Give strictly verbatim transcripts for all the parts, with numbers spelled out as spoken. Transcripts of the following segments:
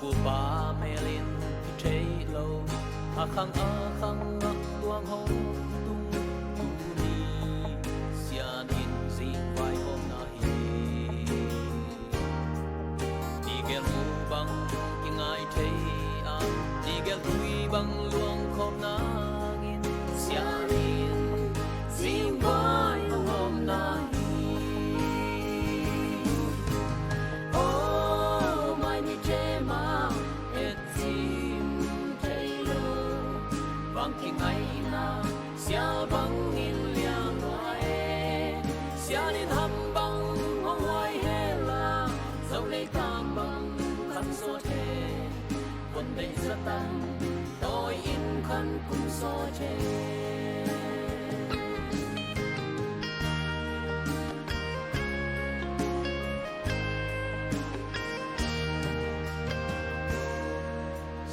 Pupa melin i thei lo, a khang a khang ah tuang hong tung. Tuni sian in zing vai hong na hi. Ni gel mu bang kingai thei a, ni gel tui bang luang khawm nangin sian in zing vai hong na hi. Oh, mai mi thema et zing thei lo, bang kingaina sial bangin liang lua e. Sian in ham bang hong huai hela, zo leitang bang khan sawt he. Kon deih zatang tawi in khan kum sawt he.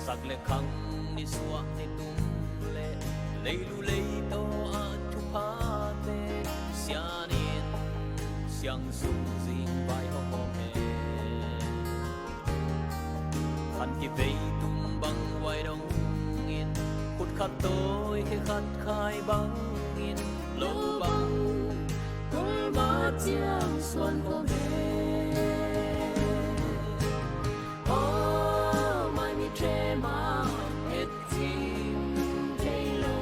Sak le khang, nisuah nitum le leilu leitaw a thuphate sian in siang sung zing vai hong hawm he. Khan kivei tum bang huai dongin, khut khat tawi khe khat khai bangin, lo bang kulma ciang suan khawm he. Oh, mai mi thema et zing thei lo,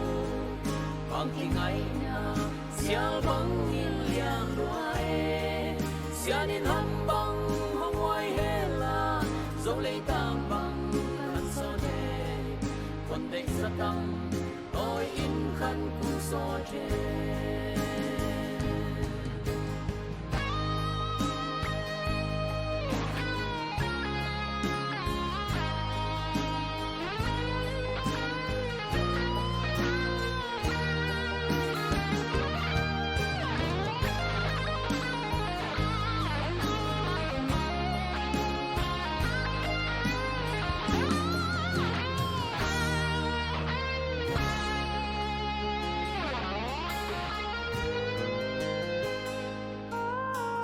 bang kingaina sial bangin liang lua e. Sian in ham bang hong huai hela, zo leitang bang khan sawt he. Kon deih zatang tawi in khan kum sawt he.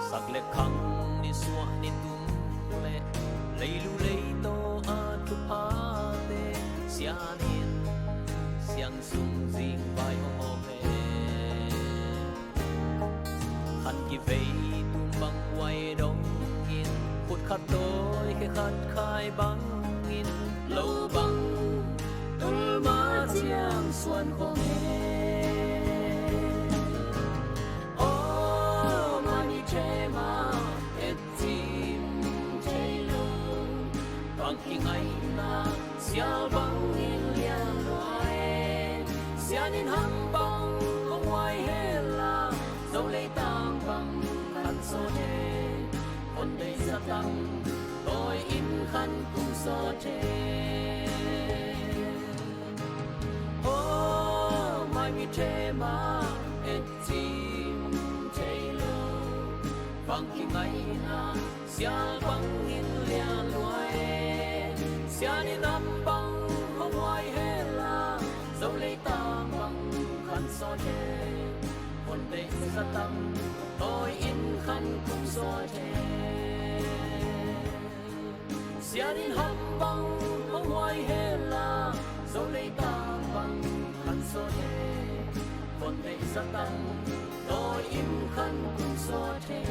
Sak le khang, nisuah nitum le leilu leitaw a thuphate sian in siang sung zing vai hong hawm he. Khan kivei tum bang huai dongin, khut khat tawi khe khat khai bangin, lo bang tulma ciang suan khawm he. Oh, mai mi thema et zing thei lo, bang kingaina sial bangin liang lua e. Sian in ham bang hong huai hela, zo leitang bang khan sawt he. Kon deih zatang tawi in khan kum sawt he. Oh, mai mi thema et zing thei lo, bang kingaina sial bangin liang lua e. Sian in ham bang hong huai hela, zo leitang bang khan sawt he. Kon deih zatang tawi in khan kum sawt he. Sian in ham bang hong huai hela, zo leitang bang khan sawt he. Kon deih zatang tawi in khan kum sawt he.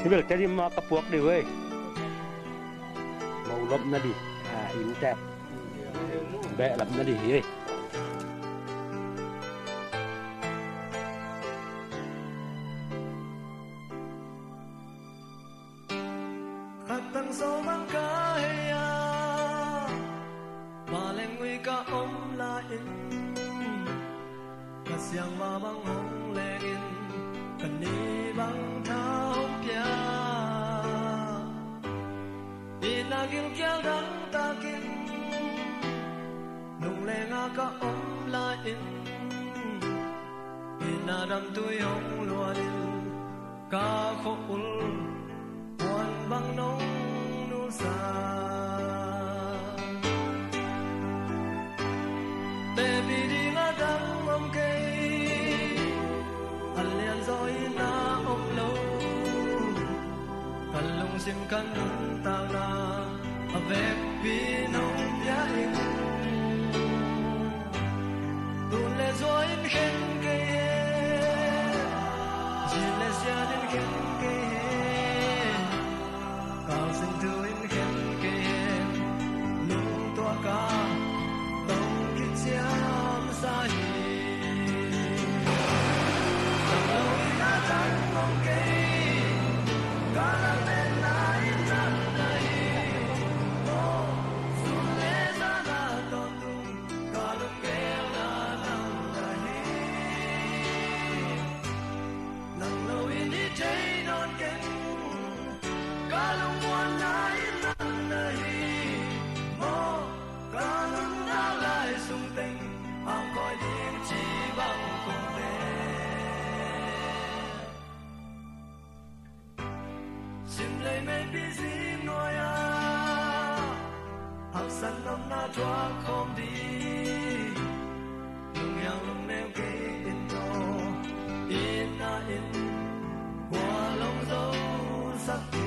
Hi bel, Tedim mah ka puak dih uh ei. Mo lop na dih, a, inn tep. Behlap na dih hi ei. Khat tang sawm bang ka hei a, vanleng ui ka om lai-in, ka siangva bang hong lengin, ka ni bang tha hong pia. Itna gilkial dangtakin, lunglenga ka om lai-in, itna damtui hong luanin, ka khua-ul puan bang nong nusa. Tepih ding a dang om kei, a lianzaw itna om lo. Ka lungsim ka nuntakna a vekpi nong pia in, tun le zua in khen kei hen, zin le sian in khen kei hen, kau sing thu in khen kei hen, lungtuak a tong kiciamsa hi. Nang lo in a dang om kei, ka lametna in nang na hi. Aw, sun le zan a tawntung, ka lunggelna nang na hi. Nang lo in hi thei nawn keng, ka lungmuanna in nang na hi. Maw, ka nuntak lai sung teng, hang koi ding ci bang kong tel. Simlei meipi zing nuai-ah, haksat nopna thuak khawm ding, lunghiang lungneu kei in aw, itna in kua long zosak ding.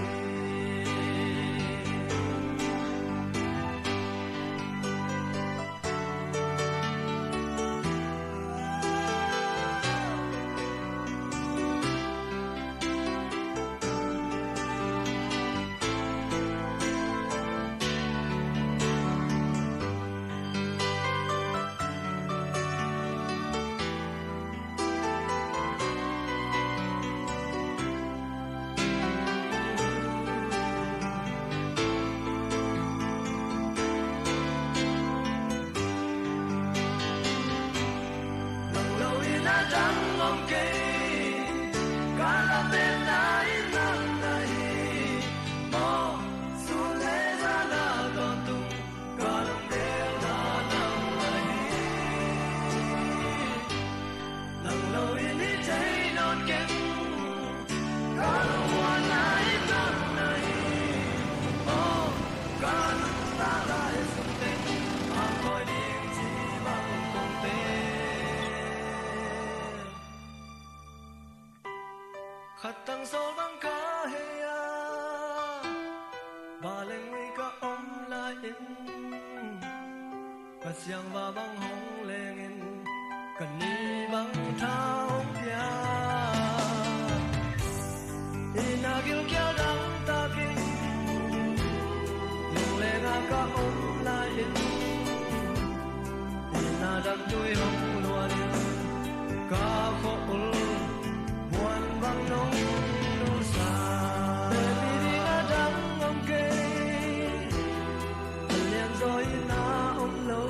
Nang lo in a dang om kei, ka lametna in nang na hi. Maw, sun le zan a tawntung, ka lunggelna nang na hi. Nang lo in hi thei nawn keng, ka lungmuanna in nang na hi. Aw, ka nuntak lai sung teng, hang koi ding ci bang kong tel. Khat tang sawl bang ka hei a, vanleng ui ka om lai-in, ka siangva bang hong lengin, ka ni bang tha hong pia. Itna gilkial dangtakin, lunglenga ka om lai-in, itna damtui hong luanin, ka khua-ul puan bang nong nusa. Tepih ding a dang om kei, a lianzaw itna om lo.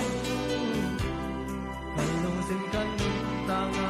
Ka lungsim ka nuntakna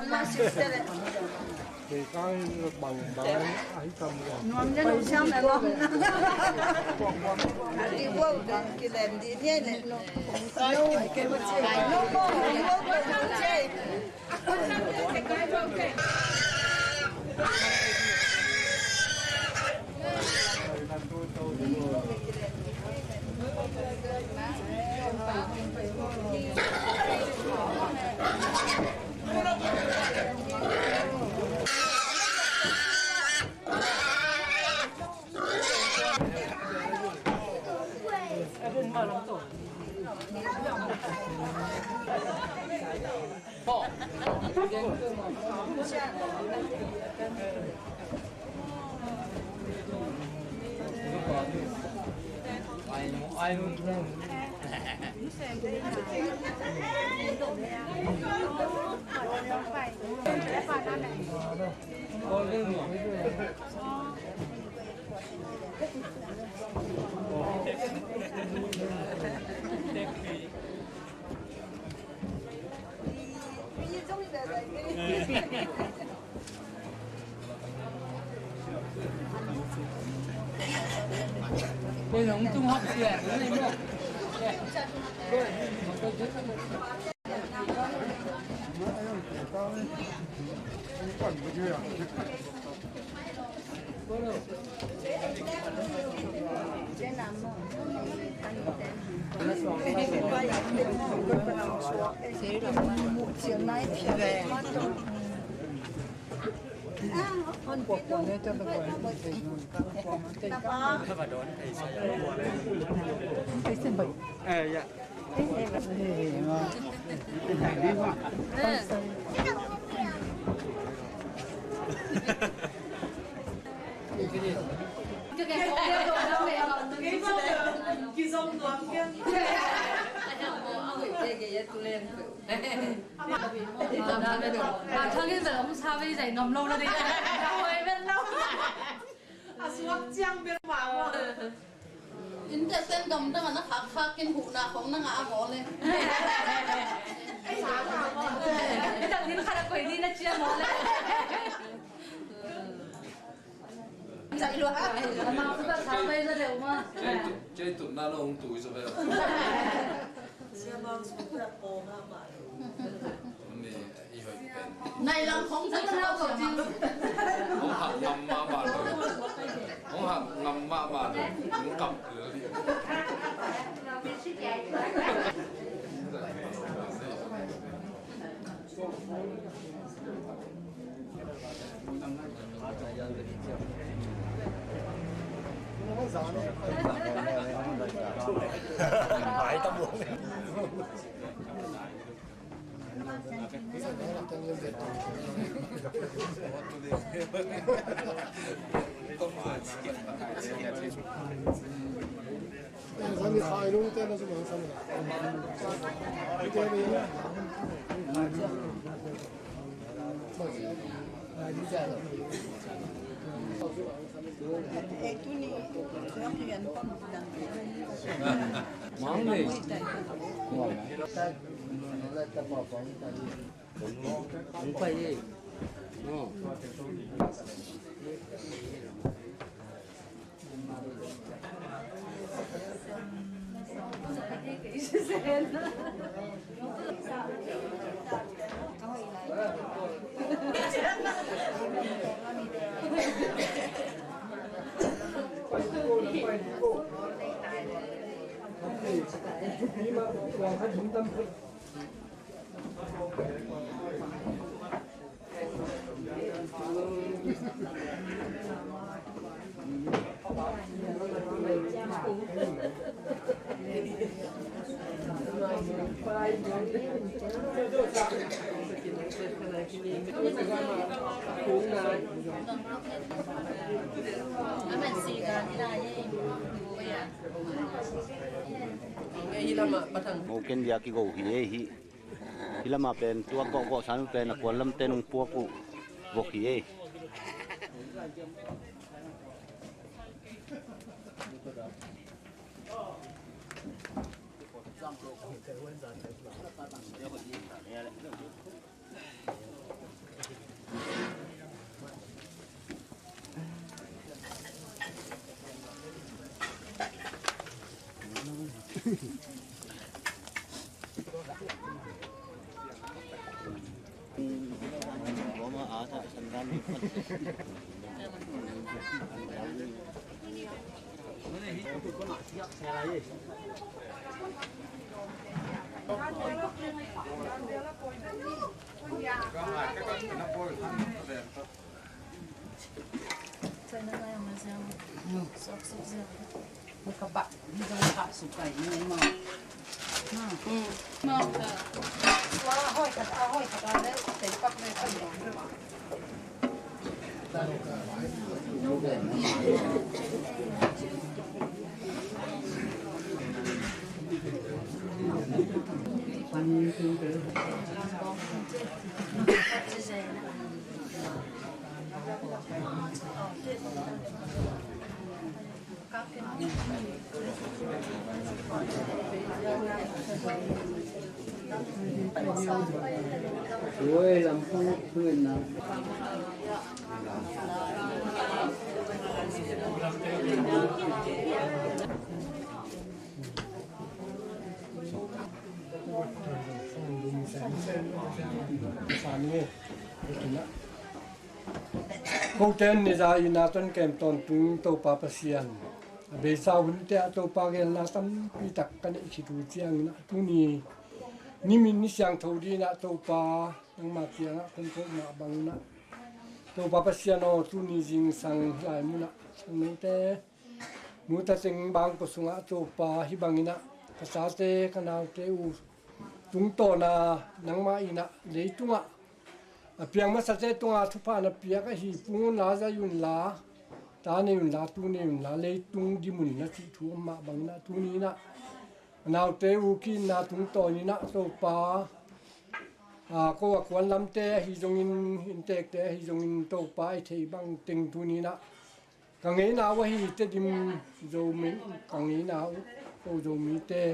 One month sister. Nuam zen uh siam le lom. A di buau de kilem di ni le no. No more, no more. A suak ciang bel mah maw. Innte ten gamdang a na khakkhak in huhna khong na ngah a maw le. Ei, sa ngah maw. Ei, dang din khat a koi ding na ci a maw le. Cai lua. Amau suka sa pai za deuh maw. Cai tu, cai tu na lo hong tu i za ve. Siamang suka ko ma ma. Ni. Nai lam khong sa ka nau ko jing. Hong hak ngam mahmah lo. Hong hak ngam mahmah lo. Hong kap lo. Ai, ta buang. Moken dia kigo hi ei hi. Hi lamah pen tua gawhgawh san uh pen a kuan lamte nung puak uh vok hi ei. Kote in nizan itna tawh kem tawntung Topa Pasian, a beisa hunte ah Topa geelna tampi tak ka neih khit uh ciangin ah tuni nimin ni siangtho dingin ah Topa nangma kiangah kong ko mah bangin ah, Topa Pasian aw, tuni zingsang hih lai munah sangnote, nu ta teng bangkua sungah Topa hih bangin ah ka tate ka naute uh tungtawna nangmah in ah leitungah a piang masate tungah thupha na piak ahi, pung unla, zai unla, ta nei unla, tu nei unla, leitung dim unla cih thu om mah bangin ah tuni in ah a naute uh ki-itna tungtawnin ah Topa, a, ko a kuan lamte ahi zongin, inntekte ahi zongin Topa i theih bang teng tuni in ah ka ngeina uh ahi Tedim Zomi, ka ngeina uh ko Zomite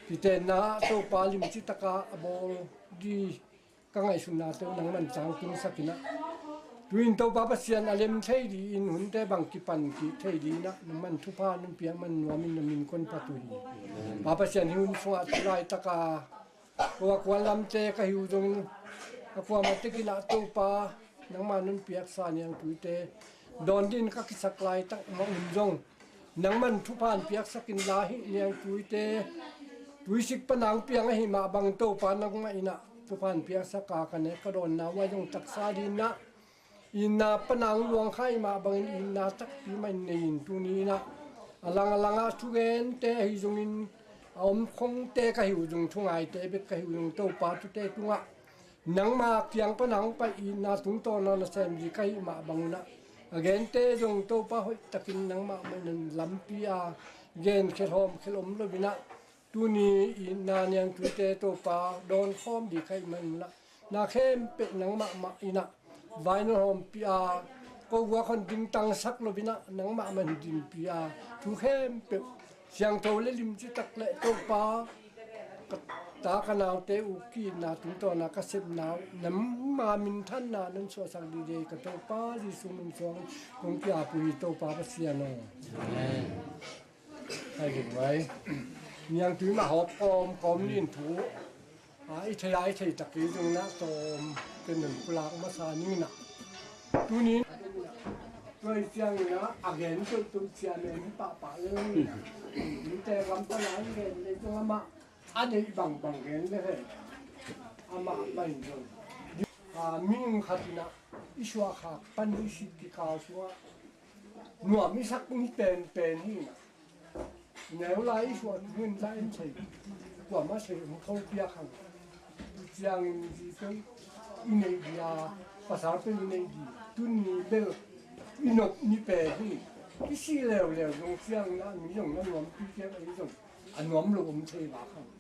kitenna ah Topa limci taka a bawl ding ka ngaihsutnate uh nangman tangtungsak in ah, tu-in Topa Pasian a lem thei dingin, hunte bang kipan kik thei dingin ah nangman thupha nong piak man nuamin na min kong phat uh hi. Pa Pasian, hih hun sungah tu laitaka ko a kuan lamte ka hi uh zongin, a kuamah tekin ah Topa nangma nong piaksa niangtuite dawn dingin ka kisak laitak mah un zong nangman thupha piaksak inla, hih niangtuite tuisik pan a hong piang ahih mah bangin Topa nangmah in ah thupha piaksak a, ka nek ka dawnna uh ah zong taksa dingin ah itna pan a hong luang kha ahih mah bangin itna takpi mah in nei in, tuni in ah a lang a langah thugente ahi zongin, a omkhongte ka hi uh zong, thungaite bek ka hi uh zong, Topa, tute tungah nangma kiang pan a hong pai itna tungtawna nasem zi ka hih mah bangin ah A gente zong Topa hoih takin nangmah mah in lampi a gen khelhawm khelh om lo in ah, tuni i na niangthuite Topa dawn khawm ding ka hih man un ah, na khempeuh nangmah mah in ah vainol hawmpi a, ko guak hon dingtangsak lo in ah nangmah mah in dinpi a, thu khempeuh siangtho le limci tak le Topa, ka ta ka naute uh ki-itna tungtawn a ka sepna uh nangma minthanna nan suahsak dide ka Topa Jesu min suangin kong ki-ap uh hi Topa Pasian aw. Amen. Hai ding vai. Niangtui mah hawp kawm kawm nin thu. A, i thei a i thei tak kei zong na tawm ken nun pulak masa ning na. Tunin tuai ciangin ah a gen tuh tuh ciang en pahpah lel ning na. Ninte lam pan a gen le zong amah a neih bangbang gen le he. Amah pai zong. A, mihing khat in ah i suahkhak pan i sik kikal sungah nuam i sak ni penpen hi na. Neu lai i suah tungin la en thei. Kuamah thei hong kho piak hang. Ciangin zi peuh i neih dia, pasal peuh i neih di. Tuni bel i nop ni pen hi. I si leuleu zong ciangin ah mi zong na nuampi kei ei zong a nuam lo om thei bak hang.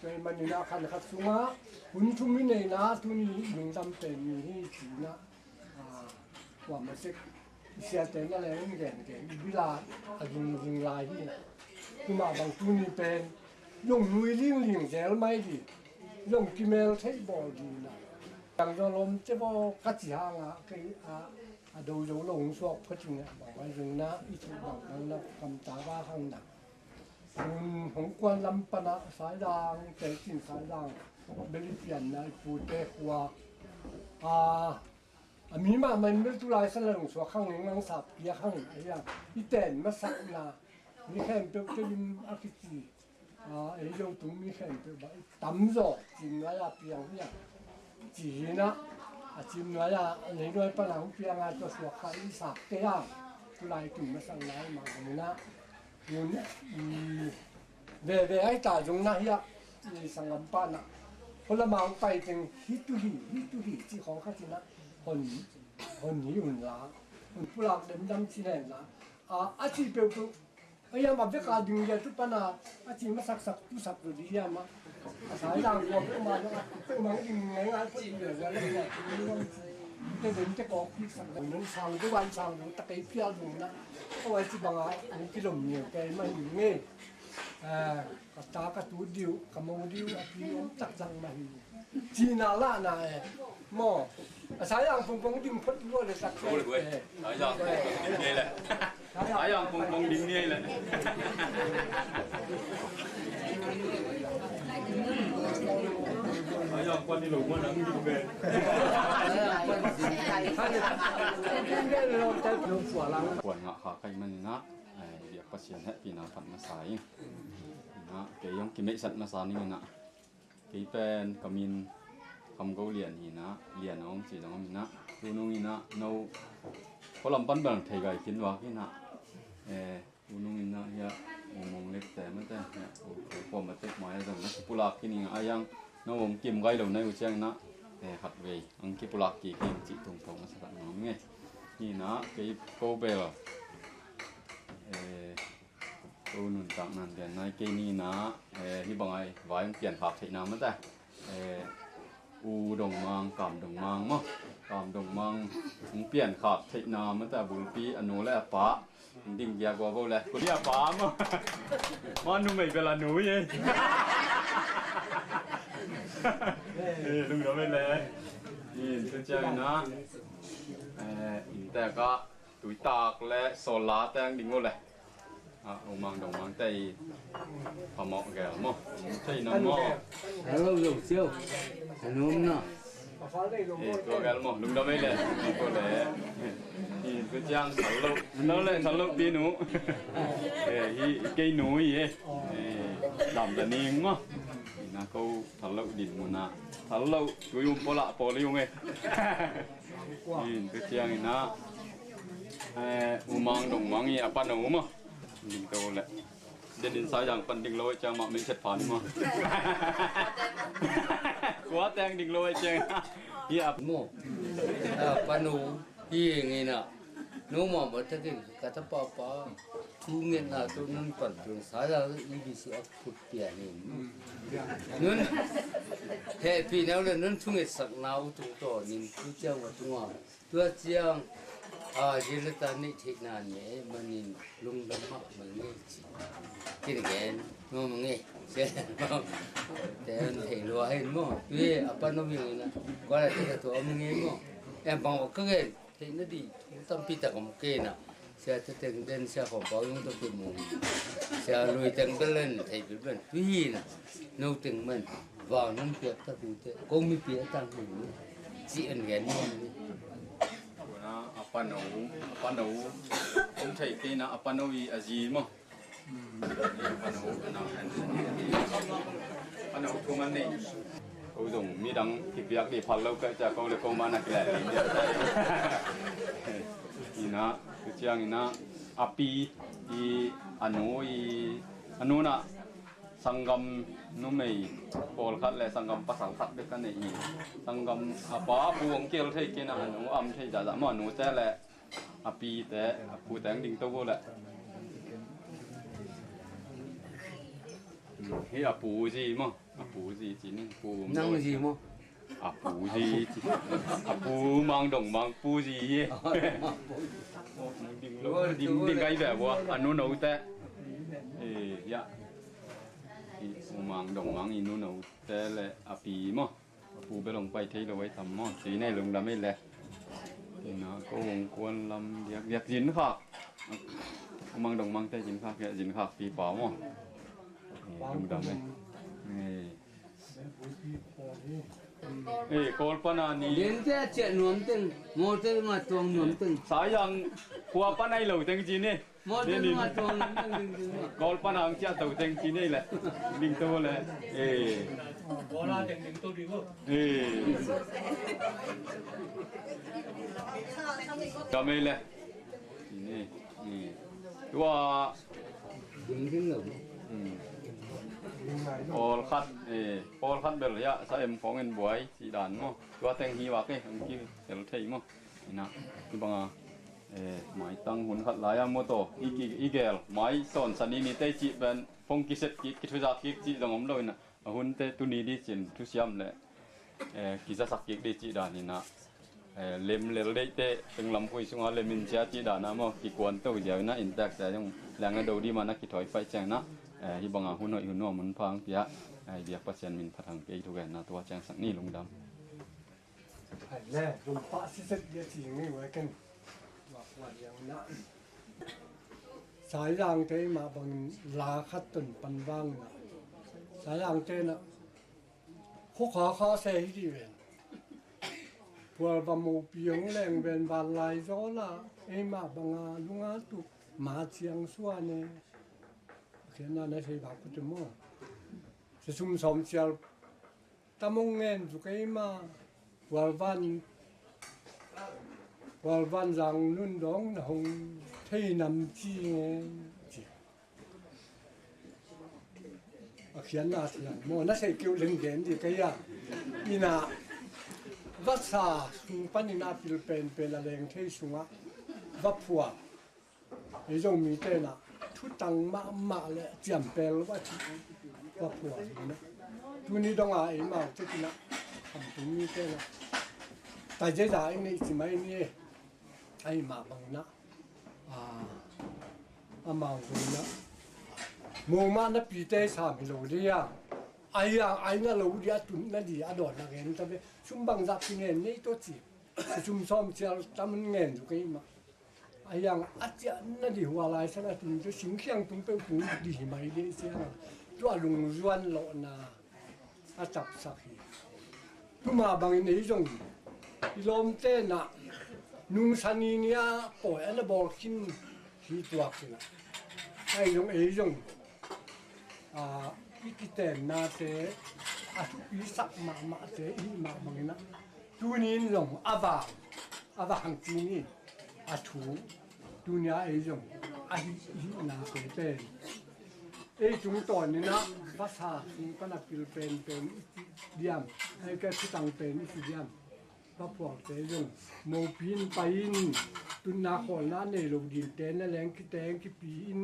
Tua ahih manin ah khan khat sungah hun thum i neihna tuni lungdam pen mi hi ci-in ah, a, kuamah sek i siate na leng in gen gen i bil a a zungzung lai hi. Tumah bang tuni pen zong nui lingling zel mai di, zong kimel theih bawl di na. Tangzaw lawmte baw ka ci hangah kei a, a do zo lo hong suak phot in ah bang vai zong na i theih bang bang na kamta va hang na. Hun hong kuan lam pan ah Saidang, Telcin Saidang bel i pianna i pute khua a, a mi mahmah in bel tulai san la lungsuak hang ning langsap piak hang a, i ten masakna mi khempeuh te lim a kici. A, ei Zotung mi khempeuh bah i tamzaw cin nuai a piang hi a, ci hi na. A cin nuai a, a nei nuai pan a hong piang a, tua suak kha i sak te a, tulai tun masakna i mah hong na. Hun, i, veve ai ta zong na hi a, i sanggam pa na. Hon lamang pai teng hi tu hi, hi tu hi, ci khawng kha ci na. Hon, hon hi un la. Hon pulak demdam ci nen la. A, a ci peuhpeuh. A hiam a vek a ding dia tu pan a, a ci masaksak tu sak lo di hiam a. A Saidang kua peuhmah na, peuhmah ding ngai ngai peuh ding dia. Te den te kawk pi sak lo. Nun sang tu wan sang tu ta kei pial ding na. Aw ai ci bang a, ang kilom ni kei ma hi nge. A, ka ta ka tu diu, ka mo diu, a pi om tak zang ma hi. Cina la na e. Mo. A Saidang pongpong ding phot lua le tak. Lua le, lua le. Saidang pongpong ding ni le. Saidang pongpong ding ni le. Saidang kuan ni lo mo nang ding be. Kuan ngah kha kai man na. Ai, biak Pasian hehpihna phat masa ing. Na, kei hong kimeihsat masa ning na. Kei pen ka min Kham Go Lian hi na, Lian a om ci zong om hi na. Tunung hi na, no khualam pan bel thei gai khin vak hi na. Eh, tunung hi na, hia, u mong lek te mate, hia, u thei pom a tek mai a zong na kipulak khin hi nga a yang, no om kim gai lo na u ciang na. Eh, khat vei ang kipulak kik hi cih tung thong a sa tak ngam nge. Hi na, kei ko bel, eh, ko nuntak nan gen nai kei ni na, eh, hi bang ai vai hong pian khak theihna mate. Eh, u dong mang, kam dong mang maw. Kam dong mang hong pian khak theihna mate, a bulpi a nu le a pa. Ding gia gua bo le. Ko ni a pa maw. Ma numei bel a nu hi. Eh, lungdam ei le. Ni tu ciang na. Eh, innte ka Tuitak le sawlla teng ding uh le. Ah, U Mang Dong Mang te i phamawh gel maw. Thei na maw. Hello, yo, siau. Hello, na. Eh, tua gel maw. Lungdam ei le. Ko le. I tu ciang Thal Lo. No le Thal Lo ti nu. Eh, hi kei nu hi eh. Eh, dam da ning maw. Na ko Thal Lo din mu na. Thal Lo. Tui um pola poli um eh. In, tu ciang in ah, eh, U Mang Dong Mang i a pan a um a. Ding to le. Den in Saidang pan ding lo ciang mah min set phan ma. Kua teng ding lo ciang. Hi a. Mo. A pan u. Hi ngin a. No mah mah takin ka tapa pa thu ngetna tawh nun pan tun sa la i bi si a phut pian in. Nun hehpih neu le nun thungetsakna uh tungtawnin tu ciang va tunga tua ciang a zilata neih theihna ne manin lungdam mahmah nge ci. Kin gen nuam nge. Te an thei lua hin maw. Tui a pan om ing ina. Kuala te ka tua om nge maw. Em bang ka gen. Theihna dih thu tampi tak om kei na. Sia te teng den sia khawm pau yung tampi mung. Sia lui teng belen thei bil ben. Tui hi na. No teng man. Vang nung piak ta hu te. Ko mi piak tang hu. Ci an gen mo ni. A pano, a pano. Om thei kei na a pano i a zi mo. Ko zong midang kipiak dih phal lo ka cia ko le ko mana kileh dih. Ina, tu ciang ina, a pi i a nu i a nu na sanggam numei pawlkhat le sanggam pasal khat bek ka nei i sanggam a pa a pu hong kiel thei kei na a nu am thei zahzah maw a nu te le a pi te, a pu te ang ding to go le. Hi a pu zi maw? A pu zi ci ni, pu nang zi maw? A pu zi ci. A pu mang dong mang pu zi hi. Ding lo, ding ding kai ve bua. A nu no te. Eh, ya. I pu mang dong mang i nu no te le a pi maw? A pu bel hong pai thei lo ei tam maw? Ci nei lungdam ei le. Ina ko hong kuan lam diak diak zin khak. Mang dong mang te zin khak, zin khak pi pa maw? Lungdam ei. Ei, Kawl pana ni. Den te a ciah nuam teng, mawte nga tuang nuam teng. Sayang khua pana i lo teng ci ni. Mawte nga tuang nuam teng ding ding. Kawl pana ang ciah to teng ci ni le. Ding to le. Ei. Ei. Kamei le. Ni, ni. Tua. Ding ding lo. Pawlkhat, eh, pawlkhat bel ya sa em khawng en buai ci dan maw? Tua teng hi vak e, ang ki el thei maw? Ina, i banga, eh, maitang hun khat lai a maw taw, i ki, i gel, mai sawn sani ni tei cih pen, phone kiset kik, kithuzak kik cih zong om lo ina. A hunte tuni di cin thusiam le, eh, kizasak kik di cih dan ina, eh, lem lel deihte tenglam khui sunga lem in cia cih dan a maw kikuan to ziau ina intak cia zong leng na do di mana kithawi paih ciang ina, eh, hi banga hun hoih hun nuam hun phang pia, eh, biak Pasian min phat hang kei thugenna tua ciang sak ni lungdam. Hai le, lungpah siset dia ci ngei wai ken. Wak wak yang na. Saizang te mah bangin la khat ton pan vang na. Saizang te na. Khukha kha se hi di ven. Pual va mo piang leng ven van lai zo la. Ei mah banga lunga tu ma ciang sua ne. Khian na na sei ba ku tu mo. Sesum som cial Tam hong ngen zu kei ma, Pualvan, Pualvan Zang Nun dong na hong thei nam ci nge ci. A khian na thian maw na sei keu leng gen di kei a. Ina vasa sung panin a pil pen pen a leng thei sunga va phua. Ei Zomite na thutang mahmah le ciampel va ci va phua hi na. Tuni donga ei mau te kina khamtung mite na taizeza ei neih ci mai ni e. Ahi mah bang na a mau zong na moma na pite sam hi lo dei a. Ahi a aina lo dei a tun na di a dawn na gen ta ve sum bang zah kingen nei to ci. Sum sawm cial tam ngen zu kei mah. A hiang a ciah na dih hua lai san a tung cu singkhiang tung peuh tung dih hi mai dih ciang a tua lungzuan lawhna a capsak hi. Tuma bangin ei zong i lawmte na nung sani ni a pawi a na bawl khin hi tuak hi na. Ai zong ei zong a i kitennate a thupi sak mahmahte i hih mah bangin a tuni in zong a vang a vang ci ni. A thu tunia ei zong a hih i hihna te pen ei tungtawn inah vasa sung pana pil penpen i ci diam? Ei ke thutang pen i ci diam? a phuakte zong mopi in pai in, tutna khawlna nei lo dingte na leng kiteng kipi in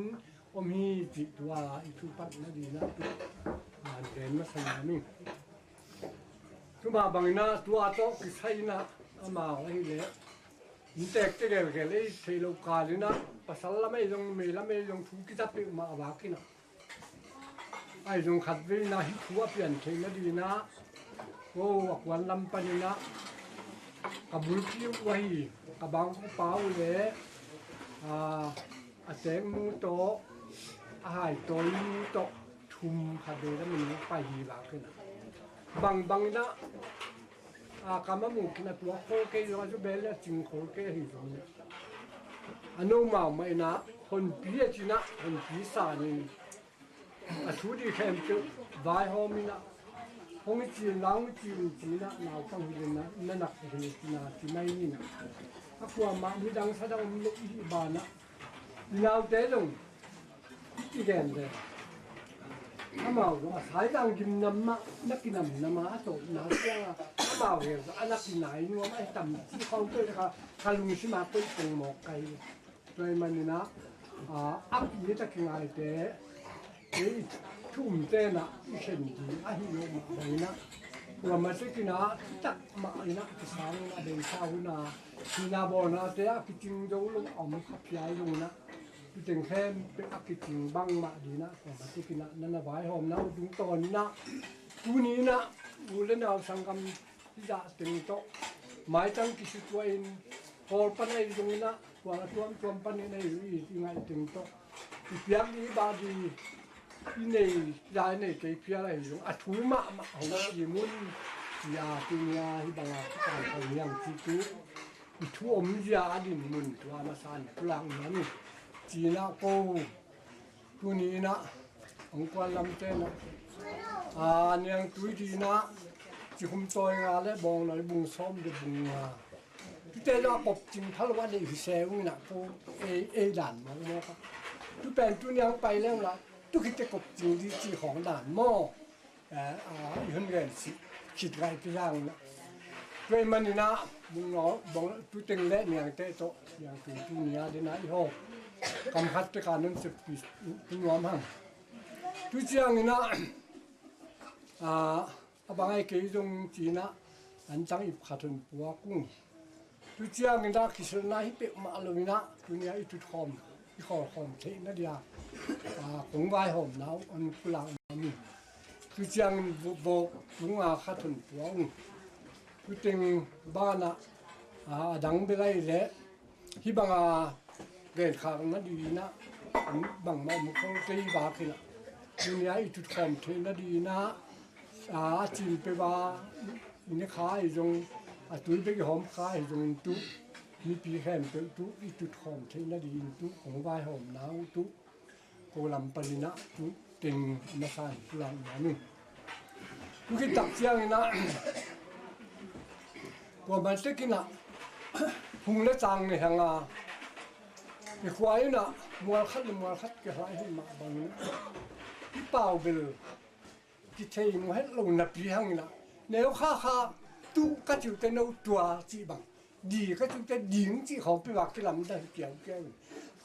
om hi cih tua i thupatna dingin ah tu a gen masa nuam ing. Tua mah bangin ah tua tawh kisai in ah amau ahih leh innteekte gelgel ei theih loh kal in ah pasal lam ei zong, numei lam ei zong thu kiza peuhmah a vak in ah, ahi zong khatvei in ah hih thu a pian theihna dingin ah, ko a kuan lam panin ah ka bulpi uh ahi ka bangkua pa uh le, a, a teeknu tawh, a haitawi nu tawh thum khatvei lam in pai hi vak in ah, bangbang in ah, a, kam a muk in a tuak khol kei zong, a zu bel in a cing khol kei ahi zong in ah, a no mahmah in ah honpi a ci in ah, honpi san in a thu ding khempeuh vaihawm in ah, hong i ci in, lau i ci in ci in ah, naupang hi le na, na nak hi le ci in ah, ci mai ni in ah, a kuamah midang sa dang om lo i hih banah, i naute zong i kigen le, amau zong a saizang gimnam mah, na kinamnam a, a tawpna ciang a, amau zong a na kinai nuam a, a tam ci khawng peuh kha ka lungsim ah koih pong mawk ka hi. Tua ahih manin ah, a, a ki-it a kingaite, ei thu umte in ah i khen ding ahi lo mah bangin ah, kuamah tek in ah tak mah in ah kisang in ah, beisa hun a hihna bawlnate a kicing zo lo a om kha phial zong in ah, tu teng khempeuh a kicing bangmah dingin ah kuamah tek in ah na na vaihawmna uh tungtawn in ah, tuni in ah u le nau sanggam i zah teng tawh maitang kisituah in, khawl pan ahi zongin ah, kuang a tuamtuam panin ahi zong i, i ngaih teng tawh i piak ding, i bah ding, i nei, zah i nei kei phial ahi zong a thu mahmah hong kim un. Cia tuni a hih bang a kitan kho niang ci tu i thu omzia a dinmun tua masa in pulak nuam ing. Ci in ah ko tuni in ah, hong kuan lamte in ah, a, niangtui ding in ah, cikhum tawi nga le bawngnawi bung sawm le bung nga, tute lo a kopcing pha lo a deih hi se ung in ah, ko ei, ei dan mawkmawk a, tu pen tuni a hong pai le ung la, tu khit teh kopcing ding cih khawng dan maw? Eh, a, i hun gen sih khit ngai pi hang na. Tua ahih manin ah, bung naw, bawng, tu teng le niangte tawh, niangtui tuni a ding ah i hawm kam khat tek a non seppi tu nuam hang. Tu ciangin ah, a, a bang ai kei zong ci in ah, an tang ip khat hon puak ung. Tu ciangin ah kiselna hi peuhmah lo in ah, tuni a i tutkhawm, i khawlkhawm theihna dia, a, kong vaihawmna uh hong pulak nuam ing. Tu ciangin vo, vo, tung a khat hon pua ung. Tu teng banah, a, a dang bel ahih leh hih bang a genkhakna ding in ah, bangmah om khol kei vak in ah, tuni a i tutkhawm theihna ding in ah, a, a cin peuh a, i ne kha ahi zong, a tui bek i hawm kha ahi zongin tu, mipi khempeuh tu i tutkhawm theihna dingin tu kong vaihawmna uh tu, ko lam panin ah tu teng a masa in pulak nuam ing. Tu khit tak ciangin ah, kuamah tek in ah phung le cang nei hang a, i khua in ah mual khat le mual khat kihai hi mah bangin ah, i pau bel kithei mu het lo napi hangin ah, neu kha kha, tu ka ci uh teh no tua cih bang, di ka ci uh teh ding cih khawng peuh a kilamdang hi kiaukiau in,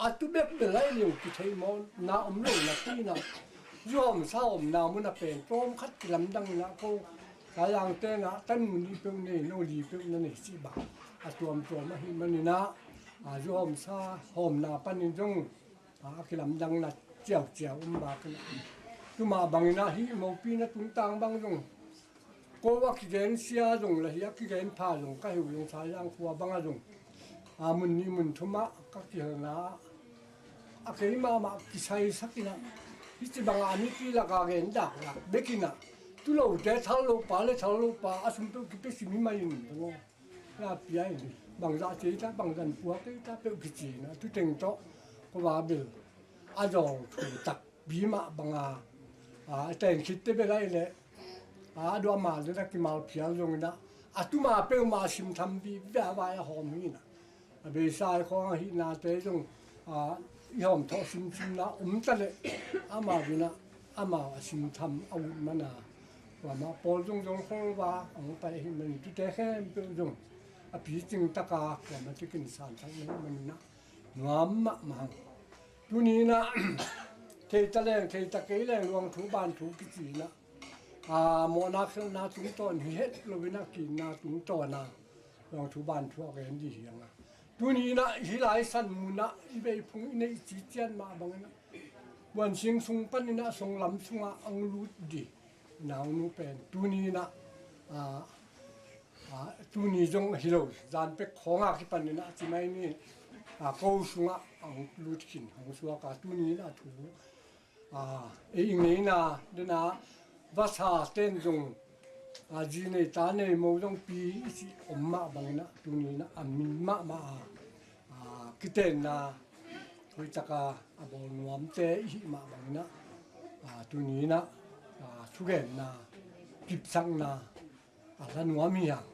a tu bek bel lai leng kithei mawkna om lo napi in ah, zu hawmsa omna mun a pen tawm khat kilamdang in ah, ko Thailand te in ah tan mun li peuh nei, no li peuh na nei cih bang a tuamtuam ahih manin ah, a, zu hawmsa hawmna panin zong a, a kilamdangna ciauciau om bak in ah, tu mah bangin ah hih mopina tungtang bang zong, ko a kigen sia zong la hi, a kigen pha zong ka hi uh zong, Saizang khua bang ah zong, a, mun nih mun thum ah ka kihelna ah, a kei mahmah kisaisak in ah, hih ci bang a mipi lak a gen daklak bek in ah, tu lote thal lo pa le thal lo pa a sum peuh kipia sim hi mai in, na pia in, bangzah ci ei ta, bangzah in puak ei ta peuh kici in ah, tu teng tawh ko va bel a zawl thu tak pi mah bang a, a, a ten khit teh bel ahih leh, a, a duah mal le a kimal phial zongin ah, a tu ma peuhmah a simtham vive a, vai a hawm hi in ah, a beisa i khawng ahihnate zong, a, i hawmthawh simsimna om ta leh, amau in ah amau a simtham a ut man a, kuamah pawl zong zol khol va a hong pai ahih manin tute khempeuh zong a picing taka kuamah cikin sansak lo maninah nuam mahmah hang. Tuninah theita leng theita kei leng luang thu ban thu kicinah a mawhna khelhna tungtawn hi het loinah kinna tungtawna luang thu ban thu a gen dih hianga. Tuninah hih lai san munah i veiphung i neih cician mah banginah buansing sung paninah songlam sungah ang lut dih naunu pen tuninah a, a, tuni zong hi lo, zan pek khawngah kipaninah cimai ni a ko sungah ang lut khin hang suaka tuninah thu a, ei i ngeina dena vasa ten zong a, zi nei ta nei mo zong pi i cih om mah banginah tuninah a min mahmah a, a, kitenna hoitaka a bawl nuamte i hih mah banginah a, tuninah a, thugenna kipsakna a la nuam hi hang.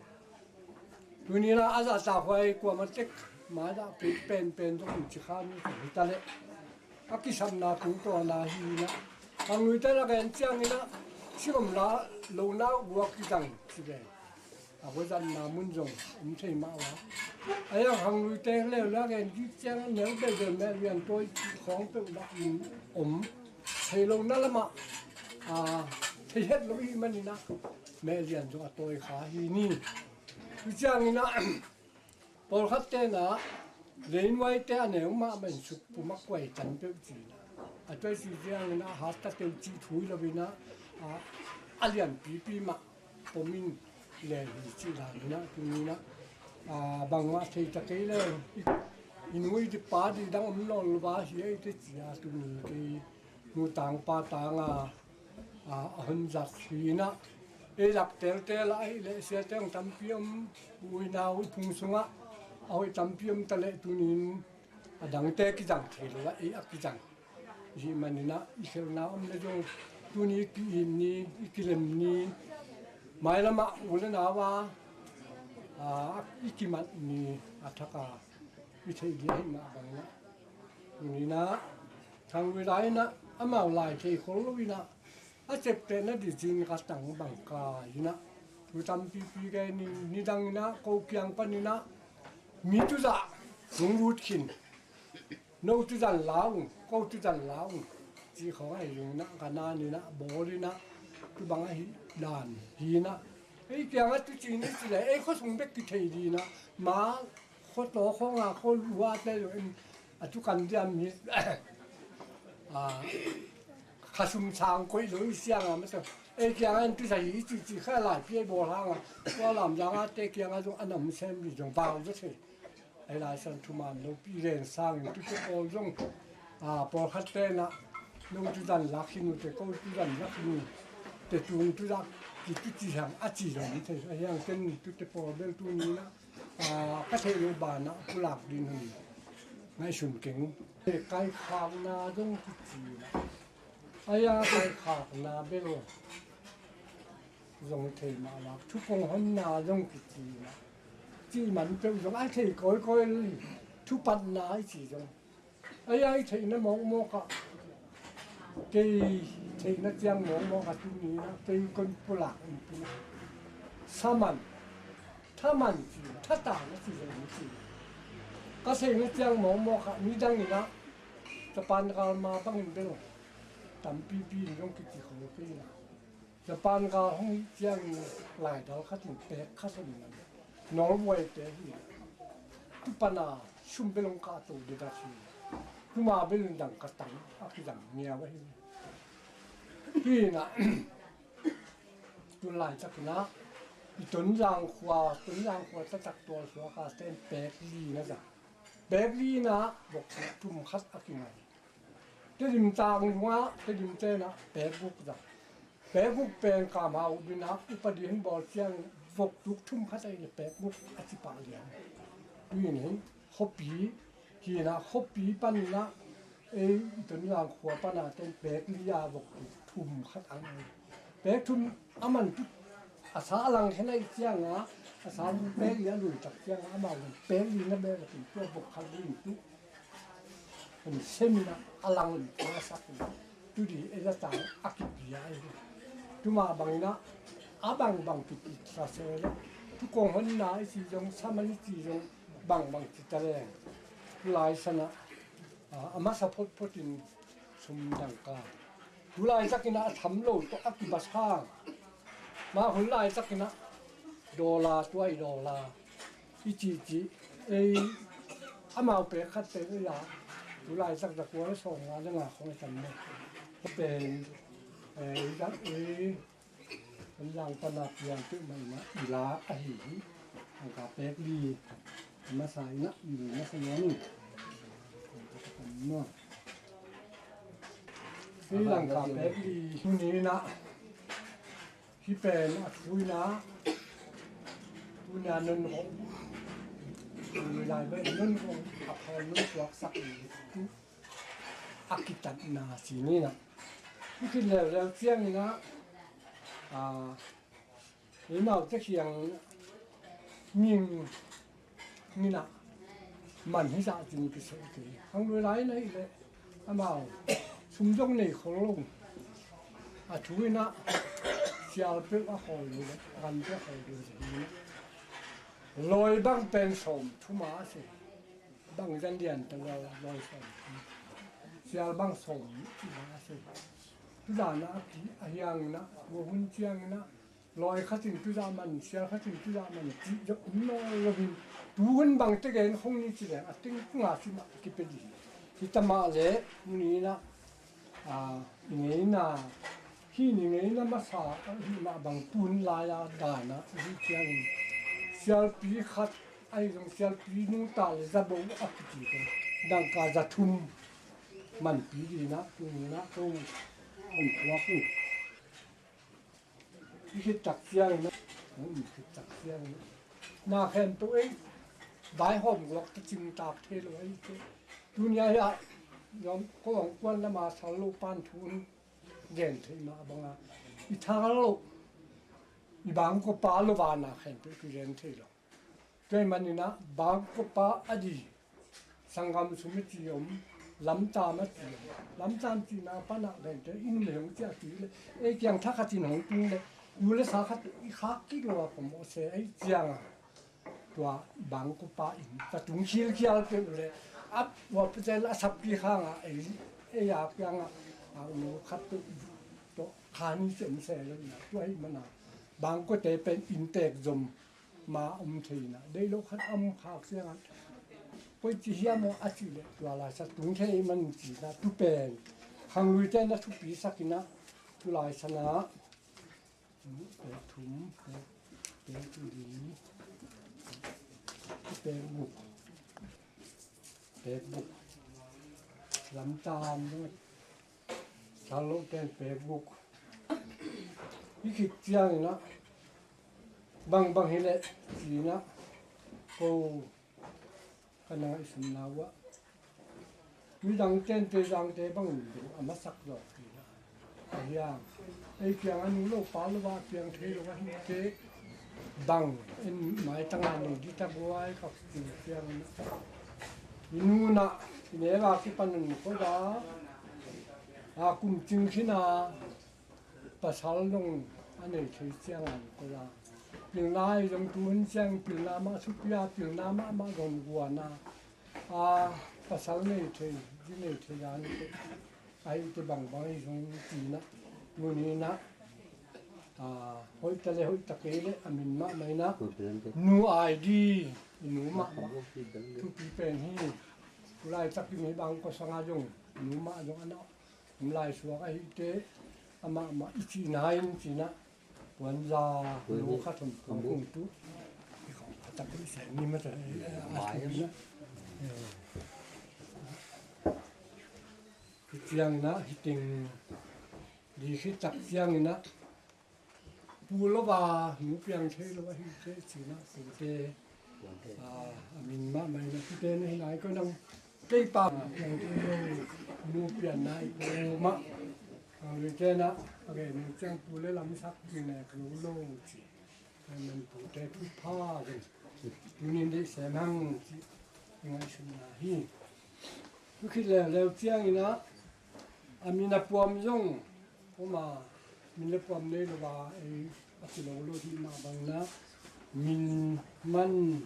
Tuninah a zahtakhuai kuamah tek maidah pek penpen zong in cikha mi hi ta leh a kisapna tungtawna hi inah a nuite lak en cianginah singom la lona guak kizang ci ve. A guazatna mun zong om thei mah uh a, a yang hang nuite leulak en gik ciangin neu beibel meh lian tawi khawng peuh dah in om thei lona lamah a, thei het lo i hih maninah meh lian zong a tawi kha hi ni. Tu cianginah pawlkhat tenah leinuaite a neu mahmah in sukpum a kuai tan peuh cinah a tuaisi cianginah a hat ta teuh cih thu hi loinah a, a lianpipi mah pom in len hi cih daninah tuninah a, bangmah thei ta kei leng i, i nu i pa dih dang om nawn lo va hi ei te cia tuni kei nu tangpa tanga a, a hun zat hinah ei lak teltel ah ahih leh siate hong tampi om, u i nau i phung sungah a hoih tampi om ta leh tunin a dangte kizang thei lo ah ei a kizang i hih maninah i khelhna om le zong tuni i ki-it ni, i kilem ni, mailamah u le nau a, a, i kimat ni a thaka i theih dih ahih mah banginah tuninah Thang Ui Lai inah amau lai thei khol lo inah a ceptehna dizin ka tang bang ka inah thu tampipi gen in nidanginah ko kiang paninah mi tuzah nung lut khin, no tuzan la ung, ko tuzan la ung cih khawng ahi zong inah ka naninah bawl inah tu bang ahi dan hi inah ei kiangah tu ci ni ci le ei khuasung bek kithei dinah ma khuataw khawnga khualuate zong in a tu kan diam hi. A, khasum sang koih lo i sianga masa ei kianga in tusa hi i cihcih kha laipi ei bawl hanga kua lamzangate kianga zong a nam sem hi zong vau zaw thei. Ei lai san thuman lopi len sangin tute pawl zong a, pawlkhat tenah no tuzan lak hi nute ko tuzan lak hi nute tung tuzak ki tuci hang a ci zong thei a hiang ten tute pawl bel tuninah a, ka theih loh banah pulak din hun ngaihsun keng. Kaikhakna zong kici inah a ya kaikhakna bel zong thei mahmah thupong honna zong kici inah cih man peuh zong a thei kawikawi lo hi. Thupatna i ci zong a ya i theihna mawkmawkah kei theihna ciang mawkmawkah tuninah kei kon pulak in pina saman thaman ci thatahna ci zong ci ka theihna ciang mawkmawkah midang inah Japan galma bangin bel tampipi in zong kici kho kei inah Japan gal hong hih ciangin laidal khatin pek khat hong in nawlbuaite hi. Tupana sum bel hong kahto dedak hi. Tuma bel in dang ka tang a kidang niau ahi. Hi inah tun laitakinah i Tonzang khua, Tonzang khua taktak tualsuaka ten pek li na za. Pek li inah vok thum khat a kingai. Tedim tang zungah Tedim tenah pek guk za. Pek guk pen kamha uh dinah upadi hong bawl ciang vok tuk thum khat a inah pek guk a ci pah lian. Tuin hi khuapi hinah khuapi paninah ei Tonzang khua pana ten pek li a vok tuk thum khat a ngai. Pek thum a man tu a sa a lang khen a i cianga a sa pek li a lui tak cianga amau pek li na bek a tua vok khat li in tu. Hun semina a lang in tua sak in tudi ei la tang a kipia ei. Tuma bangina a bangbang kipit sa se le Thukong honna i ci zong, saman i ci zong, bangbang ci ta leng, tulai sanah a, a masa photphot in sum dangka. Tulai takinah a tham lo tawh a kibasa. Mah hun lai takinah dollar, tuai dollar i cihcih, ei, amau pek khat pek ei ah, tulai tak za kua le sawm nga le nga khong a tam maw. Pen ei, ei, ei, Kan langpan a piang peuhmah inah i la ahi hi. Langka pek li a masa inah i masa nuam in. Hih langka pek li tuni inah hih pen a thu inah tuni a nun hong, tuni lai pen nun hong a phal nun tuaksak i tu a kitatna si ni inah. Hih khit leuleu ciang inah, a, Ei naute kiang nging, ngin ah man hi zah cin kiseh kei. Hang lui lai na hih leh amau sum zong nei khol lo. A thu inah sial peuh a khawl lo le, gan peuh a khawl lo le. Lawi bang pen sawm thuma a si. Bang zan lian ta lawi sawm. Sial bang sawm thuma a si. Tuzan ah a hiang inah, tua hun ciang inah, lawi khatin tuzah man, sial khatin tuzah man, cih zong um nawn loin, tuhun bangte gen khong ni ci leng, a teng tunga simah kipia ding. Hi tamah leh, tuni inah, a, i ngeina, hih ni ngeina masa, a, hih mah bang tuhun lai-a dana, hih ciangin, sialpi khat, ahi zong sialpi nungta le zaboh a kici ko. Dangka za thum, manpi dina, tuni inah, ko, man puak uh. I khit tak ciangin a, um, khit tak ciangin a. Na khempeuh ei, vaihawm guak ta cingtak thei lo ei te. Tuni a hi a, ko ang kuan lama sal lo pan thu in gen thei mah banga. I thang lo, i bangkua pa lo va na khempeuh kigen thei lo. Tua ahih manin a, bangkua pa a di, sanggam sum a ci om, lamtam a ci om, lamtam cihna panah vente, i nu le hong ciah ci le, ei kiang thakhat in hong tung le, nu le sa khat i khak kik lo a pom aw se, ei ciang a, tua bangkua pa in, ka tung khilkhial peuh le, a, ua peten a sap kik hang a, ei, ei a kiang a, a, nu khat peuh tawh, kha ni sem se lo na, tua ahih manin a, bangkuate pen inntek zom, ma om thei inah, deih loh khat a om khak ciangin, koi ci hiam aw a cih leh, tua lai sa tung thei man ci inah, tu pen, khangluite na thupi sak inah, tu lai sanah, pek thum, pek, pek li, pek guk, pek guk, lamtam, sal loh pen pek guk. Hih khit ciang inah, bangbang hi leh, ci inah, ko, ka na ngaihsutna uh ah. Midang tente zangte bang in a masak zawk ci inah. A hiang, ei kiang a nu lo pa lo a piang thei lo a hite, bang, en maitang a nei dita guai ka ci ciang inah. I nu inah, i neu a kipan in ko da, a kum cing khin a, pasal zong a nei thei ciang an ko la. Pilna ahi zong tuhun ciang pilna mah thupi a, pilna mahmah zong guan a. A, pasal nei thei, zi nei thei a ni te. Ahi te bangbang ahi zong ci inah, tuni inah, a, hoih ta le hoih ta kei le a min mahmah inah, nu ai di, i nu mahmah thupi pen hi. Tulai takin hi bangkua sanga zong nu mah zong a na om lai suak ahite, amah mah i cihna in ci inah, puanza lo khat om tua kung tu. I khong khat tak i sem ni mah ta, a thu inah. Hih ciang inah, hih teng di khit tak ciang inah, pu lo va, nu piang thei lo ahi te ci inah, pute, a, a min mahmah inah, pute na hi nai ko nang, kei pa, piang thei lo, nu piang nai ko mah, a, lui te na, a, ke nu ciang pu le lamsak pi nek lo lo ci. Tua man pute thupha ken, tunin deih sem hang ci, i ngaihsutna hi. Tu khit leuleu ciang inah, a min a puam zong, Oma, min le puam nei lo a, ei, a ci lo lo hi mah bang inah, Min man,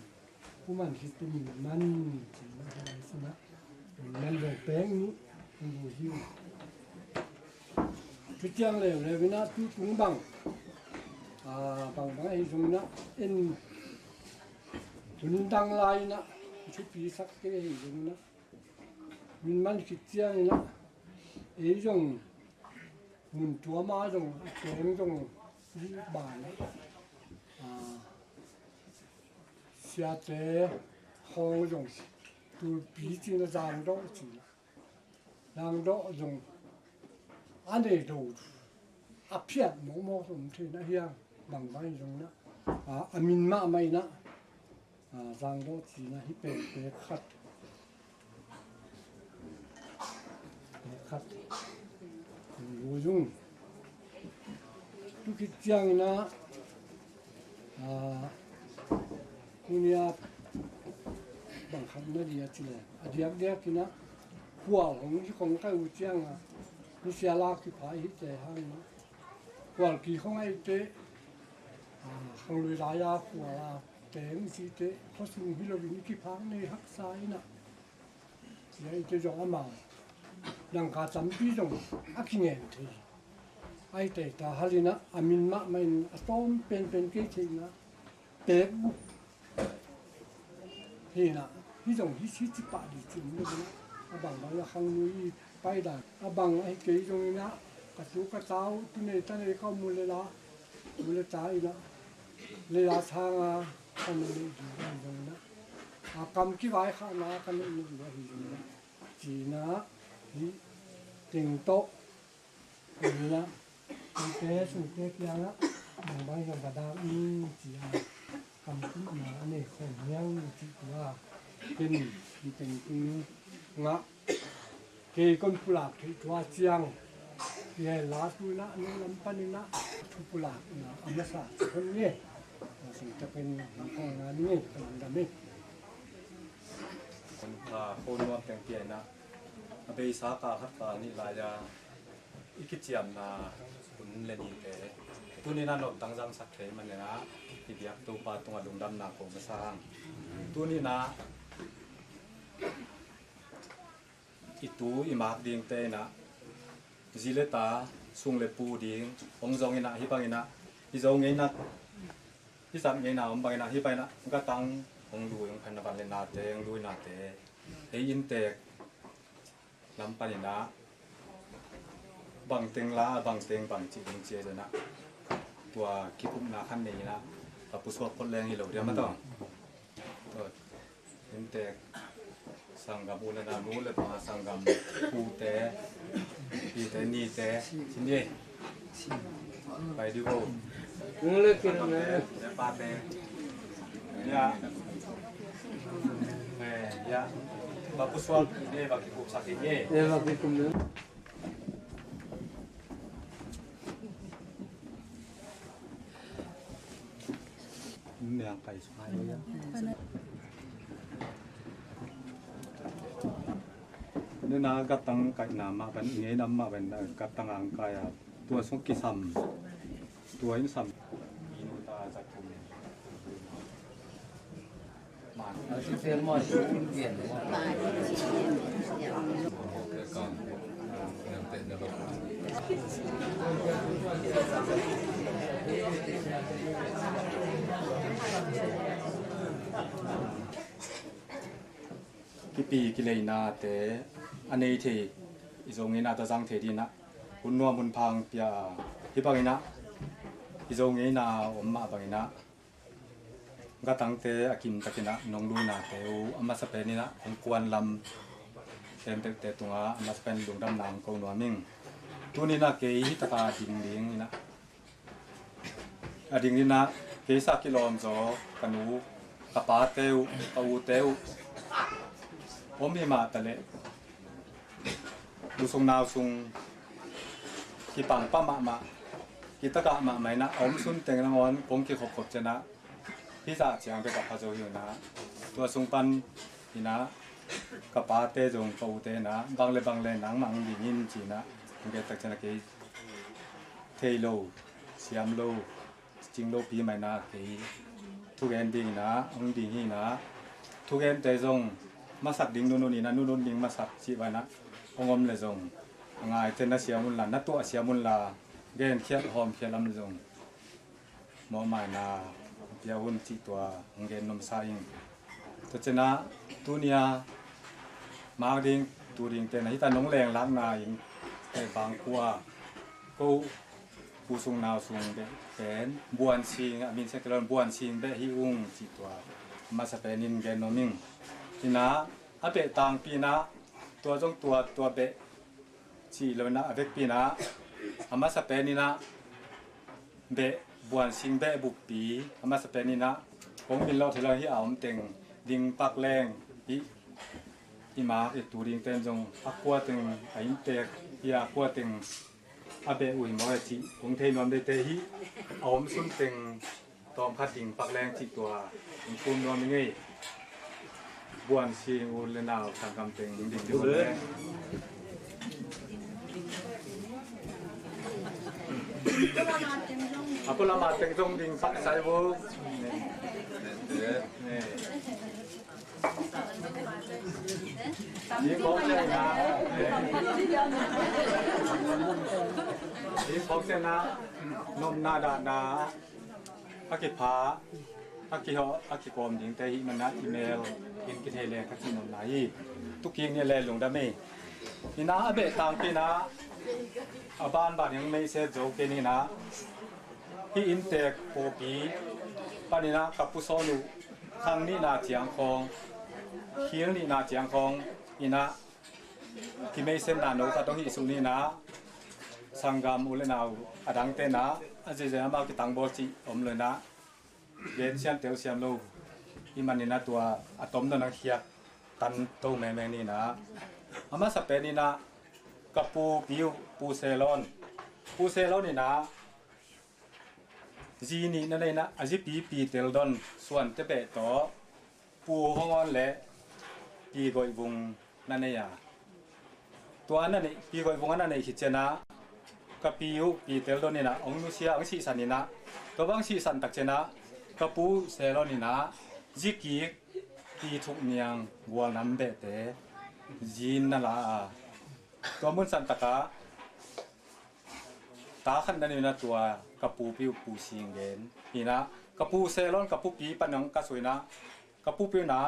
kuman khit te min man, cina hong lai sina, min man dong peng ni, hong bu hi. Khit ciang leuleu ina tu tung bang, a, bang bang ahi zong ina, en hun dang lai ina, thupi sak te ahi zong ina, min man khit ciang ina, ei zong mun tuam a zong, a keng zong, ban, a, siate hong zong, tulpi cina zangdawh cina, zangdawh zong, a nei do, a phiat mawkmawk zong thei na hiang, bang bang zong na, a, a min mahmah ina, a, zangdawh cina hi pen pek khat. Pek khat. Lu zung. Tu khit ciang ina, a, kunia bang khat na dia cile. A diak diak ina, khual hong hi kong kai u ciang a, ni sia la kipha hi te hang ina. Khual ki kong ai te, a, kong lui lai a khual a, teng si te, khuasung hi lo in kiphang nei haksa ina. Sia i te zong amau. Dangka tampi zong a kingen thei. Ai te ta halina a min mahmah in a tawm penpen kei theihna. Pek guk. Hina. Hi zong hi si ci pah di cin ni hina. A bang bang a khang nui pai dan. A bang a hi kei zong ina. Ka tu ka tau. Tu nei ta nei ka mu le la. Mu le ta ina. Le la thang a. Ka mu le di zong ina. A kam kivai kha na ka neih neih lua hi zong na. Cina hi teng tawh. Cina hite sungte kiangah bang bang zong ka dak in ci a kam kihna a nei khawm hiang ci tua. Ken hi teng tung ngah. Kei kon pulak theih tua ciang, kei la tu ina, a nung lam pan ina, thu pulak ina, a masa ci kon nge. A sung ta pen, hong kong na ni nge, ka lang dam e. Kon pha ko nuam teng pia ina, a beisa ka khat ka nih lai a, i kiciamna hun le ni te. Tuni ina nop tang zang sak thei man ina, i biak Topa tunga lungdamna ko masa hang. Tuni ina, i tu i mak ding te ina, zi le ta, sung le pu ding, hong zong ina, hi bang ina, i zo ngeina, i zat ngeina, hong bang ina, hi bang ina, gatang, hong lui, hong phan na van le na te, hong lui na te, ei inntek, lam pan ina, bang teng la, bang teng bang ci ding ci a zana, tua kikupna khan nei ina, a pusuak pot leng hi lo diam a tawng. Tua, inntek, sanggam u le nau, nu le pa, sanggam pute, pite, nite, sini. Pai di ko. Nu le kin ne. Pate. Ya. Eh, ya. Ba pusuak ne, ba kikup sak ne. Eh, ba kikup ne. Niang kai sung hai ya. Nena gatang kai na ma ban, ngei nam ma ban, gatang ang kai a. Tua sung kisam. Tua in sam. Inu ta zat kum. Kipi kileina te a nei thei, i Zo ngeina ta zang thei dina hun nuam hun phang pia. Hi bangina i Zo ngeina om mah bangina gatangte a kim takina nong luinate uh a masa penina hong kuan lam temtekte tunga a masa pen lungdamna hong ko nuam ing. Tunina kei hi taka ding ding ina a ding ina kei sa kilawm zaw ka nu ka pate uh ka ute uh om hi mah taleh, nu sung nau sung kipangpa mahmah, kitakah mahmah ina a om sun teng nangawn kong kikhopkhop cianah hih zah ciang bek a pha zo hi unah, tua sung pan ina ka pate zong ka ute ina bang le bang le nangmah hong ding in ci ina hong gen tak cianah kei thei lo, siam lo, cing lopi mah ina kei Thugen ding inah hong ding hi inah, thugente zong masak ding nunun inah, nunun ding masak cih banah hong om le zong, a ngaite na siam unla, na tuah siam unla, genkhiat hawmkhiat lam le zong mawhmaina pia un cih tua hong gen nuamsa ing. Tua cianah tunia mak ding, tu ding tenah hita nong lenglakna in, eh, bangkua ko pu sung nau sung beh pen buan sing, a min siate lo buan sing beh hi ung cih tua a masa penin gen nuam ing. Inah a beh tangpi inah tua zong tua, tua beh cih lo inah a vekpi inah a masa pen inah beh buan sing beh buppi a masa pen inah kong min lo thei lo hi a om teng ding pak leng hi. I mak i tu ding ten zong a kua teng a inntek hi a, kua teng a beh uh hi maw e cih kong thei nuam deite hi. A om sun teng tawmkhat ding pak leng cih tua in kum nuam i ngei. Buan sing u le nau sanggam teng ding ding le a pulama teng zong ding pak sai bu. Ding bawk ciangin ah, ding bawk ciangin ah, nopna dahna a kipha, a kihawh, a kikawm dingte hih manah i mel in kithei leng ka cih nopna hi. Tukik nih le lungdam hi. Inah a beh tangpi inah a banban in meihset zo kei ni inah, hih inntek pawlpi panin ah ka pu sawn uh khang nihna ciang khawng, khil nihna ciang khawng inah kimeihsetna no khat hong hih suk ni inah, sanggam u le nau a dangte inah a zeizai amau kitangbawl cih om lo inah, gen siam tel siam lo i manin ah tua a tom dong a khiak tan to mengmeng ni inah, a masa pen inah ka pupi uh Pu Selon, Pu Selon inah zi nih na nei inah, a zipi Pi Tel Don Suante beh tawh Pu Hong On le Pi Goih Vung na nei a, tua na neih, Pi Goih Vung a na neih khit cianah ka pi uh Pi Tel Don inah hong nusia, hong sihsan inah, tua bang sihsan tak cianah ka pu Selon inah zikik Pi Thuk Niang Gual Nam behte zi in na la a, tua mun san takah ta khat na nei inah tua ka pupi uh Pu Sing Gen inah, ka pu Selon ka pupi pan hong ka suk inah, ka pupi uh inah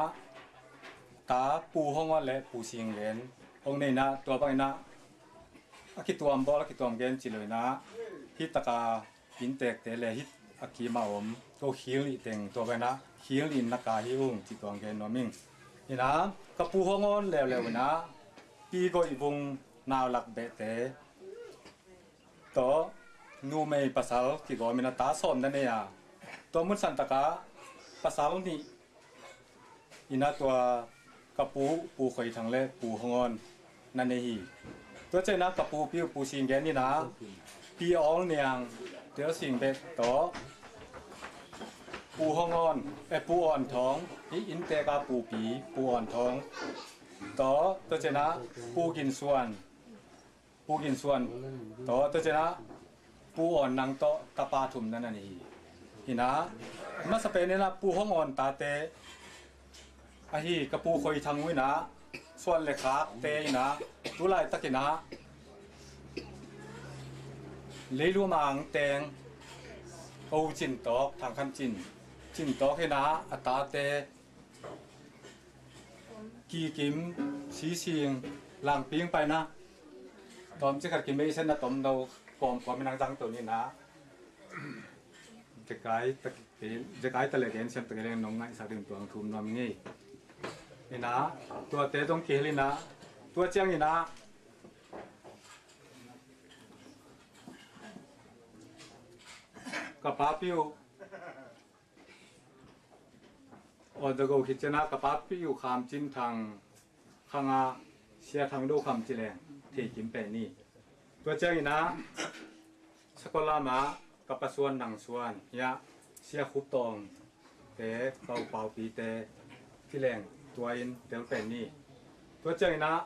ta Pu Hong On le Pu Sing Gen hong nei inah, tua bang inah a kituam bawl, a kituam gen ci lo inah, hih taka inntekte le hih a kima om ko khil nih teng tua bang inah khil nih in na ka hi ung cih tua hong gen nuam ing. Inah ka Pu Hong On leuleu inah Pi Goih Vung naulak behte tawh numei pasal kigawm inah ta sawm na nei a, tua mun san takah pasal nih inah tua ka pu, Pu Khoi Thang le Pu Hong On na nei hi. Tua ciang inah ka pupi uh Pu Sing Gen inah Pi Awl Niang Tel Sing beh tawh Pu Hong On, eh, Pu Awn Thawng, hih inntek a pupi Pu Awn Thawng tawh, tua ciang inah Pu Gin Suan, Pu Gin Suan tawh, tua ciang inah Pu Awn Nang tawh tapa thum na nei hi. Inah masa pen inah Pu Hong On tate ahi ka Pu Khoi Thang uh inah suan le khakte inah tu laitak inah Leilu Mang teng ko Cin Tawk, Thang Khan Cin, Cin Tawk inah a tate Kikim, Sising, Langping paina tawm cikhat kimeihsetna tom no kawmkawm inah zang to ni inah, zekai ta, zekai ta le gen siam ta kei leng nong ngaihsak ding tua hong thum nuam ing ei. Inah tuate zong kihel inah, tua ciang inah ka papi uh Aw, dago khit ciangin ah ka papi uh Kham Cin Thang khang ah Sia Thang Do Kham ci leng thei kim pen ni. Tua ciangin ah Sakolam ah ka pa Suan Nang Suan, hiah Sia Khup Tawng te, ka u Pau Pi te ci leng tua in tel pen ni. Tua ciangin ah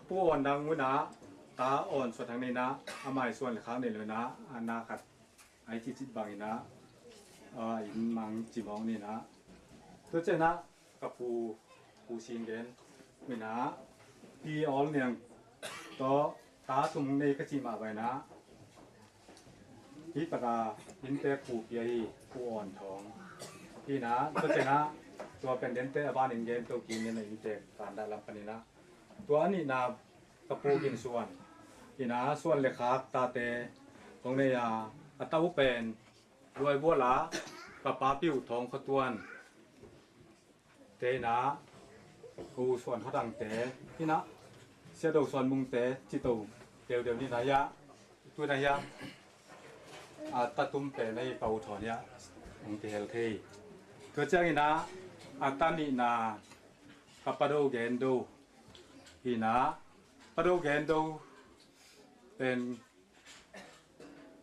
Pu Awn Nang un ah ta Awn Suan Thang nei in ah, amah Suan le khak nei lo in ah, a na khat ai cihcih bangin ah Ah, inn mang ci mawk ni na. Tua ciangin ah ka pu, Pu Sing Gen, mi na, Pi Awl Niang tawh ta thum nei ka cih mah bangin ah, hih takah inntek pupi ahi Pu Awn Thawng hi na. Tua ciangin ah tua pen dente a banin gen to kik in ah, inntek kandah lam panin ah. Tua a nihna ka Pu Gin Suan hi na, suan le khak tate hong nei a, a ta uh pen Luai Bual a ka pa Piu Thawng Khua Tuan te hi na, U Suan Khaw Dang te hi na, Sia Do Suan Mung te ci to deuhdeuh ni na hiah, tu na hiah a ta tum pen ahi Pa U Thawn hiah hong kihel thei. Tua ciangin ah a ta nihna ka Pa Do Gen Do hi na, Pa Do Gen Do pen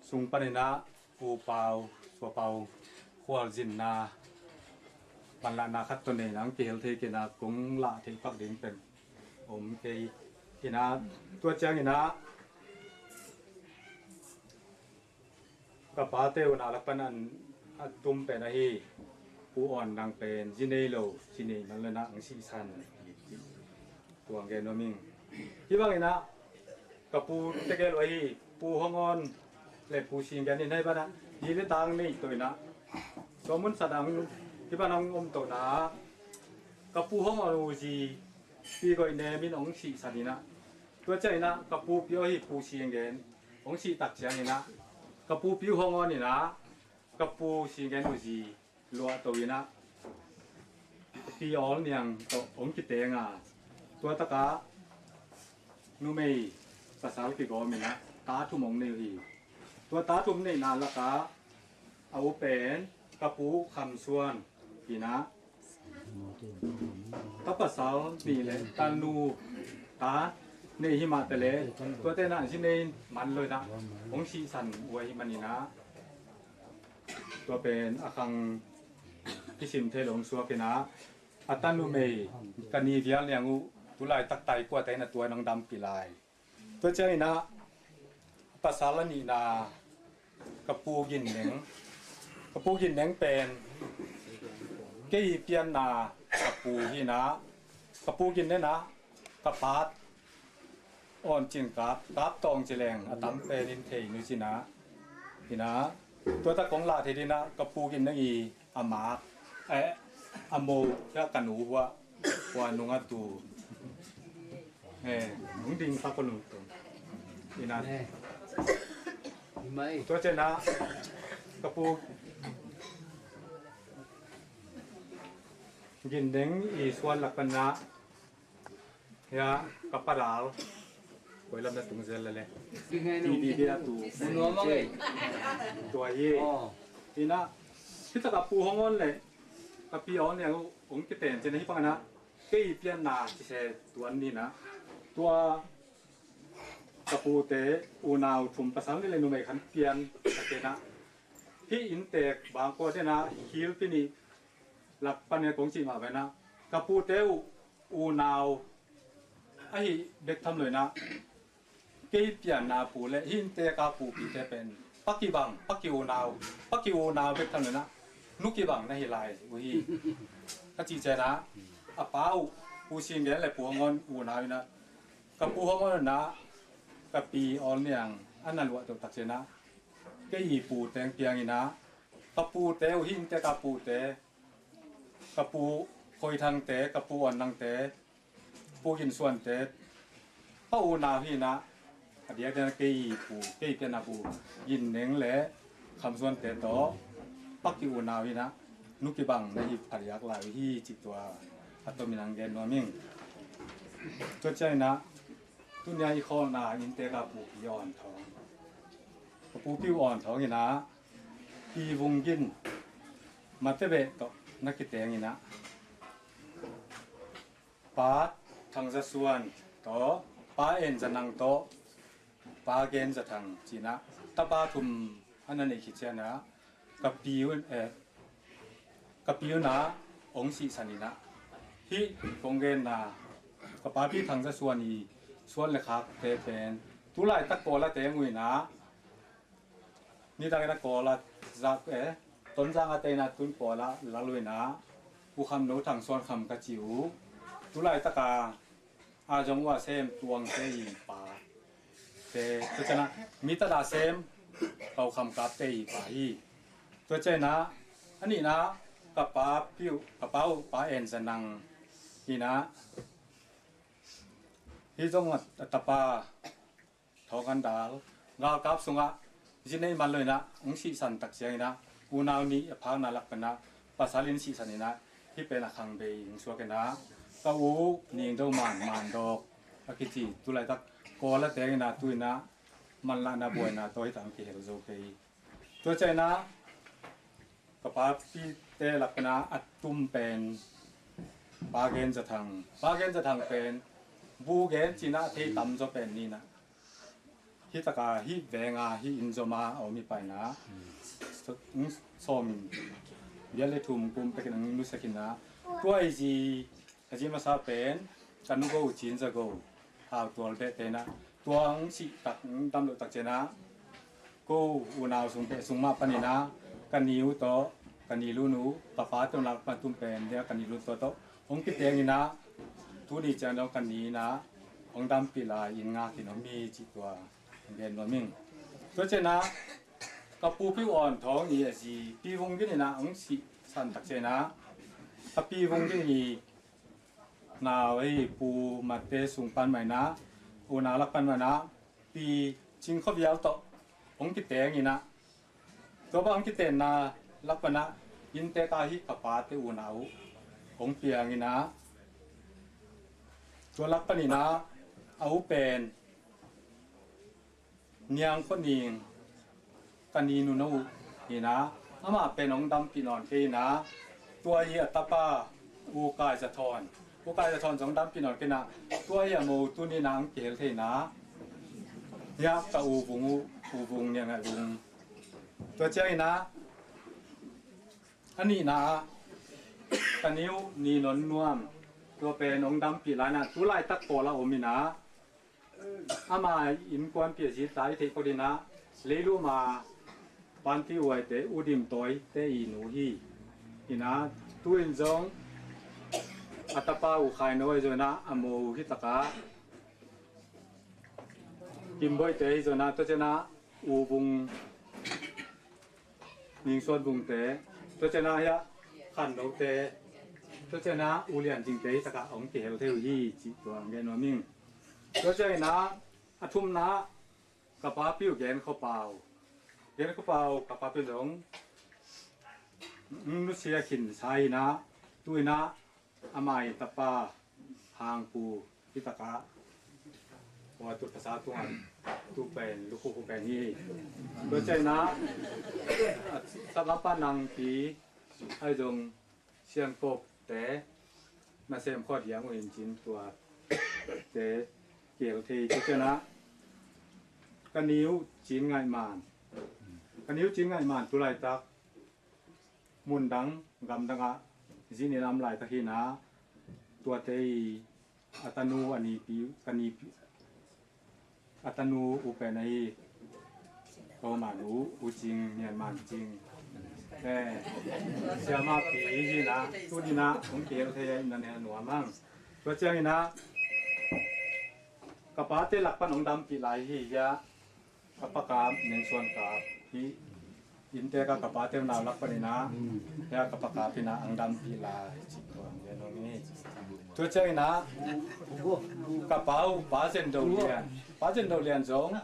sung panin ah Pu Pau, Sua Pau khualzinna manlahna khat tawh nei nang kihel thei kei na, kong lah theih pak ding pen om kei. Hi na, tua ciangin ah ka pate unau lak pan a tum pen ahi Pu Awn Dang pen zi nei lo, zi nei man lo na hong sihsan hi. Tua hong gen nuam ing. Hih bangin ah ka pu tegel uh ahi Pu Hong Awn le Pu Sing Gen in hih banah zi le tang nei to in ah, tua mun sat ah hih banah hong om to na, ka Pu Hong Awn uh zi Pi Goih Nem in hong sihsan in ah, tua ciangin ah ka pupi uh ahi Pu Sing Gen hong sih tak ciangin ah ka pupi uh Hong Awn in ah ka Pu Sing Gen uh zi luah to in ah Pi Awl Niang tawh hong kiteng a, tua takah numei pasal kigawm in ah ta thum hong nei uh hi. Tua ta thum neihna lakah a u pen ka Pu Kham Suan hi na, ta pasal nih le ta nu ta nei hi mah teh le, tuate na zi nei man lo in ah hong sihsan uh ahih manin ah, tua pen a khang kisim thei lo hong suak in ah, a ta numei ka Ni Vial Niang uh tu laitak tai kua te in ah tua in hong dampih lai. Tua ciangin ah pasal a nihna ka Pu Gin Neng, ka Pu Gin Neng pen kei pianna ka pu hi na, ka Pu Gin Neng ah ka pa Awn Cin Kap, Kap Tawng ci leng a tam pen in thei nu ci na. Hi na, tua tak kong lah thei ding ah ka Pu Gin Neng i a mak, eh, a mo, ka nu hua, hua nung a tu. Eh, nung ding sa ko nung tu. Hi na. Hi mai. Tua ciang ah ka Pu Gin Neng i suan lak pan ah, ya, ka Pa Dal. Koi lam na tung zel lele. Ti di dia tu. Tua hi. Hi na, hi tak a Pu Hong Awn le ka Pi Awn Niang hong kiten ci na, hi pang na kei pianna ci se tuan ni na. Tua ka pute unau thum, pasal nih le numei khat pian ka kei na. Hi inntek bang ko te na, hil pi ni lak pan e kong ci mah ve na, ka pute uh unau ahi bek tham lo in ah, kei pianna pu le hi inntek a pupite pen pa kibang, pa ki unau, pa ki unau bek tham lo in ah, nu kibang na hi lai uh hi. Ka ci ciang ah a pa uh, Pu Sing Gen le Pu Hong Awn unau in ah, ka Pu Hong Awn in ah ka Pi Awl Niang a na luah to tak ciang ah, kei i pu teng piang in ah, ka pute uh hi inntek a pute, ka Pu Khoi Thang te, ka Pu Awn Nang te, Pu Gin Suan te, pa unau hi na, a diak diak na kei pu, kei pianna pu Gin Neng le Kham Suan te tawh pa ki unau hi na, nu kibang na hi phadiak lai uh hi ci tua a tom in hong gen nuam ing. Tua ciang in ah, tuni a i khawlna inntek a pupi Awn Thawng, ka pupi uh Awn Thawng in ah Pi Vung Gin Mate Beh tawh na kiteng in ah, Pa Thang Za Suan tawh, Pa En Za Nang tawh, Pa Gen Za Thang ci in ah, tapa thum a na neih khit ciang ah, ka pi un, eh, ka pi un ah hong sihsan in ah, hih kong genna ka papi Thang Za Suan i suan le khakte pen tu laitak Kawl a teng uh in ah, nidang in ah Kawl a zak, eh, Tonzang a teina tun pawla lal uh inah U Kham No Thang Suan Kham ka ci uh. Tulaitaka a zong uh a sem Tuangte i pa te, tua cianah mi tada sem Kau Kham Kapte i pa hi. Tua cianah a nihna ka pa piuh, ka pa uh Pa En Za Nang inah, hi zong a tapa Thawng Khan Dal galkap sungah zi nei man lo inah hong sihsan tak cianginah unau nih a phakna lak panah pasal in sihsan inah hih pen a khang bei hong suak inah ka u Ning Do Man, Man Dawk a kici, tulaitak Kawl a teng inah tu inah manlahna buaina tawh hih tang kihel zo kei. Tua cianginah ka papite lak panah a tum pen Pa Gen Za Thang, Pa Gen Za Thang pen bu gen cinah a thei tamzaw pen ninah hih taka hih venga hih inn zoma a om hi paina sawm bial le thum kum pekin ang nusia khinah tua i zi a zi masa pen ka nu Go Cin Za Go Hau Tual Beh tenah tua ang sih tak dam loh tak cianah ko unau sung peh sung mah paninah ka ni uh tawh ka ni lun uh ka pa tawh nak pan tum pen dia ka ni lun tawh tawh hong kitenginah tuni ciang dong ka ni inah hong dampih lai in ngak in om hi cih tua gen nuam ing. Tua cianah ka pu Piu Awn Thawng i a zi Pi Vung Gin inah hong sihsan tak cianah ka Pi Vung Gin i nau ei Pu Mate sung pan mainah unau lak pan mainah Pi Cing Khaw Vial tawh hong kitenginah tua bang hong kitenna lak panah innte ka hih ka pate unau uh hong pianginah tua lak paninah a u pen Niang Khaw Ning ka ni nu no uh inah amah pen hong dampih nawn kei inah tua i a tapa U Kai Za Thawn, U Kai Za Thawn zong dampih nawn kei inah tua i a mo tuni inah ang kihel thei inah hiah ka U Vung uh, U Vung Niang Ngai Vung. Tua cianginah a nihna ah ka ni uh Ni Non Nuam, tua pen hong dampih lai inah tulaitak Kawl a om inah ama innkuanpih a zi ta i theih kawt inah Leiluma Panti Uaite U Dim Tawite i nu hi. Inah tu in zong a tapa U Khai No a i zong inah a mo uh hih takah Kim Boite hi zong inah tua cianah U Vung Ning Suan Vungte, tua cianah hiah Khan Note, tua cianah U Lian Cingte hih takah hong kihel thei uh hi cih tua ang gen nuam ing. Tua cianginah a thumna ka pa Piu Gen Khaw Pau, Gen Khaw Pau ka pa Piu zong nusia khinsa inah tu inah ama i tapa Hang Pu hih takah tua tu tasa tungah tu pen lukhu khu pen hi. Tua cianginah a tapa Nang Pi a i zong Siangkopte nasem khawh diang uh in cin tuate kihel thei. Tua cianginah ka ni uh Cin Ngaih Man, ka ni uh Cin Ngaih Man tulaitak mundang gamdangah zinin a om laitak hinah tuate i a tanu a nipi, ka nipi a tanu u pen ahi Thoman u, U Cing, Myanmar Cing, eh, siamahpi hinah tuninah hong kihel thei a inah nuam ang. Tua cianginah ka pate lak pan hong dampih lai hi hiah ka pakap Neng Suan Kap hi. Innte ka ka pate unau lak paninah hiah ka pakap inah ang dampih lai cih tua ang lian hong hi. Tua cianginah ka pa uh Pa Zen Do Lian, Pa Zen Do Lian zong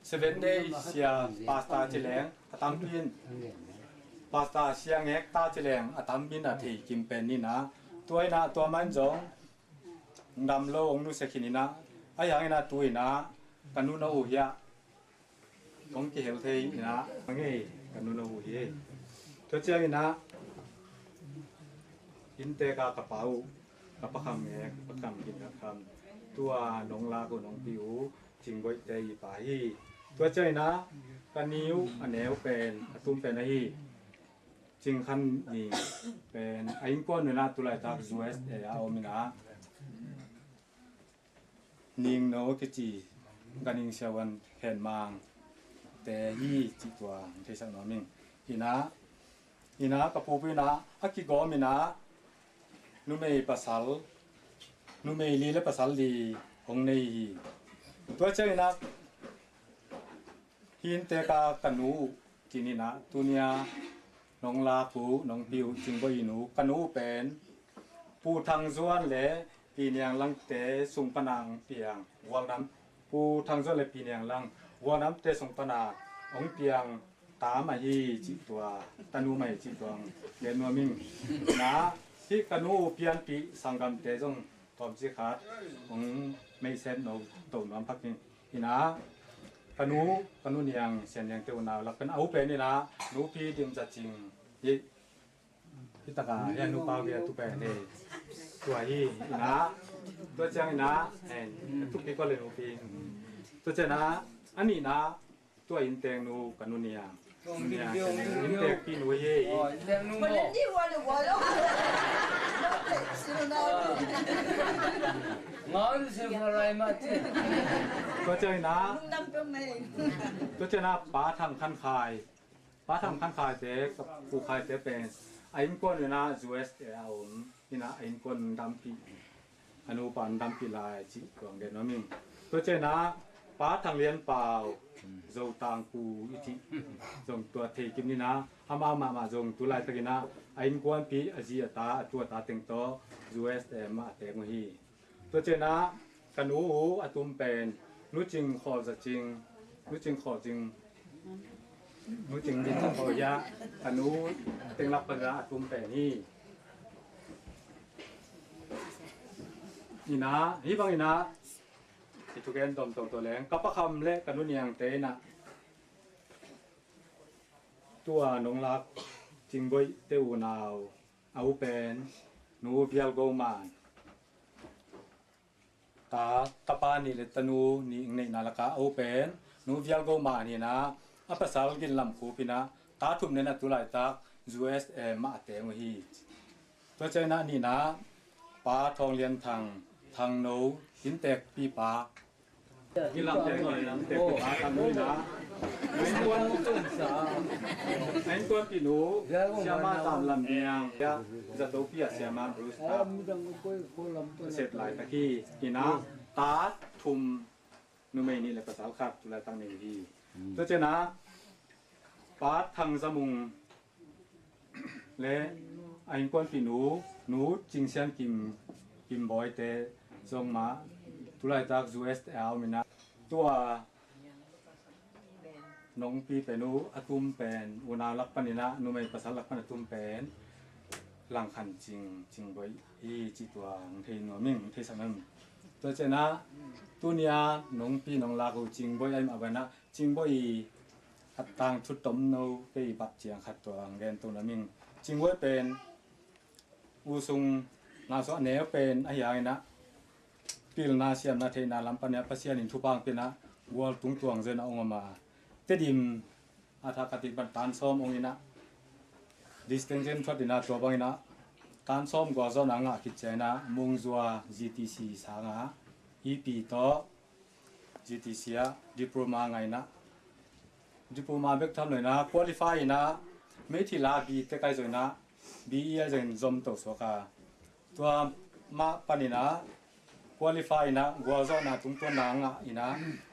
Seven Day sia pasta ci leng a tampi in, pasta sia ngek ta ci leng a tampi in a thei kim pen ninah tua inah tua main zong dam lo hong nusia khin inah a hiang inah tu inah ka nu no uh hiah hong kihel thei inah a ngei ka nu no uh hi. Tua cianginah innte ka ka pa uh ka pakham nge ka pakham kin ka kham tua nong lak uh nong pi uh Cingboihte i pa hi. Tua cianginah ka ni uh a neu pen a tum pen ahi Cing Khan Ning pen a innkuan uh inah tulaitak U S A a om inah Ning No kici ka Ning Siavuan Khen Mang te hi cih tua theisak nuam ing. Inah Ina ka pupu ina a kigawm ina numei pasal, numei li le pasal li hong nei hi. Tua ciang ina hi inntek a ka nu uh cin ina tunia nong lak uh, nong pi uh Cingboih inn uh, ka nu uh pen Pu Thang Zuan le Pi Niang Langte sung pana hong piang, Vualnam, Pu Thang Zuan le Pi Niang Lang Vualnamte sung pana hong piang ta mah hi cih tua, tanu mah hi cih tua hong gen nuam ing. Ina hih ka nu uh pianpih sanggamte zong tawmcik khat hong meihset no to nuam phak ing. Ina ka nu, ka nu Niang Sian Niangte unau lak pen a u pen ina nupi Dim Za Cing hi. Hi taka hi a nupa via tu pen hi. Tua hi ina, tua ciang ina, en, tu pi ko le nupi. Tua ciang ina, a nihna, tua inntek nu ka nu Niang. Nu Niang, inntek pi nu hi. Tua ciang ina, tua ciang ina, Pa Thang Khan Khai. Pa Thang Khan Khaite, ka pu Khaite pen a innkuan ina U S A a om ina a innkuan dampih, a nupa dampih lai cih tua hong gen nuam ing. Tua ciang ina Pa Thang Lian Pau, Zotang pu i cih zong tua thei kim ina, ama mahmah zong tu laitak ina a innkuanpih, a zi a ta, a tu a ta teng tawh U S A mah a teng uh hi. Tua ciang ina ka nu uh a tum pen Nu Cing Khawh Za Cing, Nu Cing Khawh Cing, Nu Cing Din Khawh Za, ka nu teng lak pan ina a tum pen hi. Ina, hi bang ina i thugen dom toto leng ka Pa Kham le ka nu Niangte ina tua nong lak Cingboihte unau a u pen Nu Vial Go Man. Ta, tapa nih le tanu nih hong neihna laka a u pen Nu Vial Go Man hi ina, a pasal Gin Lam Khup ina ta thum nen a tu laitak U S A mah a teng uh hi. Tua ciang ina a nihna Pa Thawng Lian Thang, Thang No, inntek pipa. Gin Lam tek no ina, inntek pipa Thang No ina a innkuan, a innkuanpih nu Siama Zam Lam Niang, Zatopi a Siama Bruce ta a sep laitak hi. Ina ta thum, numei nih le pasal khat tu laitak nei uh hi. Tua ciang ina Pa Thang Za Mung le a innkuanpih nu, Nu Cing Sian Kim, Kim Bawite zong mah tu laitak U S A a om ina, tua nong pi pen uh a tum pen unau lak pan ina, numei pasal lak pan a tum pen Lang Khan Cing, Cingboih hi cih tua hong thei nuam ing, hong theisak nuam ing. Tua ciang ina tunia nong pi nong lak uh Cingboih ahi mah bang ina Cingboih a tangthu tomno kei bat ciang khat tua hong gen to nuam ing. Cingboih pen u sung na sung a neu pen ahi hang ina pilna siamna theihna lam pan ina Pasian in thupha hong pia ina gual tung tuang zen a hong om a, Tedim a thak a tin pan tan sawm hong ina, distinction thuat ina tua bang ina tan sawm gualzawhna ngah khit ciang ina Mungzua G T C sanga ipi tawh G T C ah diploma ngah ina, diploma bek tham lo ina qualify ina meithil a B Tech ahi zong ina B E ahi zong in zom to suak a, tua mah pan ina qualify ina gualzawhna tungtuanna ngah ina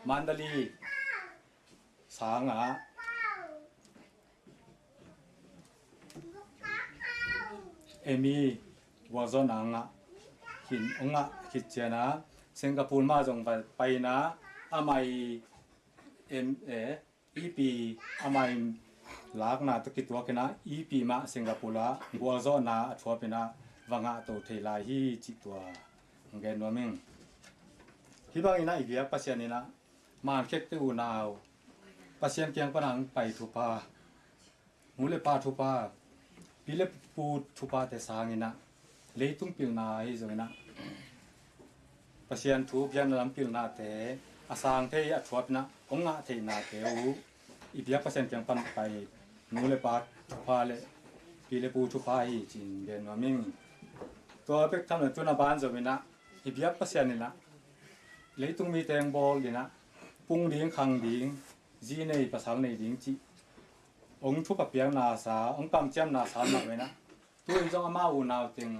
Mandalay sanga M E gualzawhna ngah khin, ngah khit ciang ina Singapore mah zong va pai ina amah i M A, ipi amah in lakna tawh kituak ina ipi mah Singapore ah gualzawhna a thuap ina va ngah to thei lai hi cih tua hong gen nuam ing. Hi bang ina i biak Pasian ina mankhekte unau Pasian kiang pan hong pai thupha, nu le pa thupha, pi le pu thuphate sang ina leitung pilna ahi zong ina Pasian thu biakna lam pilnate a sang thei a thuap ina hong ngah theihnate uh i biak Pasian kiang pan pai nu le pa thupha le pi le pu thupha hi cih gen nuam ing. Tua bek tham lo tuna ban zom ina i biak Pasian ina leitung mi teng bawl ina pung ding khang ding, zi nei pasal nei ding cih hong thupha piakna sa, hong kamciamna sa mah ve inah, tu-in zong amah unau teng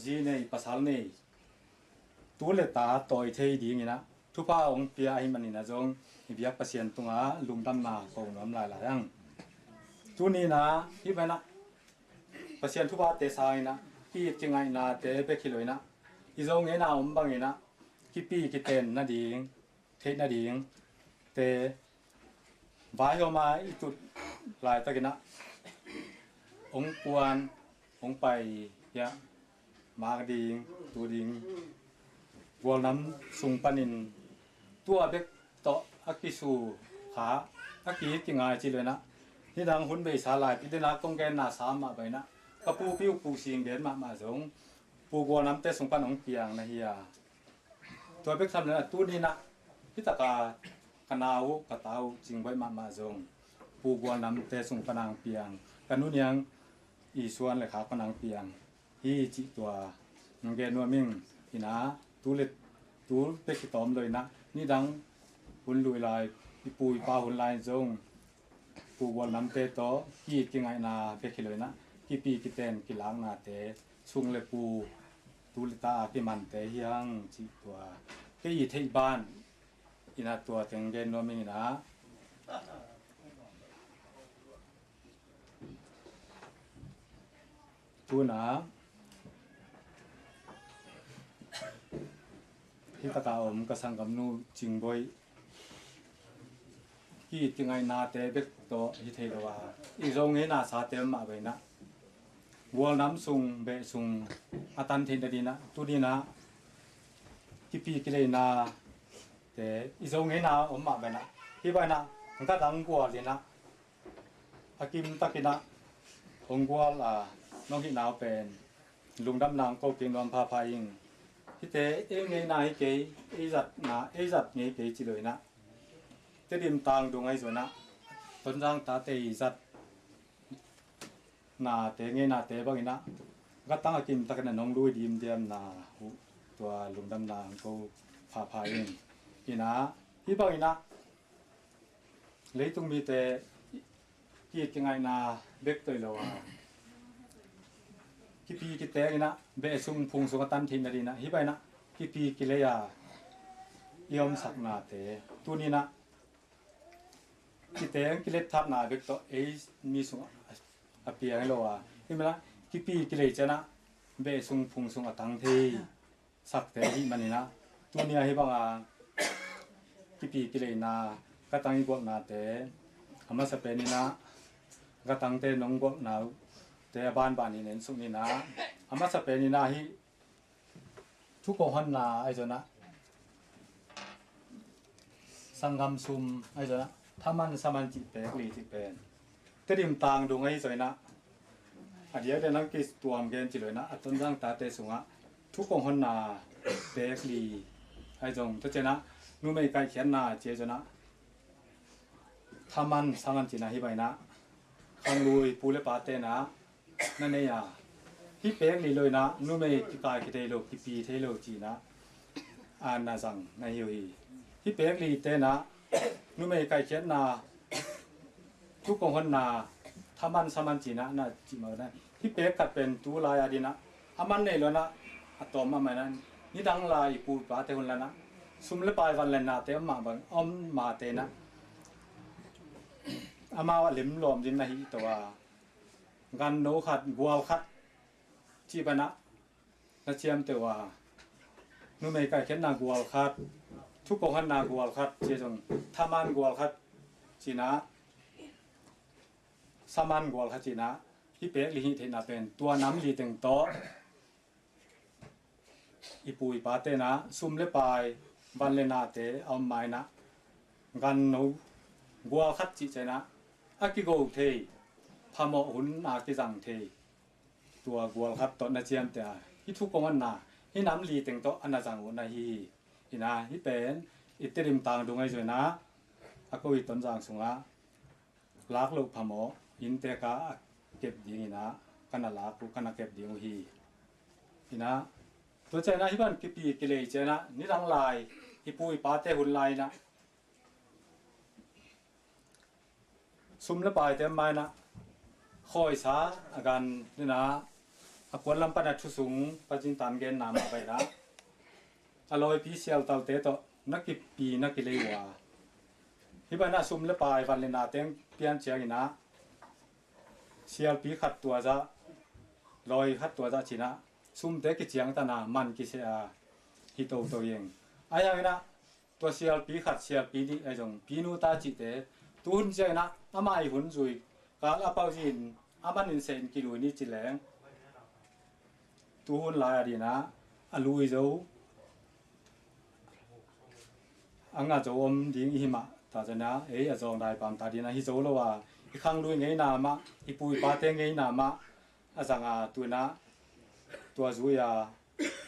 zi nei pasal nei tu le ta tawi thei ding inah thupha hong pia ahih manin ah zong i biak Pasian tungah lungdamna ko nuam lailai ang. Tuni inah hih banah Pasian thuphate sang inah ki-it kingaihnate bek hi lo inah i Zo ngeina om bang inah kipi kiten nading, theih nading te vaihawm a i tut laitak inah hong kuan, hong pai hiah mak ding, tu ding, gualnam sung panin tua bek tawh a kisu kha, a ki-it kingai ci lo inah, nidang hun beisa lai pi dena kong genna sa mah bang inah ka pupi uh Pu Sing gen mahmah zong Pu Gualnamte sung pan hong piang na hi a, tua bek tham lo inah tuni inah hih taka ka nau uh, ka ta uh Cingboih mahmah zong Pu Gualnamte sung pan hong piang, ka nu Niang i suan le khak pan hong piang hi cih tua hong gen nuam ing. Inah tu le tu bek hi tawm lo inah nidang hun lui lai, i pu i pa hun lai zong Pu Gualnamte tawh ki-it kingaihna bek hi lo inah kipi kiten kilaknate sung le pu, tu le ta a kimante hi hang cih tua kei i theih ban inah tua teng gen nuam ing inah. Tu inah hih taka om ka sanggamnu Cingboih ki-it kingaihnate bek tawh hi thei lo a, i Zo ngeina sate mah bang inah gualnam sung, beh sung a tan theih nading inah tuni inah kipi kileina te i Zo ngeina om mah bang inah hih bang inah ka dang gual inah a kimtak inah hong gual a nong hihna uh pen lungdamna hong ko kik nuam phapha ing. Hihte ei ngeina hi kei, ei zatna, ei zat ngei kei ci lo inah Tedim tangdung ahi zong inah Tonzang tate i zat nate ngeinate bang inah ka tang a kimtak inah nong lui dimdiamna uh tua lungdamna hong ko phapha ing. Inah hih bang inah leitung mite ki-it kingaihna bek tawh hi lo a, kipi kiteng inah beh sung phung sung a tan theih nading inah hih bang inah kipi kilei a i omsaknate tuni inah kiteng kilet thatna bek tawh ei mi sung a piang hi lo a, hih bang inah kipi kilei ciang inah beh sung phung sung a tang thei sakte ahih man inah tuni a hih bang a kipi kileina ka tang i gualhnate a masa pen inah ka tangte nong gualhna uh te a banban in en suk ni inah a masa pen inah hih thu kong honna ahi zong inah sanggam sum ahi zong inah thaman saman cih pek li cih pen Tedim tangdung ahi zong inah a diakdiak nang kituam gen ci lo inah a Tonzang tate sungah thu kong honna pek li ahi zong tua ciang inah numei kaihkhiatna ci ahi zong inah thaman saman ci inah hih bang inah khanglui pu le pate inah na nei a, hih pek li lo inah numei kikai kithei lo, kipi thei lo ci inah a na zang na hi uh hi. Hih pek lite inah numei kaihkhiatna thu kong honna thaman saman ci inah na cih mah inah hih pek khat pen tu lai a ding inah a man nei lo inah a tawm mahmah inah nidang lai i pu i pate hun lai inah sum le pai van le nate om mah bang om mate inah amau a lim lawm ding na hi to a, ganno khat, gual khat cih bang inah na ciamteh uh a, numei kaihkhiatna gual khat, thu kong honna gual khat ci zong thaman gual khat ci inah saman gual khat ci inah hih pek li hih theihna pen tua nam li teng tawh i pu i pate inah sum le pai van le nate a om ma inah ganno gual khat cih ciang inah a kigo thei, phamawh hun a kizang thei tua gual khat tawh na ciamteh a, hih thu kong honna hih nam li teng tawh a na zang uh na hi hi. Inah hih pen i Tedim tangdung ahi zong inah a ko i Tonzang sungah lak loh phamawh innte ka a kep ding inah ka na lak uh, ka na kep ding uh hi. Inah tua ciang inah hih bang kipi kilei ciang inah nidang lai i pu i pate hun lai inah Sum le paite mai-in ah khawisa a gan dina a kuan lam pan a thu sung pacin tan genna mah bai-in ah a lawipi sialtalte tawh na kipi na kilei uh a, hih bai-in ah sum le pai van le na teng pian ciangin ah sialpi khat tua zah, lawi khat tua zah ci-in ah sumte kiciangtan a man kiseh a hi toto hi ing. Ahi hangin ah tua sialpi khat, sialpi nih ahi zong pinu ta cihte tuhun ciangin ah amah i hun zui kal a pau zin a man in seh in kilui ni ci leng tuhun lai a dina a lui zo a ngah zo om ding i hi mah ta zana ei a zawng dai pam ta dina hi zo lo a, i khang lui ngeina mah, i pu i pate ngeina mah a zang a, tu-in ah tua zui a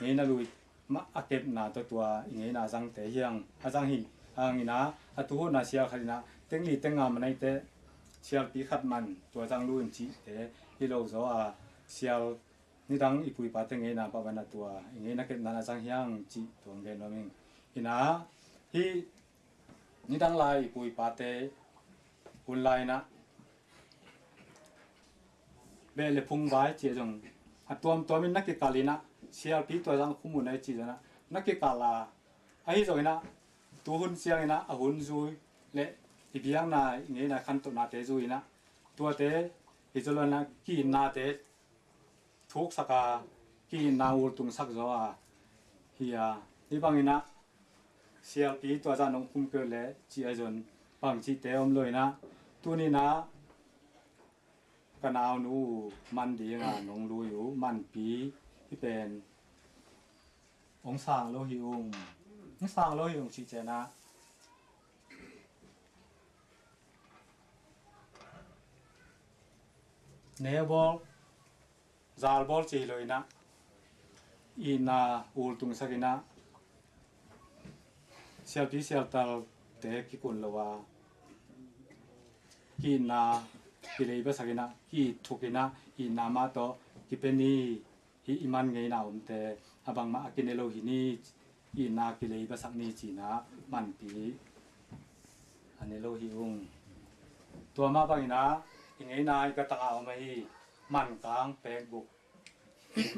ngeina lui mah a kepna tawh tua i ngeina a zangte hi hang, a zang hi hangin ah a tuhun a sial khat in ah teng li teng nga ma neite sialpi khat man tua zang lui in cihte hi lo zaw a, sial nidang i pu i pate ngeina pah bai-in ah tua i ngeina kepna a zang hi hang cih tua hong gen nuam ing. Hi-in ah hih nidang lai i pu i pate hun lai-in ah beh le phung vai ci-a zong a tuamtuamin na kikal in ah sialpi tua zang khum un a i ci zong ah na kikal a, ahi zongin ah tuhun ciangin ah a hun zui le i biakna i ngeina khantohnate zui in ah tuate hi zaw lo-in ah ki-itnate thuksak a, ki-itna ultungsak zaw a hi a, hih bangin ah sialpi tua zah nong khum kei uh leh ci a zon bang cihte om lo-in ah tuni-in ah ka naunu man ding a nong lui uh manpi hih pen hong sang lo hi ung, hong sang lo hi ung cih ciangin ah neu bawl, zal bawl ci hi lo-in ah itna ultungsak in ah sialpi sialtalte kikun lo a, ki-itna kileibasak in ah, ki-it thuk in ah itna mah tawh kipia ni. Hih i man ngeina omte a bangmah a kine lo hi ni, itna kileibasak ni ci-in ah manpi a ne lo hi ung. Tua mah bangin ah i ngeina i gatang a om ahi Mankang pekguk,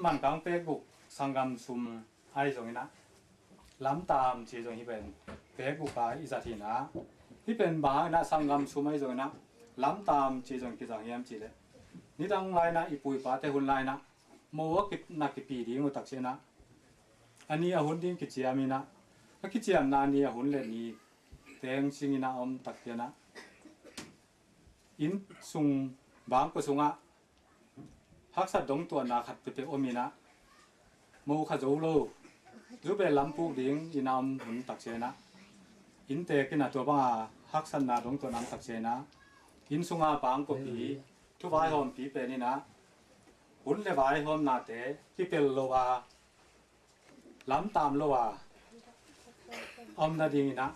Mankang pekguk sanggam sum ahi zongin ah lamtam ci zong hih pen pekguk a i zat hi-in ah, hih pen bang hangin ah sanggam sum ahi zongin ah lamtam ci zong kizang hiam cih leh nidang lai-in ah i pu i pate hun lai-in ah mo a ki, na kipi ding uh tak ciangin ah a ni a hun ding kiciam in ah a kiciamna ni a hun le ni teng cingin ah om tak ciangin ah inn sung bangkua sungah haksat dongtuahna khat peuhpeuh om in ah mo kha zo lo, zubel lam puk ding in ah om hun tak ciangin ah inntek in ah tua banga haksatna dongtuahna om tak ciangin ah inn sunga bangkuapi thuvaihawmpi pen in ah hun le vaihawmnate kipel lo a lamtam lo a a om nadingin ah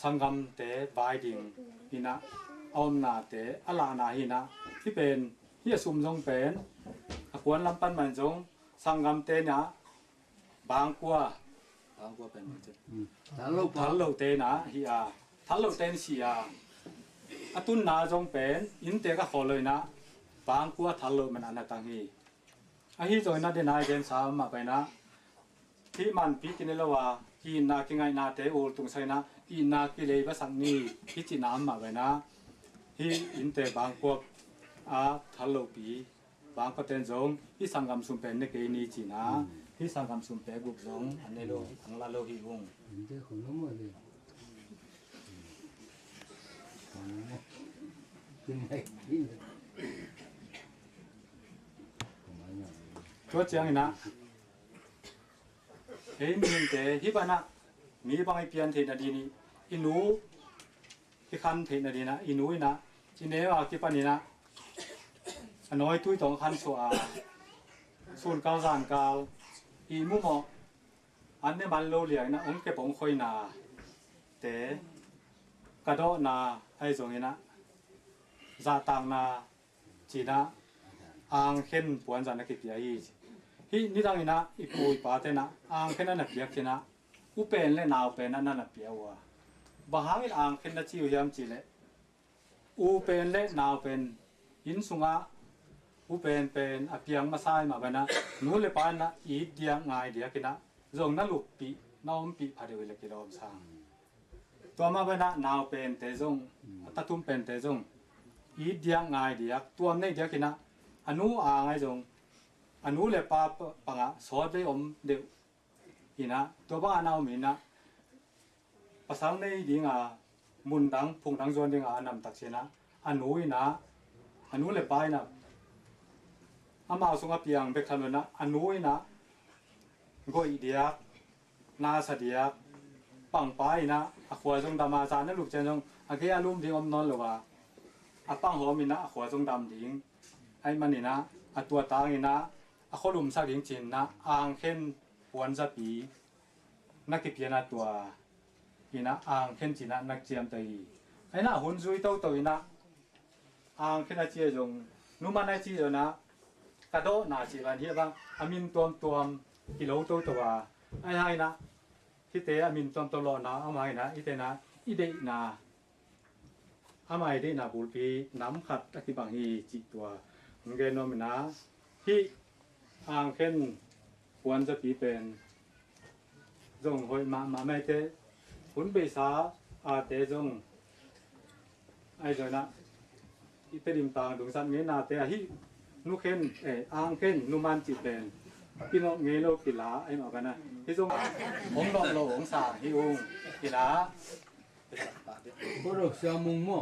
sanggamte vai dingin ah a omnate a lahna hi-in ah hih pen hih a sum zong pen a kuan lam pan man zong sanggamte in ah bangkua, bangkua pen man zong thal lo, thal lote in ah hi a, thal lote in si a, a tunna zong pen inntek a khawl lo-in ah bangkua thal lo man a na tang hi. Ahi zongin ah denai gensa mah bai-in ah hih manpi kine lo a ki-itna kingaihnate ultungsak in ah itna kileibasak ni hih cihna mah bai-in ah hih inntek bangkua a thal lopi bangkuate in zong hih sanggam sum pen ne kei ni ci-in ah hih sanggam sum pekguk zong a ne lo, a la lo hi ung. Tua ciangin ah ei mihingte hih banah mi bang i pian theih nading i nu i khan theih nading ah i nu in ah i neu a kipan in ah a nawitui tawh khan suah a, sunkal zankal i mumawh an ne man lo liang in ah hong kep hong khoina te ka dawhna ahi zongin ah zahtakna ci-in ah angkhen puanzah na kipia hi. Hih nidangin ah i pu i pate in ah angkhen a na piak ciangin ah u pen le nau pen ah na na pia uh a, bang hangin angkhen na ci uh hiam cih leh U pen le nau pen inn sungah u pen pen a piang masa i mah banah nu le pa inah it diak ngai diak inah zong na luppih na ompih phadeuh i le kilawm sang. Tua mah banah nau pente zong a tatum pente zong it diak ngai diak tuam neih diak inah a nu ang ai zong a nu le pa pangah sawt vei om deuh inah tua bangah na om inah pasal nei dinga mundang phungdang zuan dinga a namtak sinah a nu inah a nu le pa inah amau sungah piang bek khan unah a nu inah goih diak nasa diak pangpa inah a khua zong dama zah na luk cian zong a gei a lum ding om nawn lo a a panghawm inah a khua zong dam ding aih maninah a tua tang inah a khualumsak ding cinnah angkhen puanzapi na kipianah tua inah angkhen cinah nak ciamta hi. Ainah hun zui toto inah angkhen a cia zong numan a cia zonah ka dawhna cih van hiah bang a min tuamtuam kilo toto a ai ha inah hite a min tuamto lawhna ama inah hite inah i deihna ama i deihna bulpi nam khat a kibang hi cih tua hong gen nuam inah hih angkhen puanzapi pen zong hoih mahmah maite hun beisa ate zong ai zonah i Tedim tang dungzat ngeinate ahi nukhen angkhen numan cih pen kinawh ngei lo kila ai mah banah hi zong hong lawh lo hong sa hi ung kila. Poro siamung mo.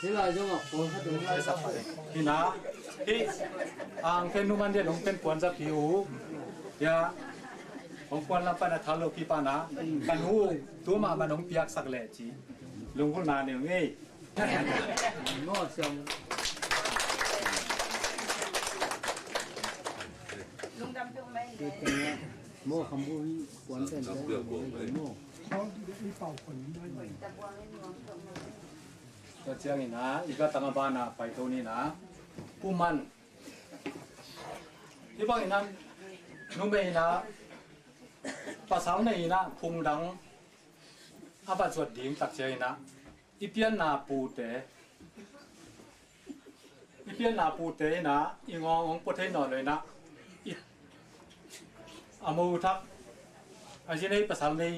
Hila zong a poro sa dong lai sa pai. Hina hi angkhen numan dia nong pen puanzapi uh ya hong puan lam pana thalo ki pana kan hu tu mah man hong piaksak leh ci. Lunggulhna neu ngei. Mo siam. Mo khambu hi puan ten mo. Tua ciangin ah i gatang a banah paito ni nah puman hi bangin ah numei nah pasal nei inah phungdang a va zuat ding tak ciangin ah i pianna pute i pianna pute inah i ngawng hong pua thei nawn lo inah i a mo thak a zi nei pasal nei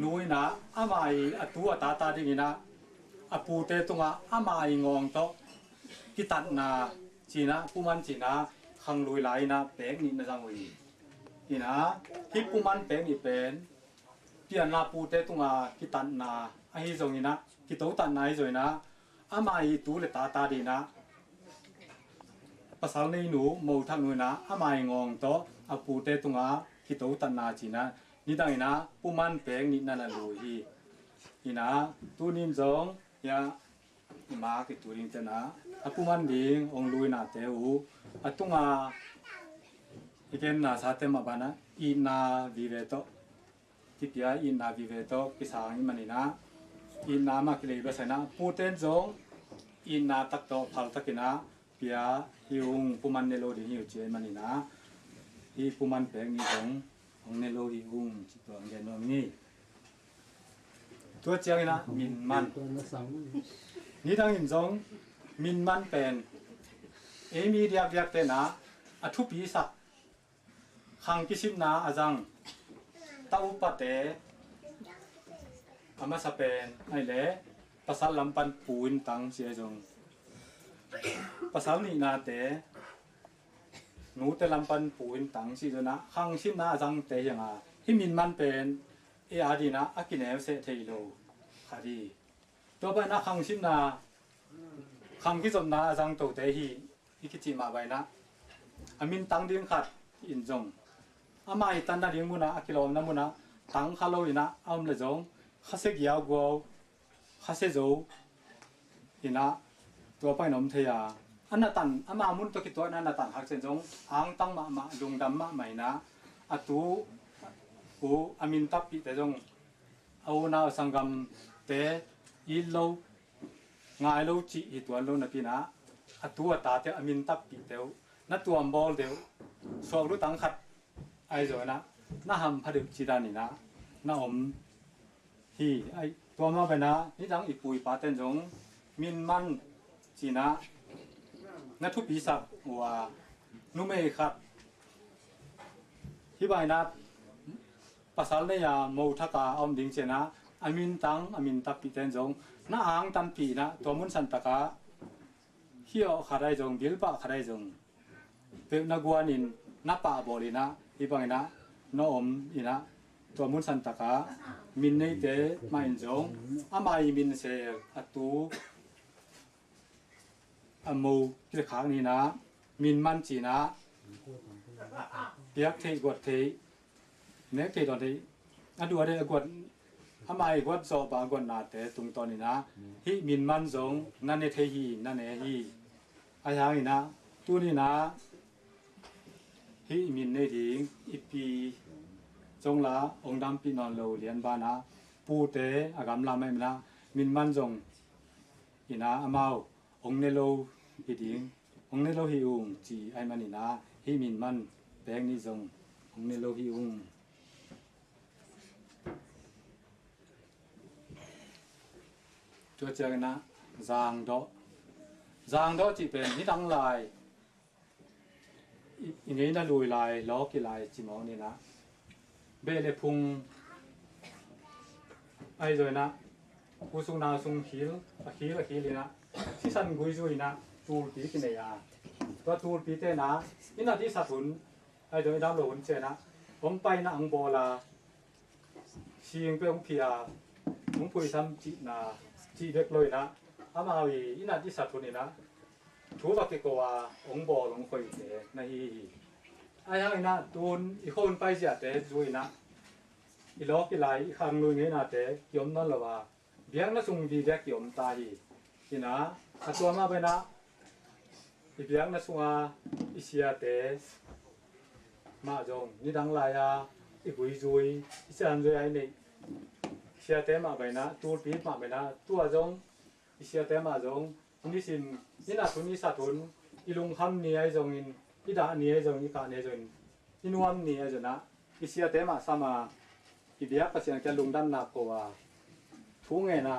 nu inah ama i a tu a tata ding inah a pute tungah ama i ngawng tawh kitatna cinah puman cinah khanglui lai inah pek nih na zang uh hi. Inah hih puman pek nih pen pianna pute tunga kitatna ahi zong inah kitotatna ahi zong inah ama i tu le tata dinah pasal nei nu mo thak nu inah ama i ngawng tawh a pute tunga kitotatna cinah nidang inah puman pek nih na la lui hi. Inah tunin zong ya ima kitu ding tenah a puman ding hong luinate uh a tunga i genna sate mah banah itna vive tawh kipia itna vive tawh kisang i maninah itna mah kilei basa inah puten zong itna tak tawh phal takinah pia hi ung puman ne lo ding hi uh ci a i maninah hi puman pek ni zong hong ne lo hi ung ci tua hong gen nuam ni. Tua cianginah min man nidangin zong min man pen ei mi diakdiak tenah a thupi sak khang kisimna a zang ta upate a masa pen ai le pasal lampan pu in tang si a zong pasal nihnate nute lampan pu in tang si zonah khang simna a zangte hianga hi min man pen ei a dinah a kineu seh thei lo khat hi. Tua banah khang simna khang kizopna a zang tote hi i kici mah banah a min tang ding khat in zong ama i tanna ding munah a kilawmna munah tang kha lo inah a om le zong khasia giauguau khasia zo inah tua paina om thei a a natan ama mun tawh kituakna natan hak cen zong angtang mahmah lungdam mahmah inah a tu uh a min tappihte zong a unau sanggamte it lo ngai lo cih hi tuan lo napinah a tu a tate a min tappihte uh na tuambawl deuh suak lutang khat ai zo inah na hampha deuh cidan inah na om hi. Ai tua mah banah nidang i pu i paten zong min man cih na na thupi sak uh a, numei khat hih bang in ah pasal nei a mo thak a a om ding cih na, a min tang a min takpihte in zong na ang tanpih in ah tua mun santak ah hih awh khat ahi zong, bilpah khat ahi zong, peuh na guan in na pah bawl in ah hih bang in ah na om in ah, tua mun santak ah min neite mah in zong ama ii min sel a tu a mo kikhak ni in ah, min man cih na piak theih, guat theih, nek theih, dawn theih, a duh a deih a guat, ama ii guat zawh bang a guatnate tungtawn in ah hih min man zong na ne thei hi, na ne hi. Ahi hang in ah tuni in ah hih min nei ding i pi zong la hong dampih nawn lo lian ban ah, pute a gamla mah in ah min man zong in ah amau hong ne lo hi ding, hong ne lo hi ung ci ahih man in ah hih min man pek nih zong hong ne lo hi ung. Tua ciangin ah zangdawh, zangdawh cih pen nidang lai i, i ngeina lui lai, lawki lai ci mawk ni in ah, beh le phung ahi zong in ah, u sung nau sung khil, a khil a khil in ah, sisan guizui in ah tulpi kinei a, tua tulpite in ah i nat i sat hun ahi zong, i dam lo hun ciang in ah hong pai in ah hong bawl a, sing peuh hong phih a, hong phuisam cihna cih bek lo in ah, amau ii i nat i sat hun in ah thu va kiko a hong bawl hong khoihte na hi hi. Ahi hang in ah tun i khuahun paiziate zui in ah i lawki lai, i khang lui ngeinate kiom nawn lo a, biakna sung vive a kiom ta hi. In ah a tua mah bang in ah i biakna sung a i siate mah zong, nidang lai a i guizui, i sisan zui a i neih siate mah bang in ah, tulpi mah bang in ah, tua zong i siate mah zong i nisim, i nat hun, i sat hun, i lungkham ni ahi zongin, i dah ni ahi zongin, i kah ni ahi zongin, i nuam ni ahi zongin ah i siate mah sam a, i biak Pasian kiang lungdamna ko a, thu ngen a,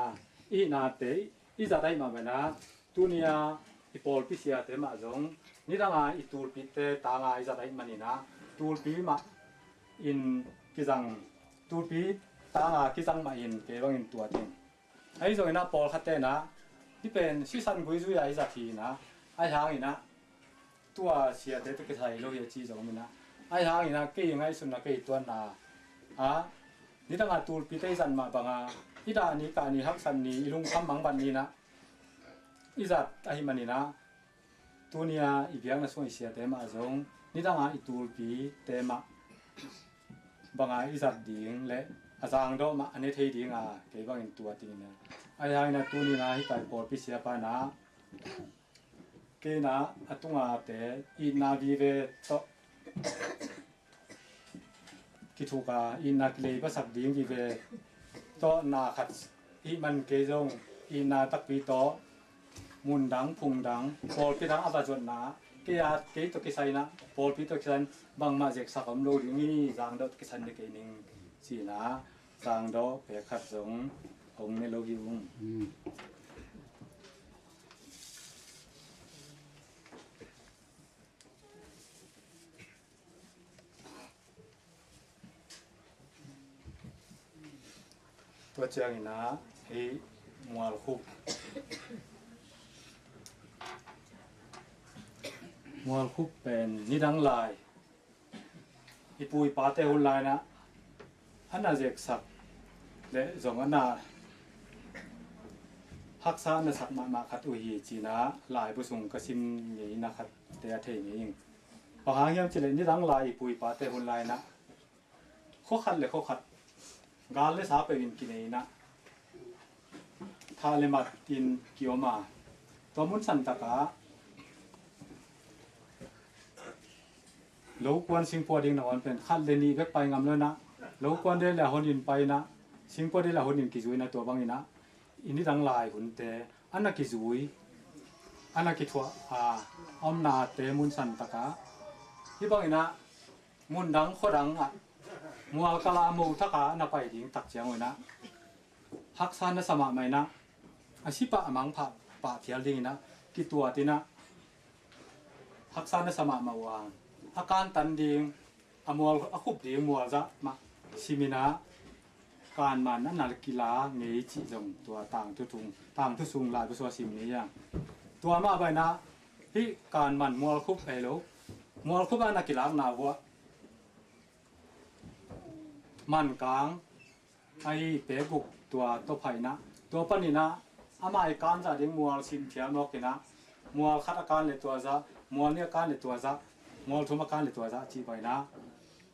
i hihnate i zat ahih mah bang in ah, tuni a i pawlpi siate mah zong nidang a i tulpite tang a i zat ahih man in ah, tulpi mah in kizang, tulpi tang a kizang mah in kei bangin tua ding. Ahi zongin ah pawlkhatte in ah hih pen sisan guizui a i zat hi in ah, ahi hang in ah tua siate tawh kisai lo hi a ci zong om in ah, ahi hang in ah kei ngaihsutna, kei tuanna ah, nidang a tulpite i zat mah bang a, i dah ni, kah ni, haksat ni, i lungkham mangbat ni in ah i zat ahih man in ah, tuni a i biakna sung i siate mah zong nidang a i tulpite mah bang a i zat ding le a zangdawh mah a ne thei ding a, kei bangin tua ding in ah. Ahi hang in ah tuni in ah hih pai pawlpi siapa in ah, kei in ah a tung a te itna vive tawh kithuk a, itna kileipasak ding vive tawh na khat ahih man kei zong itna takpi tawh mundang, phungdang, pawlpi dang a va zuatna, kei a, kei tawh kisai in ah, pawlpi tawh kisai in bangmah zeksak om lo ding hi, zangdawh tawh kisai in kei ning ci in ah, zangdawh pek khat zong hong ne lo hi ung. Tua ciangin ah hih Mualkhup, Mualkhup pen nidang lai i pu i pate hun lai in ah a na zeksak le zong a na haksa a na sak mahmah khat uh hi ci in ah laibu sung ka sim ngeina khatte a thei ngei ing. Bang hang hiam cih leh nidang lai i pu i pate hun lai in ah khua khat le khua khat gal le sa peuh in kinei in ah, thah le mat in kiom a, tua mun santak ah lo kuan singpua ding na wan pen khat le nih bek pai ngam lo in ah, lo kuan de le a hon in pai in ah, singpua de le a hon in kizui in ah, tua bang in ah i nidang lai hunte a na kizui, a na kithuah a, a omnate mun santak ah hih bang in ah mundang khuadang ah mual kal a mo thak a na pai ding tak ciang uh in ah haksa na sa mahmah in ah, a si pah a mang pah pah phial dinginah kituatinah haksa na sa mahmah uh a, a kantan ding, a mual a khup ding mualzah mah siminah kanman a na kila ngei cih zong tua tangthu sung, tangthu sung lai pasua sim ngei a. Tua mah bainah hih kanman mualkhup ahi lo, mualkhup a na kilakna vuah mankang ahi pek guk tua tawphainah tua paninah amah i kanzah ding mual sim phial mawkinah mual khat a kan le tuazah, mual nih a kan le tuazah, mual thum a kan le tuazah cih painah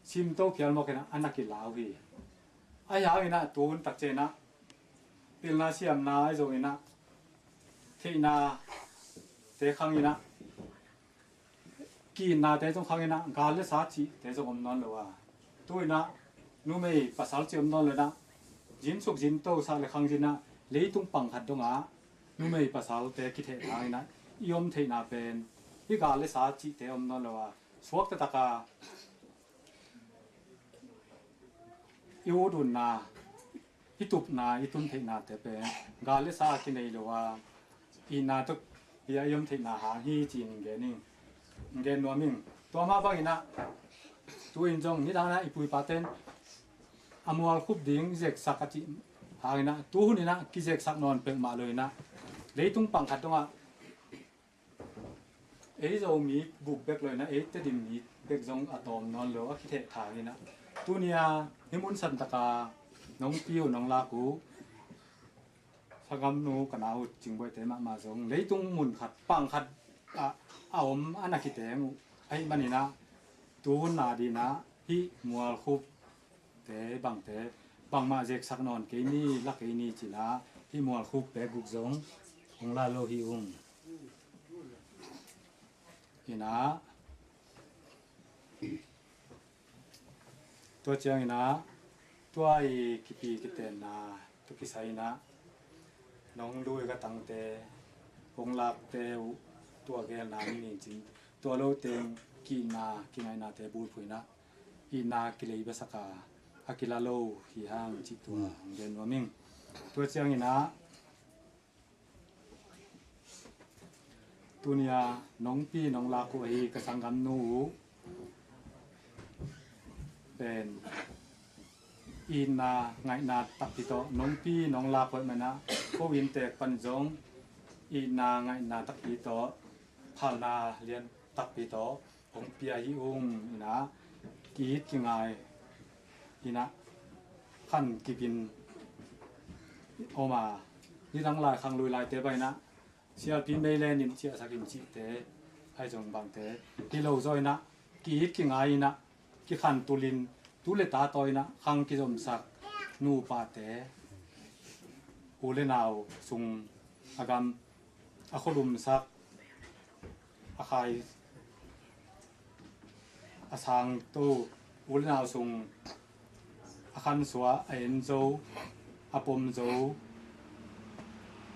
sim to phial mawkinah a na kila uh hi. Ahi hanginah tuhun takcianginah pilna siamna ahi zonginah theihna te khanginah ki-itnate zong khanginah gal le sa cihte zong om nawn lo a, tuinah numei pasal cih om nawn lo inah zinsuk zinto sak le khangzinah leitung pang khat dongah numei pasalte kitheh thanginah i om theihna pen hih gal le sa cihte om nawn lo a, suak taktak a i ut utna, i tupna, i tun theihnate pen gal le sa a kinei lo a, itna tuk hi a i om theihna hang hi ci-in ing gen ing, ing gen nuam ing. Tua mah banginah tu-in zong nidangna i puipaten a mualkhup ding zeksak a cih hanginah tuhuninah kizeksak nawn pek mah lo inah leitung pang khat dongah ei Zomi guk bek lo inah ei Tedim mi bek zong a tawm nawn lo a kitheh thanginah tunia hih mun santaka nong pi uh nong lak uh sanggamnu ka na uh Cingbuaite mahmah zong leitung mun khat pang khat ah a om a na kiteng uh ahih maninah tuhun na dinah hih mualkhup te bangte bangmah zeksak nawn kei ni la kei ni cinah hih mualkhup pek guk zong hong la lo hi ung. Inah tua cianginah tua i kipi kitenna tua kisai inah nong lui ka tangte hong lakte uh tua gelna ning cin tua lo teng ki-itna kingaihnate bulphuh inah itna kilei besaka a kila lo hi hang cih tua hong gen nuam ing. Tua cianginah tunia nong pi nong lak uh ahi ka sanggamnu uh pen itna ngaihna takpi tawh nong pi nong lak uh ahih manah ko inntek pan zong itna ngaihna takpi tawh phalna lian takpi tawh hong pia hi ung inah ki-it kingai inah khan kipin om a, nidang lai khang lui laite bang inah sialpi mei le nim ciahsak in cihte ahi zong bangte hi lo zaw inah ki-it kingai inah kikhan tulin tu le ta taw inah khang kizomsak nupate u le nau sung a gam a khualumsak a khai a sangto u le nau sung a khansuah a en zo a pom zo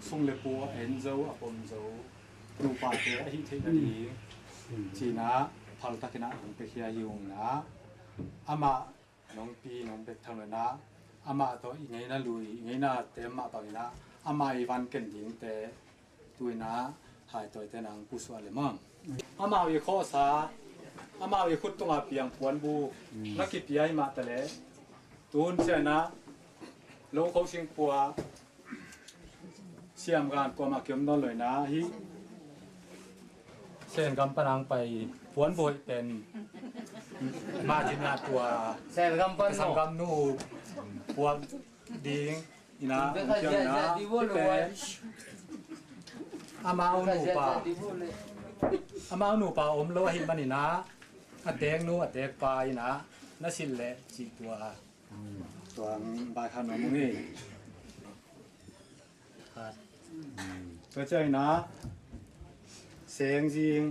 sung le pu a en zo a pom zo nupate a hih theih nading cinah phaltakinah hong pekhia hi ung inah amah nong pi nong bek thang lo inah amah tawh i ngeina lui i ngeina tem mah banginah amah i van ken dingte tu inah haitawite nang pusuah le maw? Amau i khawhsa amau i khut tungah piang puanbu na kipia hi mah taleh tun cianah lo kho singpua siamgan kuamah kiom nawn lo inah hih Sengam pan ang pai puan buai pen mah dina tua Sengam pan no. Sanggamnu puan ding inah Beka hong kiang zia inah zia di bolu kipe wai. Amau nupa amau nupa om lo ahih man inah a teknu a tekpa inah na silh leh cih tua. Tuang bai khan om ung hi. Khat. Tua ciang inah sengzing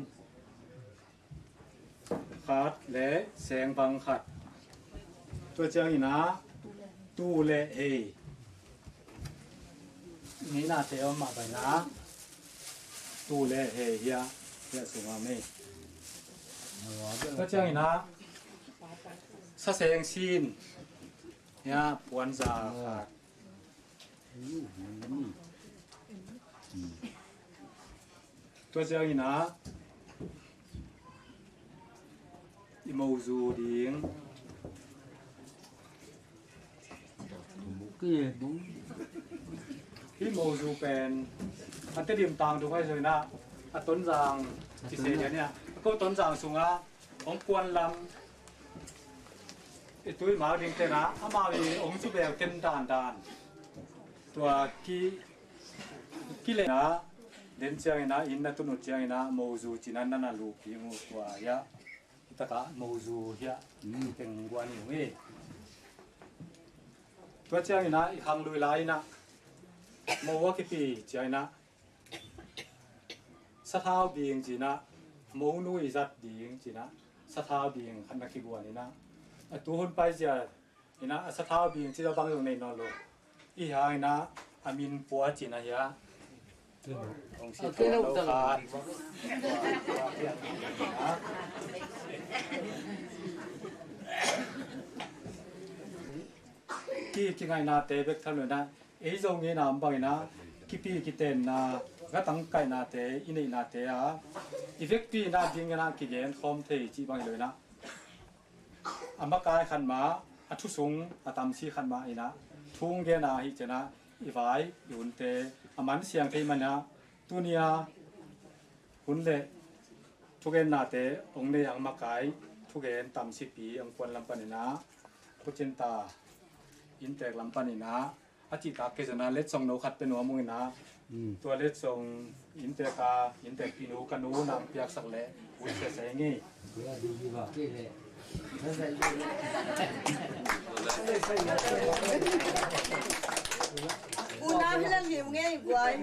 khat le sengbang khat. Tua ciang inah tu le hei. Ngeina te om mah bai inah tu le hei hiah hiah sungah mei. Tua ciang inah saseng sin hiah puanza khat. Tua ciangin ah i mozu ding, hih mozu pen a Tedim tang tung ahi zongin ah a Tonzang ci se dia nia, a ko Tonzang sungah hong kuan lam i tui mau ding tenah amau i hong zu beu ten dandan tua ki, ki le na den ciangin ah inn na tun uh ciangin ah mozu cinan na na lupi uh tua hiah. Hi takah mozu hiah teng guan hi uh hi. Tua ciangin ah i khang lui lai in ah mo a kipi ciangin ah sathau bing cinah, mo nui zat ding cinah, sathau bing khat na kiguan inah, a tu hun paizia inah a sathau bing cina bang zong nei nawn lo. I hang inah a min pua cinah hiah. Hong si tawh lo khat. Ki, kingainate bek tham lo inah, ei Zo ngeina om bangin ah kipi kitenna, gatang kaihnate i neihnate a i vekpi inah dingin ah kigen khawm thei cih bang hi lo inah, a makai khat mah, a thusung a tamsi khat mah inah thu hong gen a hi cianah i vai i hunte a man siang thei manah, tuni a hun le thugennate hong nei ang makai thugen tamsipi hong kuan lam paninah, Pu Cinta inntek lam paninah a cihtak kei zona letsong no khat pe nuam uh inah, tua letsong inntek a inntek pinu ka nu nang piaksak leh hun sia sei ngi. Unau hi lel hi uh ngei guai.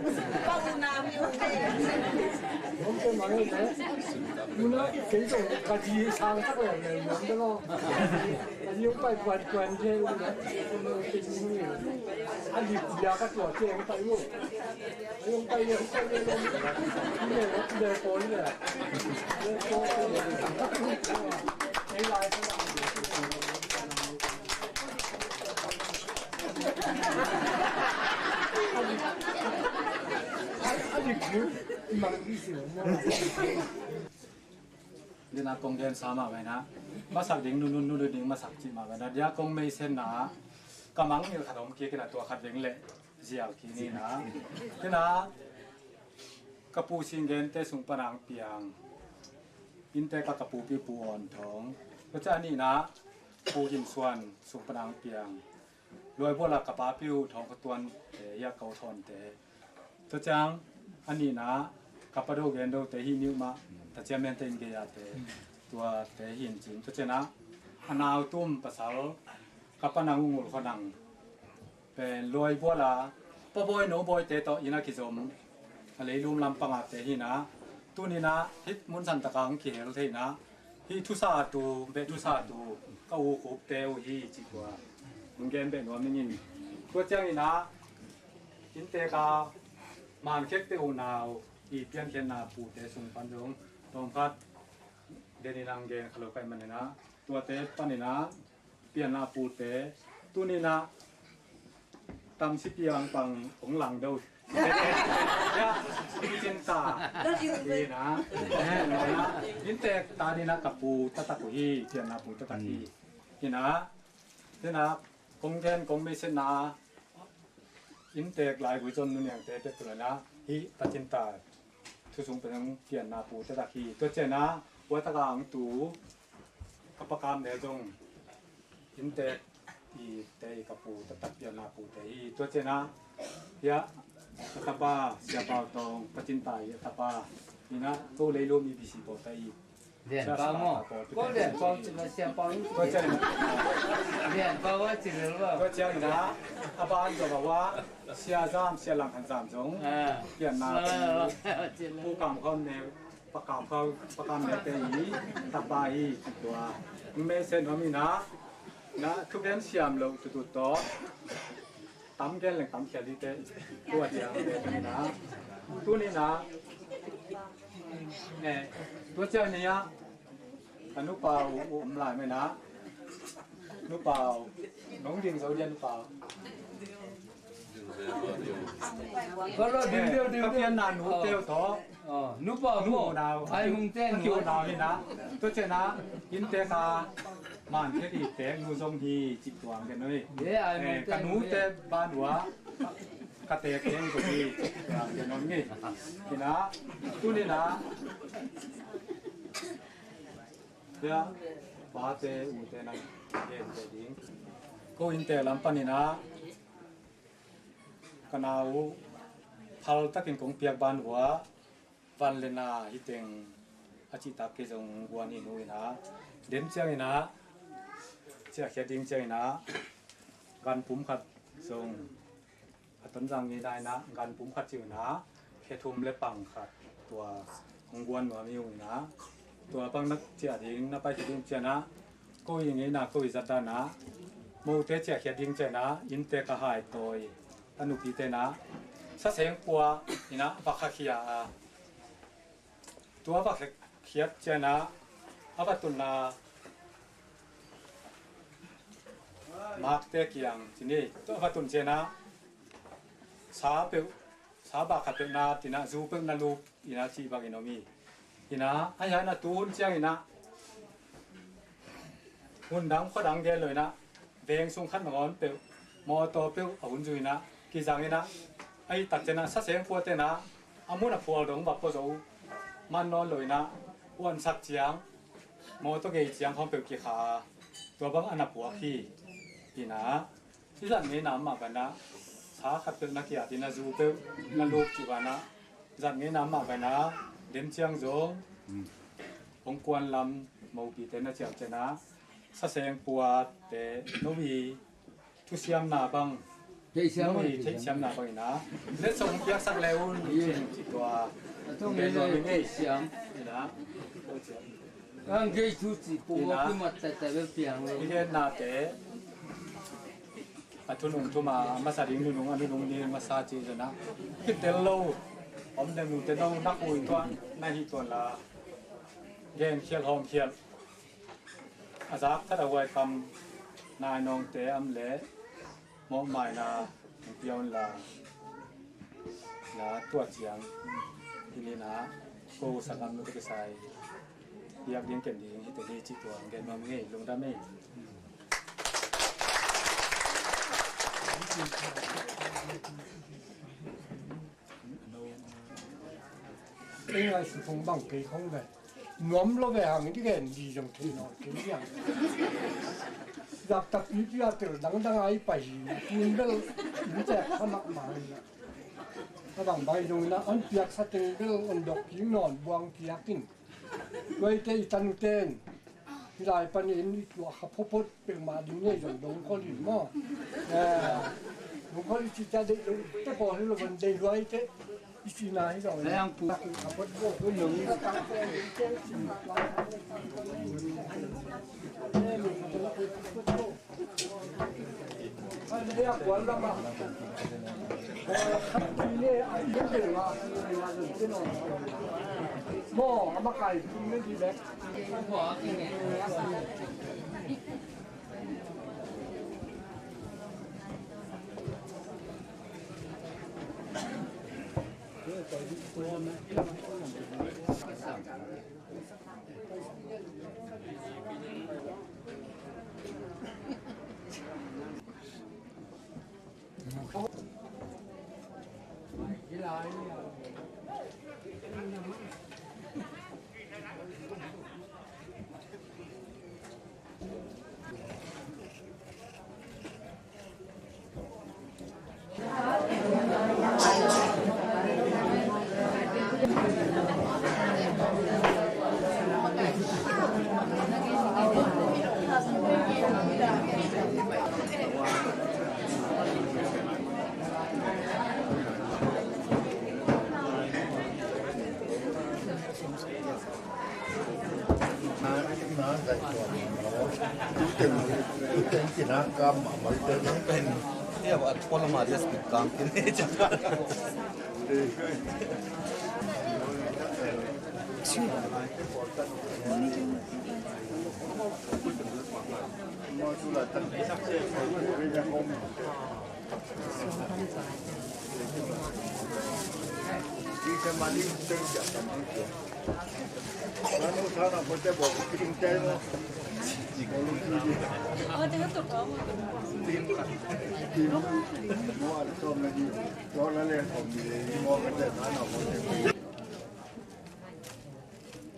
Pa unau hi uh ngei. Unau kei zong ka zi sang tak lel lel nuam deng aw. A zi hong pai kuan kuan zi unau. A zi bia ka tua zi hong pai uh. Dina kong gen sa mah baina masak ding, nunun nunu ding masak cih mah baina dia kong meisenna ka mangngilh khat om kik ina tua khat ding leh ziau khin ina. Tina ka pu Sing Gente sung pan ang piang. Innte ka ka pupi Pu Awn Thawng. Tua ciang a nihna Pu Gin Suan sung pan ang piang. Luai buala ka papi uh Thawng Kha Tuan te, ia ko Thawn te. Tua ciang a nihna ka pa Do Gen Do te hi niu mah, ta cia men te in gei a te. Tua te hin cin. Tua ciang a a nau tum pasal ka pa nang ungul kho nang. Pen luai buala pa bawi no bawi te tawh ina kizom a leilum lampanga te hina. Tunina hih mun san taka ang kihel theina hih thusa tu beh thusa tu ka u khup te uh hi ci tua. Nung gen beh nuam ningin tua ciangina innte ka mankhek te uh nau i piankhiatna pu te sung pan zong tawmkhat denin ang gen kha lo kai manina tuate panina pianna pute tunina tamsi piang pang ong lang do. Ya, pu cin ta. Ina. Inntek ta nina ka pu tatak uh hi, pianna pu tatak hi. Ina. Ina kong gen kong mei sena. Inntek lai gui zon nuniang te pek tulana hi patin ta. Thusung pen ang pianna pu taktak hi. Tua ciana ua taka ang tu ka pakam ne zong inntek i te i ka pu taktak pianna pu te hi. Tua ciana hia a tapa siapa tong patin ta i a tapa ina ko leilum i bisi po ta i. Lian pa mo. Ko lian pa ci ma sia pa. Tua ciana lian pa wa ci lel wa. Tua ciana a ban zo wa sia zam sia lang han zam zong. Pianna pu kam khom ne pakam khau pakam ne te i tapa i tua. Me sen hom ina na thugen siam lo tutut to. Tam gen leng tam khia dite tua ciang ina. Tunina tua ciang nia. Ka nupa uh um lai mena nupa uh nong ding zo dia nupa uh. Ka pianna nu teu tawh. Nupa nu unau ai mung te a kiunau hi na. Tua ciang a inntek a man te ki tek nu zong hi cih tuang gen ui. Ka nu te ban ua ka tek keng zong hi cih tuang gen ui. Hi na, tuni na, tua pate ute na gen te ding. Ko inntek lam pan hi na, ka nau uh phal takin kong piak ban ua, van le na hi teng a cihtak kei zong guan hi nu hi na. Dem ciang hi na, ciahkhiat ding ciang hi na, ganpum khat zong a Tonzang ngeina hi na, ganpum khat ci uh hi na, khe thum le pang khat tua kong guan nuam hi uh hi na. Tua bang na ciah ding, na paikhiat ding ciang a, ko i ngeina, ko i zat dan a, mote ciahkhiat ding ciang a, inntek a Hai Tawi a nupite na, saseng pua hi na, va khakhia a, tua va khe khiat ciang a, a va tunna makte kiang ci ni, tua va tun ciang a, sa peuh, sa bak khat peuh na, ci na, zu peuh na lup hi na, cih bangin om hi. Hi na, ahi hang na tu hun ciang hi na, hun dang khua dang gen lo hi na, veng sung khat nangawn peuh, mawtaw peuh a hun zui hi na, kizang hi na, ahi tak ciang a, saseng puate na, a mun a phual dong va pua zo man nawn lo hi na, uansak ciang, mawtaw gei ciang khawng peuh kikha a, tua bang a na puak hi. Hi na, i zat ngeina mah bang a, sa khat peuh na kiat hi na, zu peuh na lup ci bang a, zat ngeina mah bang a, dem ciang zong hong kuan lam mopite na ciam ciang a, saseng puate no i thusiamna bang, no i theihsiamna bang hi na, letsong piaksak le un, cih tua. Ang gei thu ci pua kimat tete bel piang lo. I gen nate a thunung thuma, a masa ding nunung, a nunung ding masa ci zong a, kitel lo om ding nute no na khui tuah na hi tuan la, gen khial hawm khial. A zak that a huai kam nai nawngte am le mawhmaina hong pia un la, na tua ciang hi ni na, ko sangam nu te kisai piak ding ken ding hi te hi cih tua gen nuam ngei, lungdam ei. Ei ngai su thong bang kei khong ve. Nuam lo ve hang i gen di zong thei nawn kei hiang. Zak tak i pia tel dangdang a i pai hi. Tun bel in tek kha mahmah hi na. A bang bai zong na on piak sa teng bel on dok kik nawn buang kiak in. Tuaite i tanu ten. Hi lai panin i tuah kha phopot peuhmah ding nei zong dong khol in maw? Dong khol i ci ca deih lo te pawl hi lo van deih luai te i ci na hi zong. Leng pu. Kha phot bo.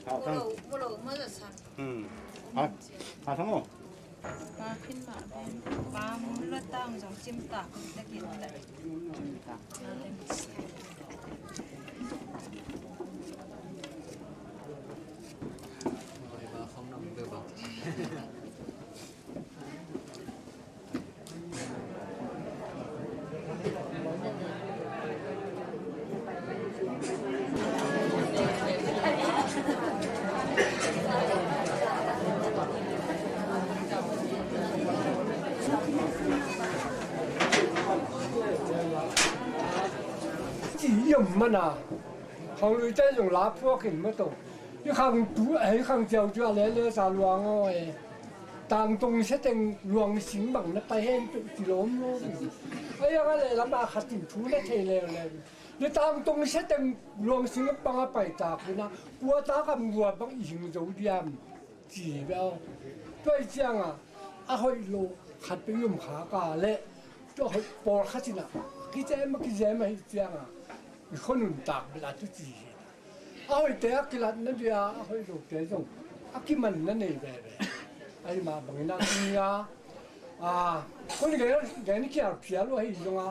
Hau thang. Hau, hau thang aw. Pa khin mah pen pa mun la tang zong cim tak takin tak. Ci yom mana. Khang lui te zong la phuak in ma tong. I khang tu, i khang ciau ciau le le sa luang aw e. Tangtung seteng luang sing bang na pai hen peuh ci lawm lawm. Ai ang a le lam a khat in thu na thei leuleu. Ni tangtung seteng luang sing bang a pai tak hi na, kua ta kam gua bang i hing zo diam ci hi bel. Tua i ciang a, a hoih lo khat peuh i om kha ka le, tua hoih pawl khat in a, kizem a kizem a hi ciang a, i khonun tak bel a tu ci hi. A hoihte a kilatna dia, a hoih lote zong a kimanna nei veve. Ahi mah bangin a tuni a, a, kong gen, gen khial phial uh ahi zong a,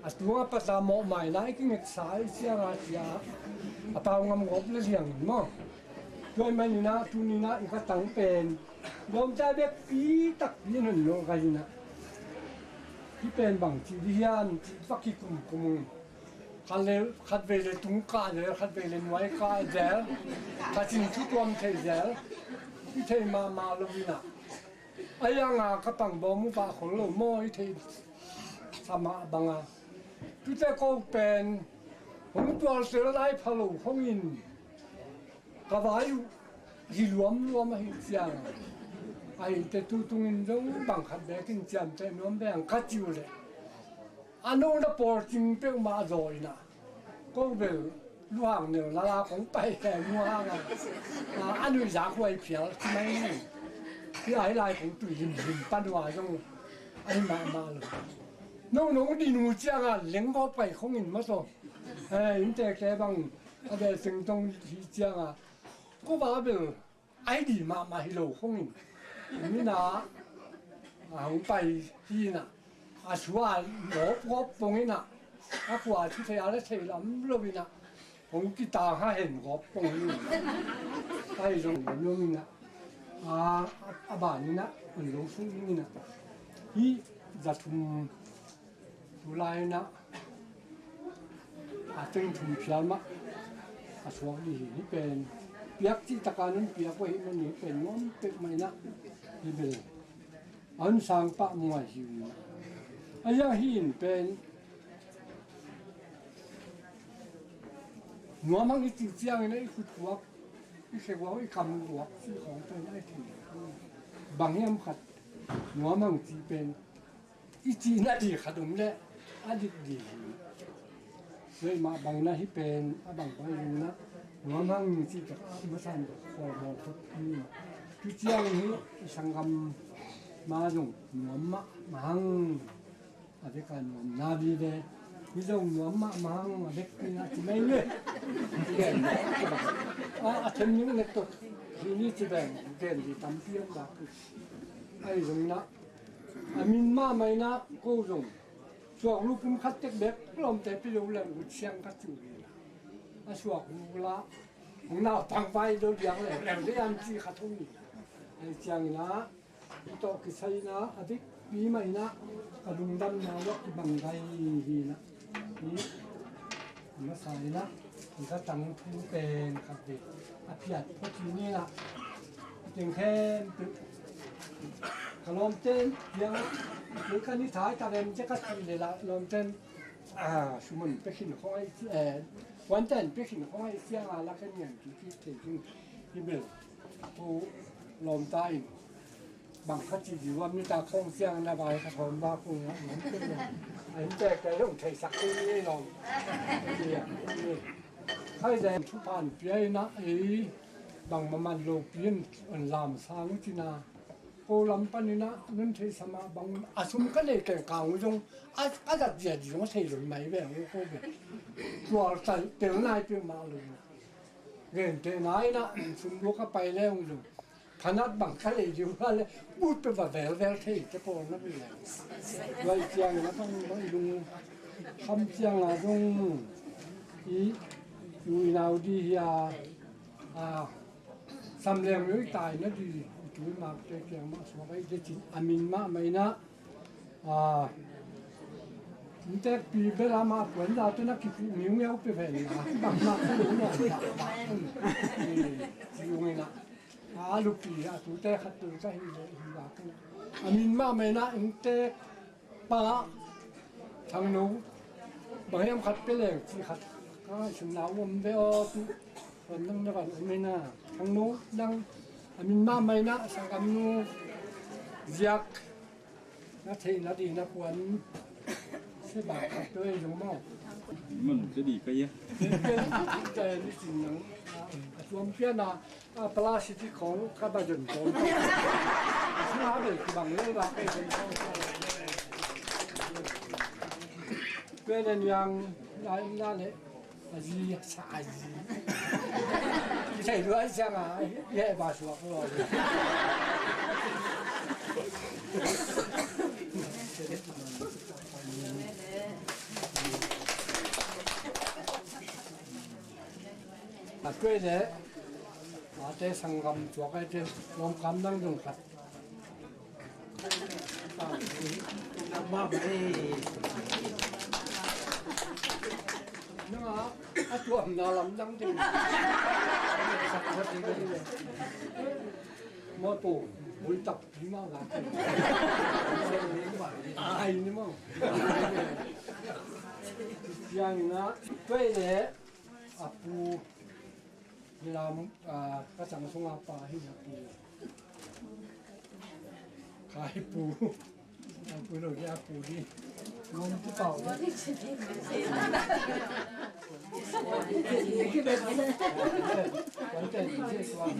a tunga pata mawh maina i kingetsa ahi ciang a cia, a pau ngam gawp le liang in maw. Tua ahih manin a tuni in a i ka tang pen lawmta bekpi takpi in hon lo ka hi in a. Hih pen bang ci di hiam cih va kikum kum ung. Khat le, khat vei le tung kah zel, khat vei le nuai kah zel, khat in thu tuam thei zel, i thei mahmah lo in a. A yang a ka pang bawm uh pah khol lo maw, i thei sa mah bang a. Tute ko pen hong tual zel lai pha lo khong in ka vai uh hi luamluam ahi ciang a, ahih te tu tungin zong bang khat bekin ciamteh nuam beng ka ci uh leh, a nona pawl cing peuhmah zaw in a, ko bel luhang neu lala kong pai he muhang a, a, a nuihzak huai phial ci mai ni. Hi a hi lai kong tui himhim pan uh a zong ahi mahmah lo. No nong din uh ciang a leng gawp pai khong in maw saw. He, inntekte bang a bel sengtong hi ciang a, ko ba bel a hi dih mahmah hi lo khong in. Mina a hong pai hi na, a sua lawp gawp pong in a, a kua thu thei a la thei lam lo in a, hong kitang ha hen gawp pong in. Ahi zong lam lo in a, a, a ban in a, an lo sung in a, hi za thum tu lai in a, a teng thum phial mah a suak dih hi. Hih pen piak cih taka nun piak uh ahih manin hih pen nuam peuhmah in a, hih bel a hun sang pah muai hi uh. A hiang hih in pen nuam hang i cih ciangin a i khut huak, i khe huak, i kam huak cih khawng pen a i thei. Bang hiam khat nuam hang cih pen i cihna dih khat om leh a dik dih hi. Tua mah bangin a hih pen a bang pai in a, nuam hang cih tak a masa in khual bawl phot hi. Tu ciang hi i sanggam ma zong nuam mahmah hang, a bek a nuamna vive. Hi zong nuam mahmah hang a bek in a ci mai le. A, a them ning nek tawh hi ni ci beng gen dih tampi om dak. Ahi zongin a, a min mahmah in a ko zong suak lu pum khat tek bek lawmte pia lo leng ut siang ka ci uh hi. A suak lu la hong naupang vai lo diang leuleu dei hiam cih khat hong hi. Ahi ciangin a, hi tawh kisai in a, a bikpi mah in a, ka lungdamna uh a kibang gai hi in a. Hi a masa in a, hi ka tang thu pen khat vei a phiat phot hi ni in a, teng khempeuh ka lawmte'n piang a, kei ka ni thai ta lem ci ka cih leh la lawmte'n, a, sum hong pia khin khong ahi ci, eh, huante hong pia khin khong ahi ciang a la khen ngian kik kik thei ding hi bel. Ko lawmta in Bang khat ci ding a, mi ta khong siang na vai khat hawm ba kung a, a in tek te hong theisak ding ni lawm. Hai zai thupha pia in a, ei bang maman lo pi in lam sang uh cin a, ko lam pan in a nun theihsa mah bang a sum ka nei keng kang uh zong a, a zat zia ding zong a thei lo mai ve uh ko ve. Tual tel nai peuhmah lo in a, gentehna in a sum dua ka pai leng uh zong phanat bang ka lei ding uh a le, ut peuh va velvel thei te pawl na pi leng. Tua i ciangin a bang bang i lung kham ciang a zong i u i nau di hi a, a, sam leng mi i tai na di i tu i mak te kiang mah suak ai de cin a min mah mai na. A, in tek pi bel a mah puan za te na kipuh miu ngeu pe ven na. Bang mah ka lei na. Ci ung ina. A lupi a tute khat tui ka hi le hi la ka na. A min mah mai na in tek pa Thangno bang hiam khat pe leng ci khat ka ngaihsutna uh om ve aw tu. Van nang na van om hi na. Thangno nang a min mah mai na sanggamnu ziak na theih na ding na puan se bak khat tu ei zong maw. Mun se di ka ia. Ken ken ken ni sin nang a tuam pian a, a plastic khong ka ba zon khong. Sum ha bel kibang lel bak ei zong khong. Ken en yang la in la le. A zi, a sa a zi. Ki thei lua siang a, i heh ba suak lo. A tuai le, a te sanggam tuak a te lawmkam dang dong khat. Nang a, a tuamna lamdang ding. Motor bul tak pi mah la. Ai ni mah. Piang na, tuai le, a pu. Hi lam, ah, ka cang sunga pa hi na pu. Ka hi pu. Ka pu lo dia pu di. Ngom tu pau. Kan kan di se suan.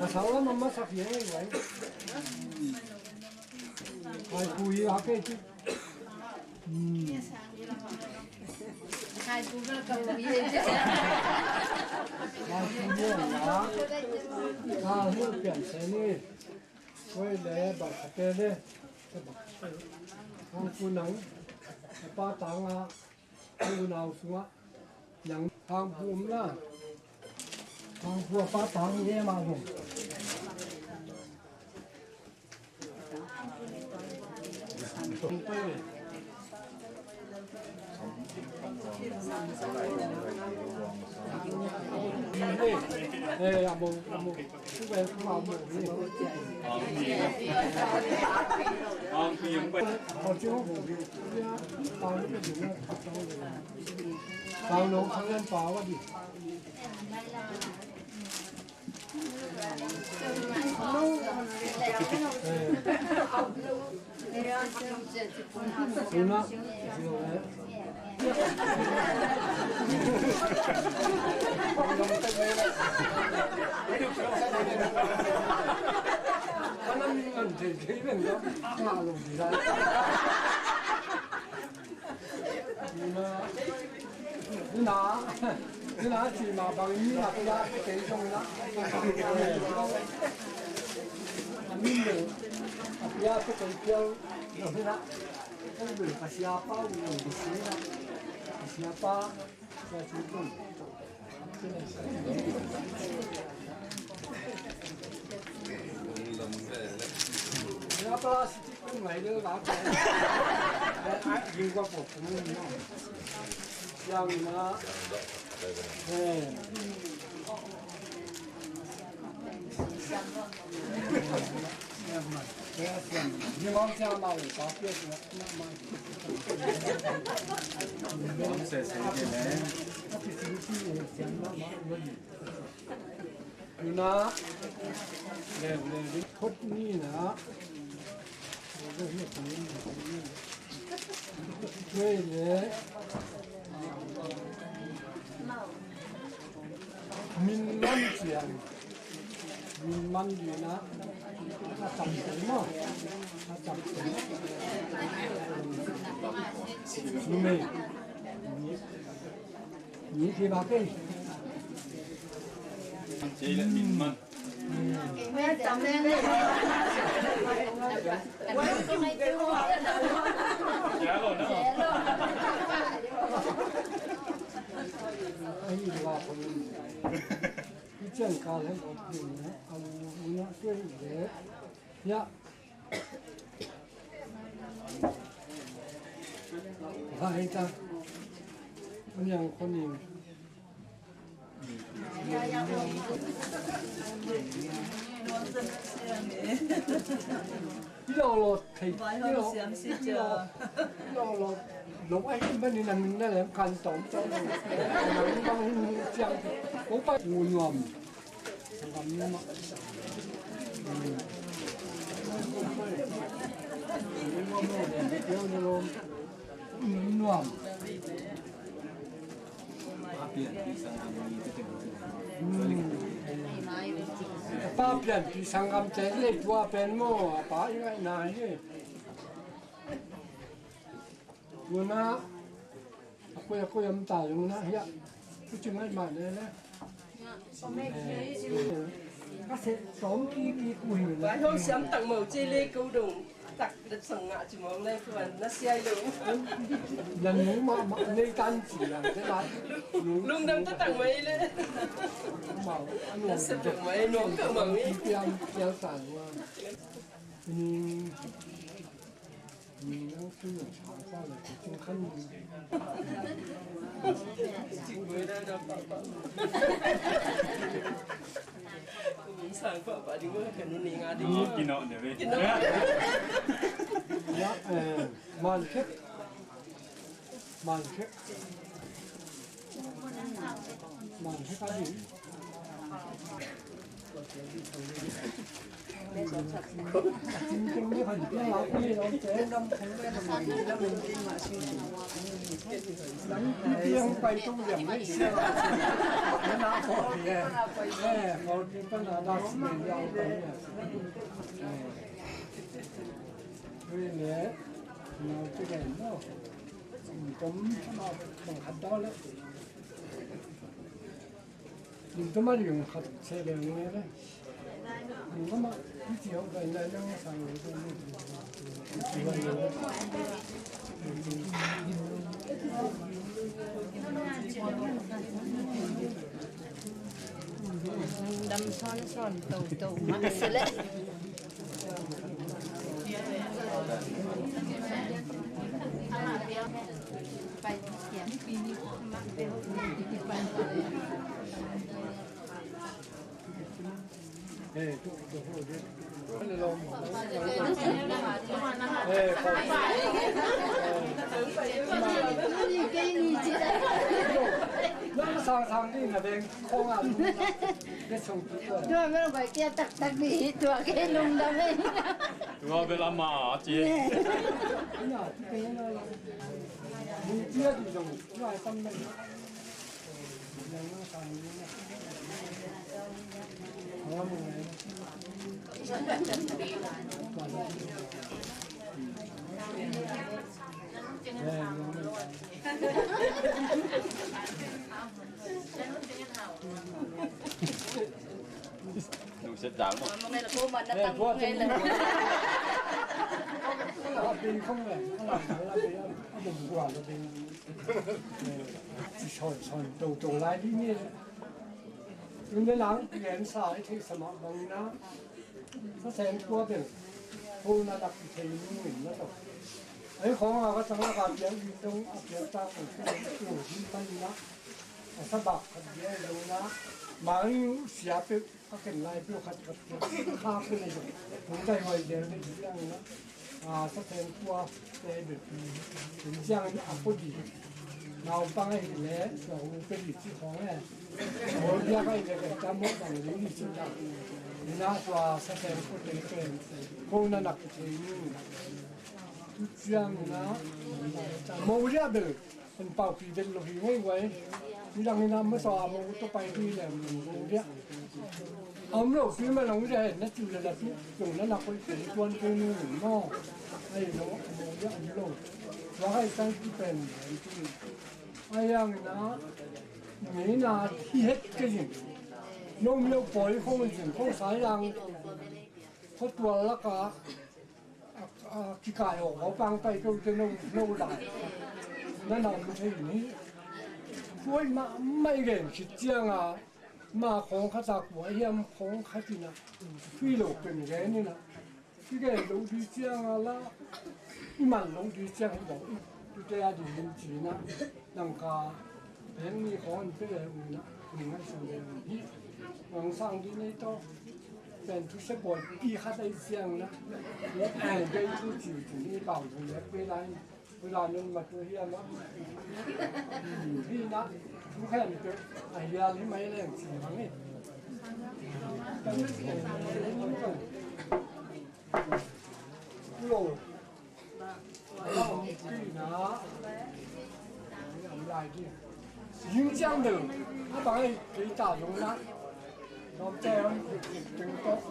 Ka sau la mama sak ye wai. Ka hi pu hi ha ke tu. Hai, Google ka ui e. Hai, Google na. Ka hu pian se ni. Koi le, ba ka te le. Hang pu nang. Pa tang a. Hang pu nau sung a. Nang hang pu um na. Hang pu pa tang ye ma hum. Ina, ina, ina, ci ma bang ni na pia pe kei zong na. A min le, a pia pe kei pial zong na. Kong bil ka sia pa, bil ka sia na. Ka sia pa, sia ci zong. Tuna leuleu ding khut ni na. Hei le. Min man ciang. Min man ding na. A tam tel maw. A tam tel. Numei. Ni khi ba kei. Cei le min man. Ai, wa ko ni. Ni ciang ka le ko ni. Au, ni na ke le. Ya. Hai ta. Niang ko ni. Ilo lo thei. Ilo lo. Ilo lo. Lo ai ba ni na min na lem kan tom tom. Bang hin ciang. Ko pa ngun nuam. Pa pianpih sanggam te le tua pen maw, a pa i ngaihna hi. Tuna a koi a koi om ta zong na hiah. Kuci ngai mah ne le. Ka seh sawm kiki ku hi le. Vai hong siam tak mo ci le ko dong. Tak dat sang ngah ci mong le kuan na siai lo. Nan nu mah mah nei tan ci lang te lai. Lungdam ta tak mai le. Mau anu. Na sep tak mai no ka mang ni. Piang piang sa lua. Ni. Man khek. Man khek. Man khek a ding. Tum tuma ding khat se le nge le. Tum tuma i ci hok gai na nang sang le tum. Dam son son to to ma se le. Sang sang ding na beng khong a. Tua mel bai kia tak tak ding hi tua kei lungdam ei. Tua bel ama ci. Nung set dal mo. Mo ngai la ko man na tang mo ngai la. Son son to to lai di ni. Tung le lang pian sa i thei sama bang na. Sa sen tua bel. Ko na dak thei ni min na to. Ai khong a ka tang a ka pian di tong a pian ta ko. Ko di pan na. A sa bak ka pian lo na. Mang sia pe. A ken lai peuh khat khat khat kha peuh nei zong hong dai huai del ding hi ang na. A sa teng kua te bel pen ciangin a pua ding. Naupang ahih leh tua hong pia dih cih khawng e. Mawi biak ahih leh kei ta mawh bang ding dih cih ta. Ina tua sa keng ko te pen ko na nak thei ni. Tu ciang ina mawi biak bel en paupi den lo hi ngei guai. Midang ina masa mawi to pai dih leh mawi biak. A om lo pi ma long de na ciu le la pi zong na na koi pi tuan pi nu nu no. Ai lo a mo ya om lo. Wa ai sang pi pen pi. Ai yang na ni na hi het ke jing. No mi lo poi ko jing ko sa yang. Ko tua la ka. A, a, kikai aw, aw pang pai keu te no, no lai. Na na mu thei ni. Kuai ma, mai gen khit ciang a, ma khong khat a kua hiam khong khat ina. Tui lo pen gen ina. Ki gen lo di ciang a la, i man lo di ciang hi lo. Tu te a di hin ci na. Nang ka, peng ni khong pe le u na. Ni ngai sang le u hi. Wang sang di nei to. Pen thu se boy pi khat ai siang na. Ai gai thu ci ci ni pau thu le pe lai. Thu la nun ma thu hia ma. Hi na. Thu khen pe. Ai ya li mai leng ci ma ni. Lo. Yin ciang deuh a bang ei kei ta zong na. Lawmte hong kik kik teng tawh.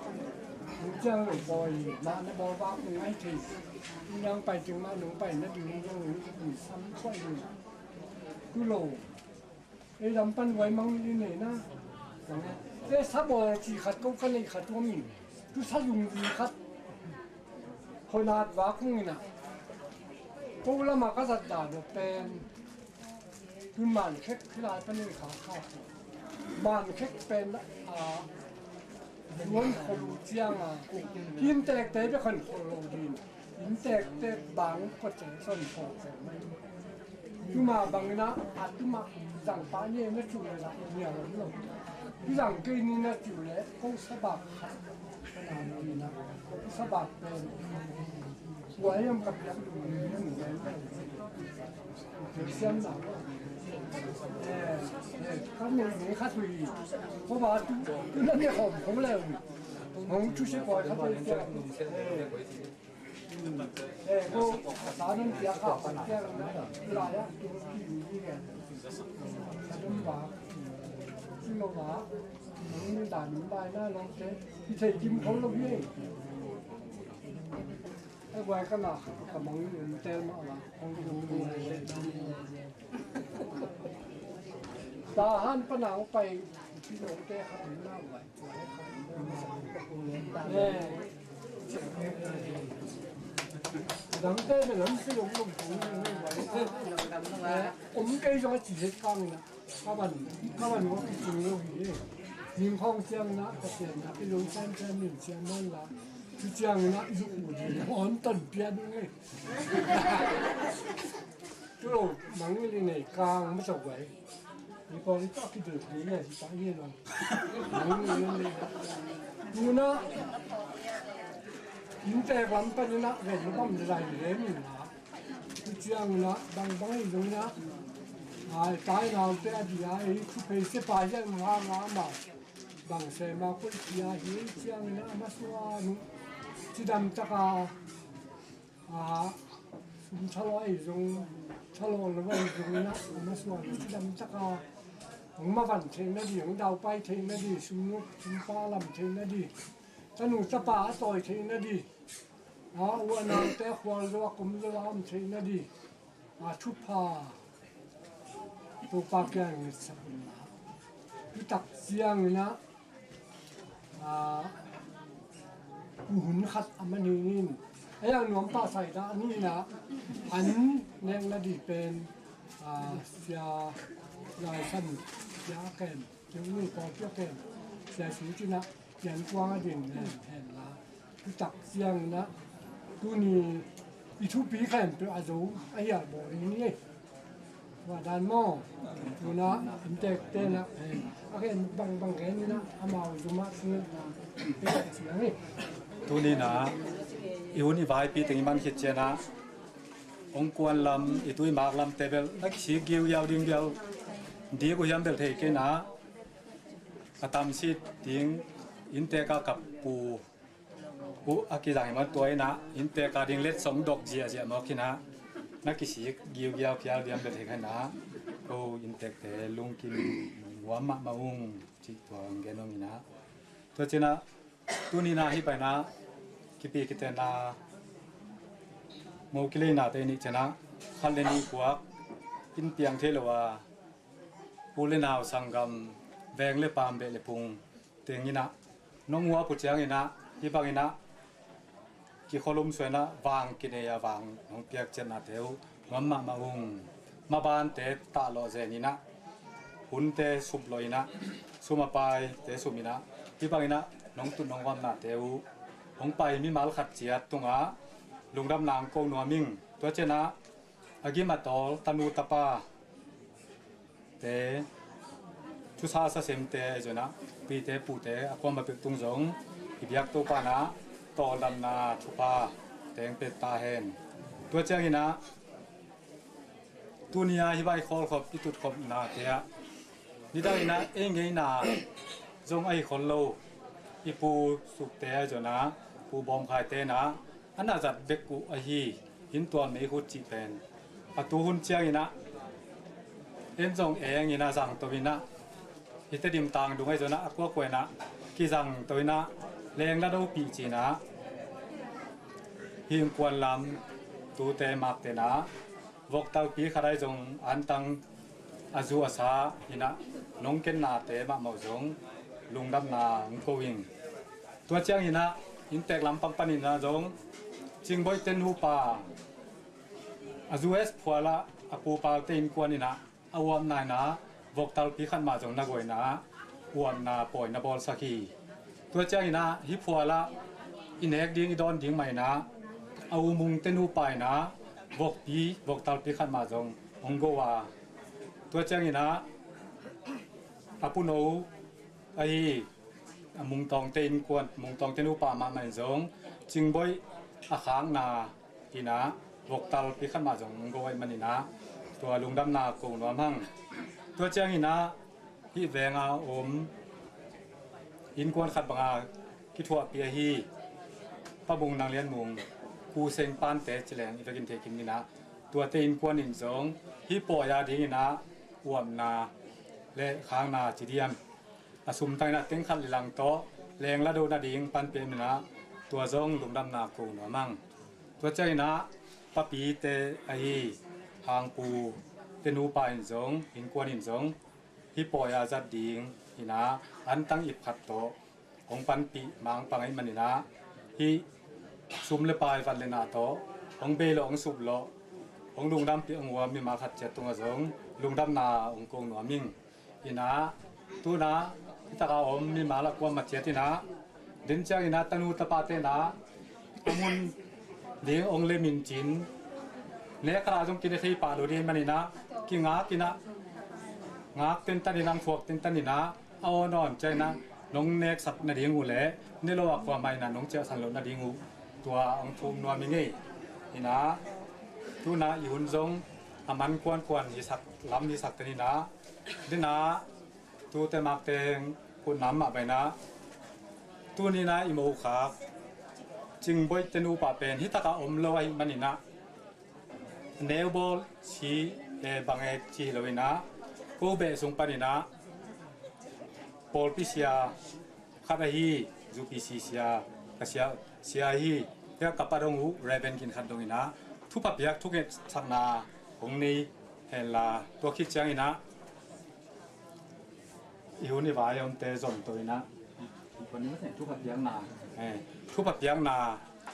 Yin ciang deuh bawi na na bawl bak nung ai thei. Nang pai teng mah nung pai na ding nung nung sam kuai ding. Tu lo. Ei lam pan guai mang li nei na. Te sa bawl ci khat ko ka nei khat tuam in. Tu sa lung li khat. Khonat vak hong ina. Ko lama ka zat dan pen. Tun man khek khilai panin kha kha. Man khek pen a. Zuan khol ciang a. Kim tek te be khon khol lo din. Kim tek te bang ko te son khol khol mai. Tuma bangina a tuma zang pa ni na cu le la ni a lo. Ki zang kei ni na cu le ko sabak khat. Sabak pen. Tua hiam ka piak ding ni ni ni. Ka siam na. Eh, eh, ka ni ni khat hui. Ko ba tu, tu na ni hom hong le. Hong tu si koi khat hui. Eh, ko sa nun piak ka pan piak na. La ya, tu ni ni ni. Sa nun ba. Sino ba. Nang ni dan nun ba na long te. Ki thei kim khol lo hi. Ai guai ka na ka mang in tel ma la. Hong dong dong lai lai. Ta han pa nang pai pi lo te kha na guai. Eh. Dang te me lam si lo lo kong ni guai. Eh, om kei zong a ci het kang na. Ka ban, ka ban wa ki sing lo hi. Ning khong siang na, ka sian na, ki lo sian sian min sian man la. Ki siang na, i zuk mu di. Hon ton pian nge. Tu lo, mang li nei kang ma sa wai. Ni ko li ta ki dul ki ya si ta ye lo. Mang li nei. Tu na, in te lam pa ni na, ven bam de lai le min na. Tu ciang na, bang bang i zong na. Ai, tai nau te a di ai, tu pei se pa ya nga nga ma. Bang se ma kul cia hi ciang na, ma sua nu. Ci dam taka. A, sum thalo ai zong, thalo lo ai zong na, ma sua nu. Ci dam taka. Hong ma van thei na di, hong dau pai thei na di, sum nu, sum pa lam thei na di. Tanu tapa a tawi thei na di. A, u a naute khual zo a kum zo a om thei na di. A, thupha Topa kiang ngetsak un la. Tutak ciang ina, a, u hun khat a man hi nin. A yang nuam pah sai ta a ni na, an nek na di pen, a, sia lai san, sia kem. Keu ni pawlpi a ken sia su cina pian kuang a din hen hen la. Tutak siang na tuni i thupi khen pe a zo a hial bawl ding ni. Wa dan maw? Tuna in tek te na a ken bang bang ken ni na amau zuma sing na pe siang ni. Tuni na i hun i vaipi teng i man khit ciana Hong kuan lam, i tui mak lam te bel na kisik giugiau ding bel dik uh hiam bel thei kei na. A tamsit ding inntek a ka pu uh a kizang hi mah tua inah inntek a ding letsong dok ziahziah mawk inah na kisik giugiau phial diam bel thei kei na. Ko inntek te lungkim nuam mahmah ung cih tua hong gen nuam inah. Tua cinah tuni na hih paina kipi kitenna mo kileina te nih cinah khat le nih kuak in piang thei lo a u le nau sanggam veng le paam beh le phung tenginah nong huap uh cianginah hih banginah kikholum suainah vang kinei a vang nong piak ciatnate uh nuam mahmah ung. Mabante tahlawh zeninah hunte suplawh inah sum a paite suminah hih banginah nong tut nong huamnate uh hong pai mimal khat ciat tungah lungdamna hong ko nuam ing. Tua cianah a gim a tawl tanu tapa te thusa sasemte ahi zonah pite pute a kuama peuh tung zong i biak Topa inah tawldamna thupha teng pet ta hen. Tua cianginah tuni a hih vai khawlkhop i tutkhopnate ah nidang inah ei ngeina zong ahi khol lo i pu sukte ahi zonah pu bawmkhaite inah a na zat bek uh ahi inntual meikhut cih pen a tu hun cianginah en zong eng inah zangto inah hite dimtang dung ahi zonah a kuakua inah kizangto inah lengla dopih cinah hih innkuan lam tute makte inah voktalpi khat ahi zong antang a zu a sa inah nong kennate mahmah uh zong lungdamna hong ko ing. Tua cianginah inntek lampang paninah zong Cingboihte nupa a zu es phualah a pupaute innkuan inah a uapna inah voktalpi khat mah zong na guaina uapna pawi na bawlsak hi. Tua cianginah hih phualah i nek ding i dawn ding mah inah a u Mungte nupa inah vokpi voktalpi khat mah zong hong go a. Tua cianginah a puno ahi a Mungtawngte innkuan Mungtawngte nupa mahmah in zong Cingboih a khakna inah voktalpi khat mah zong hong go ahih maninah tua lungdamna ko nuam hang. Tua cianginah hih venga om innkuan khat banga kithuahpih ahi Pa Mung Nang Lian Mung Pu Seng Pante cileng i vekin thei kim inah tuate innkuan in zong hih pawi a dinginah uapna le khakna ci diam a sumtang inah teng khat le lang tawh lengla do nading panpih inah tua zong lungdamna ko nuam hang. Tua cianginah papite ahi Hangpute nupa in zong innkuan in zong hih pawi a zat ding inah antang ip khat tawh hong panpih mangpang ahih maninah hih sum le pai vat le na tawh hong bei lawh hong sup lawh hong lungdampih hong huam mimal khat ciat tungah zong lungdamna hong ko nuam ing. Inah tunah hih taka om mimal a kuama ciat inah den cianginah tanu tapate inah a mun ding hong lem in cin nek khat ah zong kine thei pah lo ding maninah kingak inah ngak tentan inah thuak tentan inah a awn awn cianginah nong neksak nading uh le ne lo a kuamah inah nong ciahsan loh nading uh tua hong thum nuam i ngei. Inah tunah i hun zong a man kuankuan hisak lam hisak ten inah dinah tute makte kutnam mah bainah tuninah i mokhak Cingboihte nupa pen hih takah om lo ahih maninah neubawl si e bang e ci hi lo inah ko beh sung paninah pawlpi sia khat ahi U P C sia ka sia sia ahi tia ka pa dong uh Reverend Gin Khat dong inah thupha piak thungetsakna hong nei henla tua khit cianginah i hun i vai omte zomto inah thupha piakna eh thupha piakna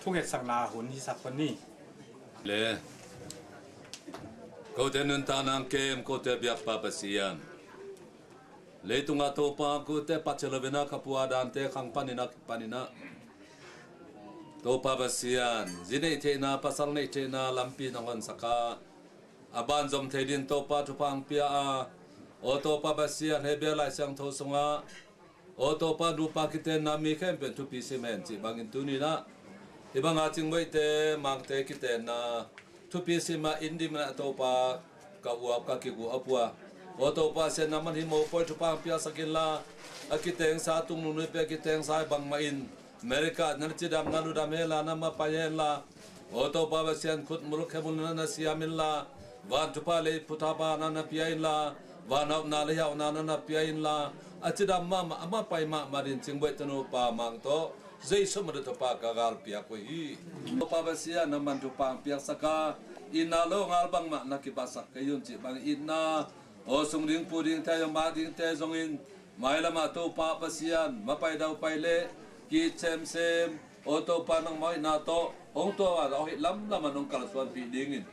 thungetsakna hun hisak pah ni. Le kote nuntakna kem kote biakpa Pasian leitungah Topa kote patsia lo inah ka pua dante khang paninah paninah Topa Pasian zi neih theihna pasal neih theihna lampi nong honsak a a banzom thei din Topa thupha hong pia a aw Topa Pasian hei bia Lai Siangtho sungah aw Topa nupa kitenna mi khempeuh thupi sim hen cih bangin tuninah hih banga Cingboihte mangte kitenna thupi sim a in ding in ah Topa ka uap ka kiguap uh a. Aw Topa Pasian, nangman hih mopawi thupha piaksak inla, a kitengsa tungnung nui pen a kitengsa bangmah in America na cidam na ludam henla, na mapai henla. Aw Topa Pasian, khutmul khemul na na siam inla, van thupha lei thupha na na pia inla, van hauhna lei hauhna na na pia inla, a cidam mahmah a mapai mahmah ding Cingbuaih tanu Pa Mang tawh Jesu min tawh thupha ka galpiak uh hi. Topa Pasian, nangman thupha piaksak a, itna longal bangmah na kipatsak kei un cih bang itna, aw sung ding pu dingte, aw mak dingte zongin mailam ah Topa Pasian, mapai daupai leh ki semsem, aw Topa nangmah itna tawh hong tuah a, aw hih lamlam ah nong kalsuanpih dingin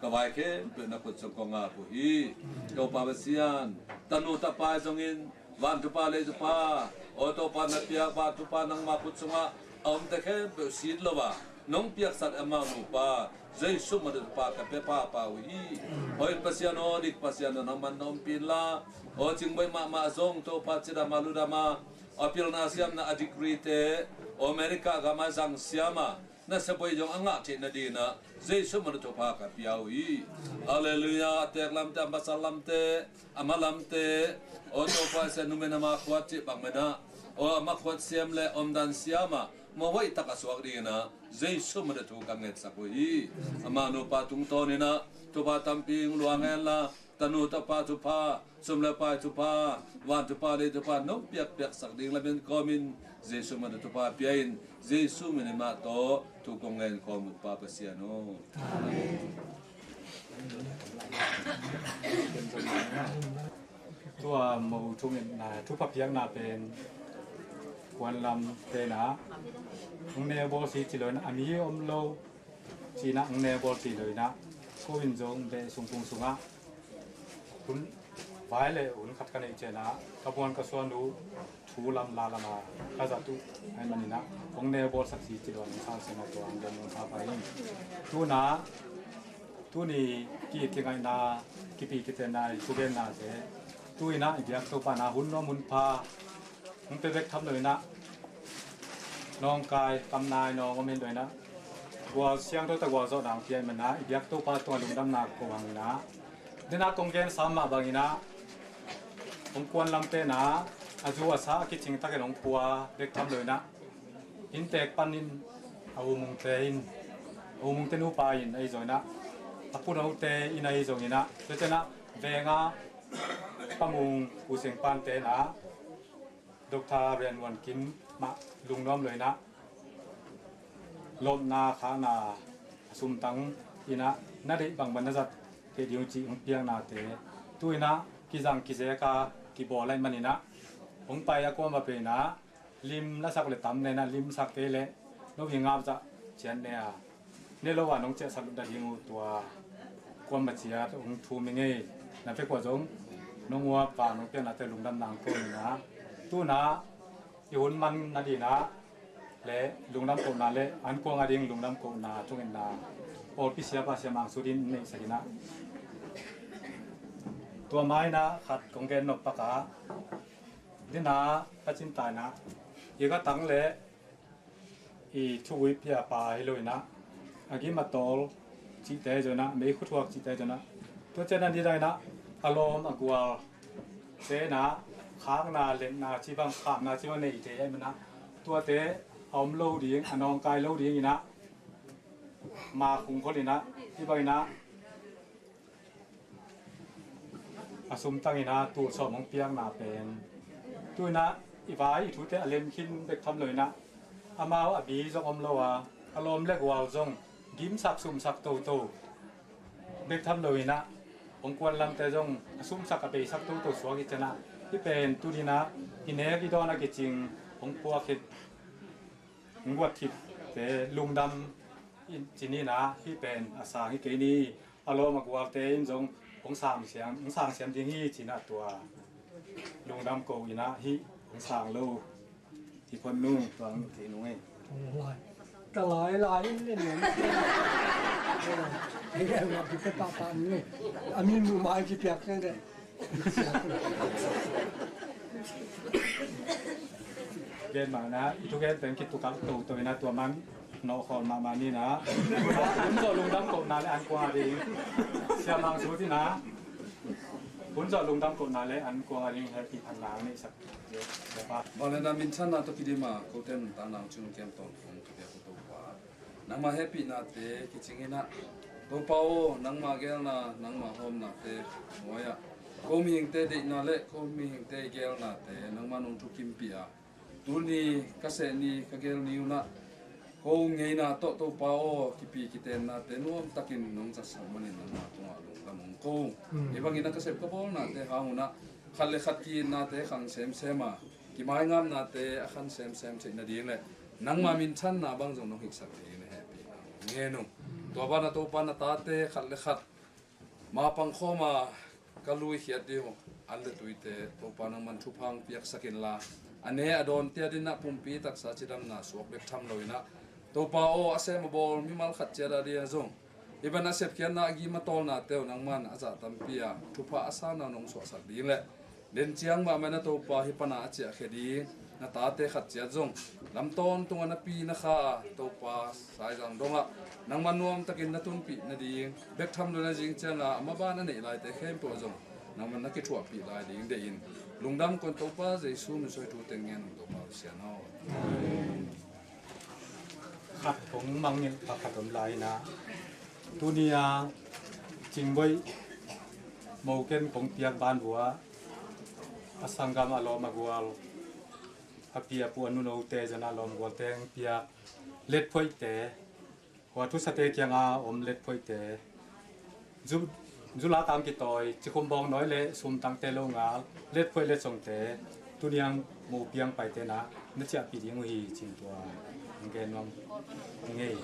ka vai khempeuh na khut sung kong ap uh hi. Topa Pasian, tanu tapa zongin van thupha lei thupha, aw Topa na piak van thupha nangmah khut sungah a omte khempeuh sit lo a, nong piaksak amau nupa Jesu min tawh thupha ka pia pahpah uh hi. Hoih Pasian aw, dik Pasian aw, nangman na ompih inla, aw Cingbuaih mahmah zong Topa cidam a ludam a, a pilna siamna a degree te aw America gam ah zang siam a, na siabuai zong a ngah theih nadingin ah Jesu min tawh thupha ka pia uh hi. Halleluiah. A teek lamte, a masa lamte, a ma lamte, aw Topa Pasian, numei na ma khuat cih bang mah in ah, aw a ma khuat siam leh omdan siam a, mawh hoih tak a suak dingin ah Jesu min tawh thu ka ngetsak uh hi. Amau nupa tungtawnin ah thupha tampi hong luang henla, tanu tapa thupha, sum le pai thupha, van thupha lei thupha nong piak piaksak ding lamen kawmin Jesu min tawh thupha pia in, Jesu min in mah tawh thu kong ngen kawm uh Pa Pasian aw. Amen. Tua mo thungetna thupha piakna pen kuan lamte in ah hong neu bawl si ci lo in ah, a mi om lo ci in ah hong neu bawl ci lo in ah, ko in zong beh sungkung sungah hun vai le hun khat ka neih ciangin ah ka muan ka suan uh thu lam la lam a ka zat uh ahih manin ah hong neu bawlsak si ci lo in ah, sa sena tua hong gen nong sa pai in. Tu in ah tuni ki-it kingaihna, kipi kitenna, i thugennate tu in ah i biak Topa in ah hun nuam hun pha hong pia bek tham lo in ah, nawngkai kamnai nawng om hi lo in ah, gual siangtho tawh gualzawhna hong pia ahih manin ah i biak Topa tungah lungdamna ko hang in ah, tu in ah kong gensa mah bangin ah hong kuan lamte in ah a zu a sa a kicing takin hong pua bek tham lo in ah, inntek panin a U Mungte in, a U Mungte nupa in ahi zongin ah, a punote in ahi zongin ah, tua ciangin ah venga Pa Mung, U Seng Pante in ah Doctor Rian Muan Kim mah lungnuam lo in ah, lawpna khakna a sumtang in ah na deih bangbang na zat theih ding uh cih hong piaknate tu in ah kizang kizek a kibawl ahih manin ah, hong pai a kuamah pen in ah lim lasak le tam le in ah limsak kei leh no i ngap zah ciat ne a, ne lo a nong ciahsak lut ding uh, tua kuamah ciat hong thum hi ing ei. Na pek uh a zong nong uap a nong piaknate lungdamna hong ko in ah, tu in ah i hun man nadingin ah le lungdam kohna le an kuang a ding lungdam kohna thungetna pawlpi siapa Sia Mang Sut in neihsak in ah, tua ma in ah khat kong gen nop pak a, tu in ah ka cingtaina i ka tang le i thugui pia pa hi lo in ah, a gim a tawl cihte hi zong in ah, mei khuthuak cihte hi zong in ah, tua ciang a nidang in ah a lawm a gual te in ah khakna, letna ci bang, khamna ci bang nei thei ahih manin ah, tuate a om lo ding, a nawngkai lo ding in ah ma khungkhol in ah, hih bang in ah a sumtang in ah tul sawm hong piakna pen tu in ah i vai i thute a lem khin bek tham lo in ah, amau a bi zong om lo a, a lawm le gual zong gimsak sumsak toto bek tham lo in ah, hong kuan lamte zong a sumsak a beisak toto suak hi ciang ah, hih pen tuni in ah i nek i dawn a kicing hong puak khit, hong guat khit te lungdam in ci ni in ah, hih pen a sang hi kei ni, a lawm a gualte in zong hong sang siam, hong sang siam ding hi ci in ah tua lungdam ko in ah, hih hong sang lo hi phot nung, tua hong ci nung ei. Ka lai lai in len len. Hei, hei, hei, hei, hei, hei, a mi mu mai ki piak ne de. Gen mah na, i thugen pen kitukak toto in ah tua man Nawhkhawl mahmah ni na. Hun zawh lungdam kohna le an kuang a ding. Siamang su ti na. Hun zawh lungdam kohna le an kuang a ding happy phanna ang neihsak. Mawlena minthanna tawh kidim a kote nuntakna hong cing kiam tawn kong kipiak uh Topa. Nangmah hehpihnate kicing in ah, Topa aw, nangmah geelna, nangmah hawmnate nuai-ah ko mihingte deihna le ko mihingte geelnate nangmah nong thukimpih a, tuni ka seh ni ka geel ni un ah ko ngeina tawh Topa aw, kipi kitennate nuamtakin nong zatsak manin nangmah tungah lungdam hong ko. Hih bangin a ka sep ka bawlnate hang un ah khat le khat ki-itnate khang semsem a, kimaingapnate a khan semsem theih nading le nangma minthanna bang zong nong hihsak dingin a hehpihna ngen uh. Tua banah Topa na tate khat le khat mapang khawm a ka luikhiat ding uh an le tuite Topa nangman thupha hong piaksak inla, a ne a dawn tiat in ah pumpi taksa cidamna suak bek tham lo in ah Topa aw, a sem a bawl mimal khat ciat a ding a zong hih pan a sepkhiatna a gim a tawlnate uh nangman a zah tampi a thupha a sana nong suahsak ding le den ciang mahmah in a Topa hih pan a a ciahkhia ding na tate khat ciat zong lam tawntung a na pi na kha a Topa Saizang dongah nangman nuamtakin na tunpih nading bek tham lo na zing ciangah a maban a neih laite khempeuh ah zong nangman na kithuahpih lai ding deihin lungdam kon Topa Jesu min suai thu teng ngen Topa Pasian aw. Khat kong mangngilh pakhat om lai in ah, tuni a Cingboih Moken kong piak banbuah a sanggam a lawm a gual a pi a pu a nunote zan a lawm gualte hong piak letphoihte, hua thusate kianga om letphoihte, zu, zu lakang kitawi, cikhum bawng nawi le sumtangte lo ngal, letphoih letsongte, tuniang mupiang paite na, na ciahpih ding uh hi cin tua, ang gen nuam, ang ngei.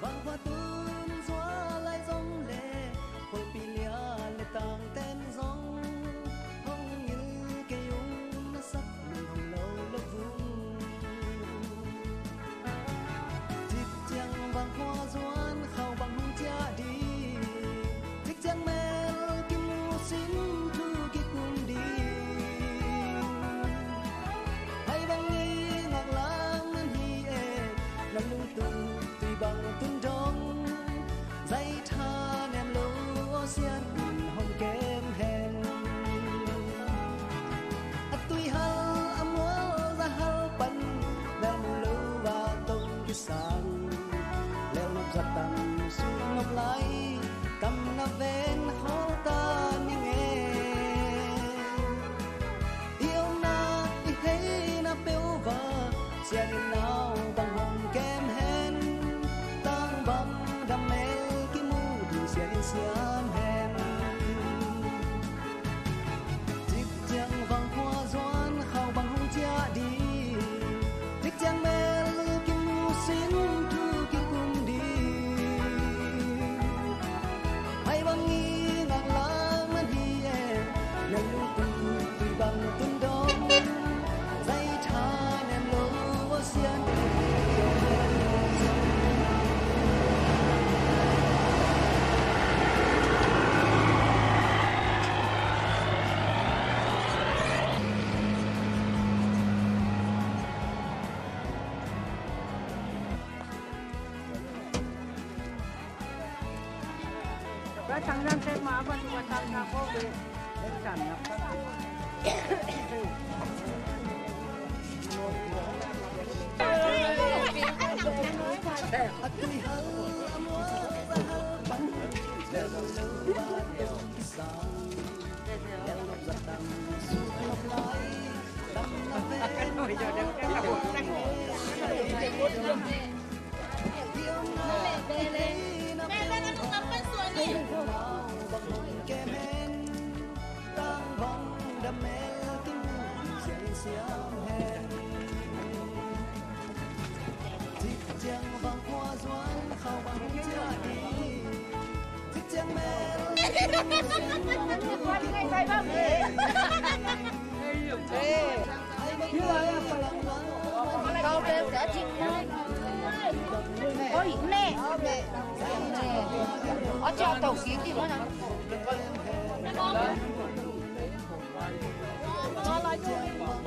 Vanghua tun zual lai zong le, khualpi lian le tangten zong hong ngil kei ung, na sak mi hong lo lo vung. Cik ciang vanghua zuan khau bang hong ciah ding, cik ciang mel kimu sin thu kikum ding. Hai bang i ngaklang nan hi e, na lungtup tui bang tun dong, zai tha nem lo aw Sian in hong kem hen. A tui hal a mual za hal pan, na mu lo va tong kisang, lel nop za tam sung nop lai, kam na ven khol ta ning e. I omna i heina peuh va, Sian in nau bang hong kem hen, tang bang dam mel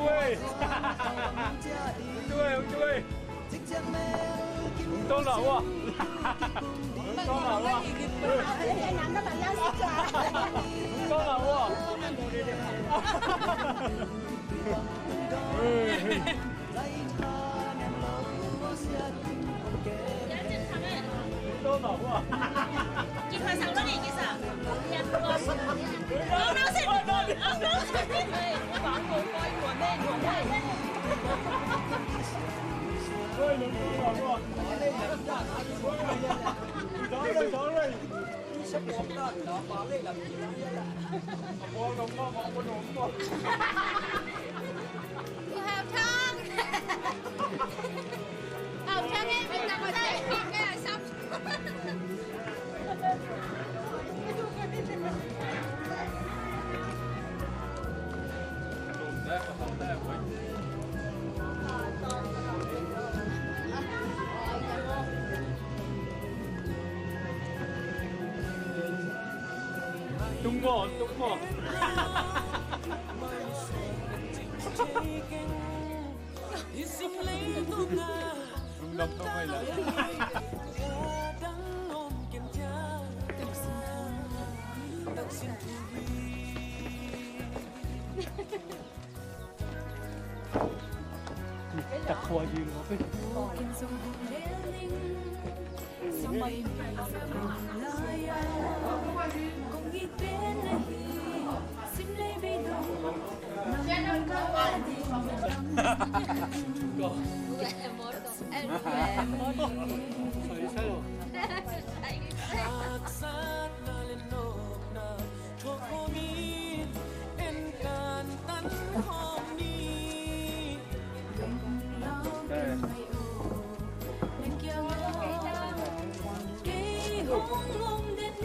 Ui. Ui, ui. Tung tawh lau a. Tung tawh lau a. Tung tawh lau a. Ui. Tung maw, tung maw. Tung dam tung mai la.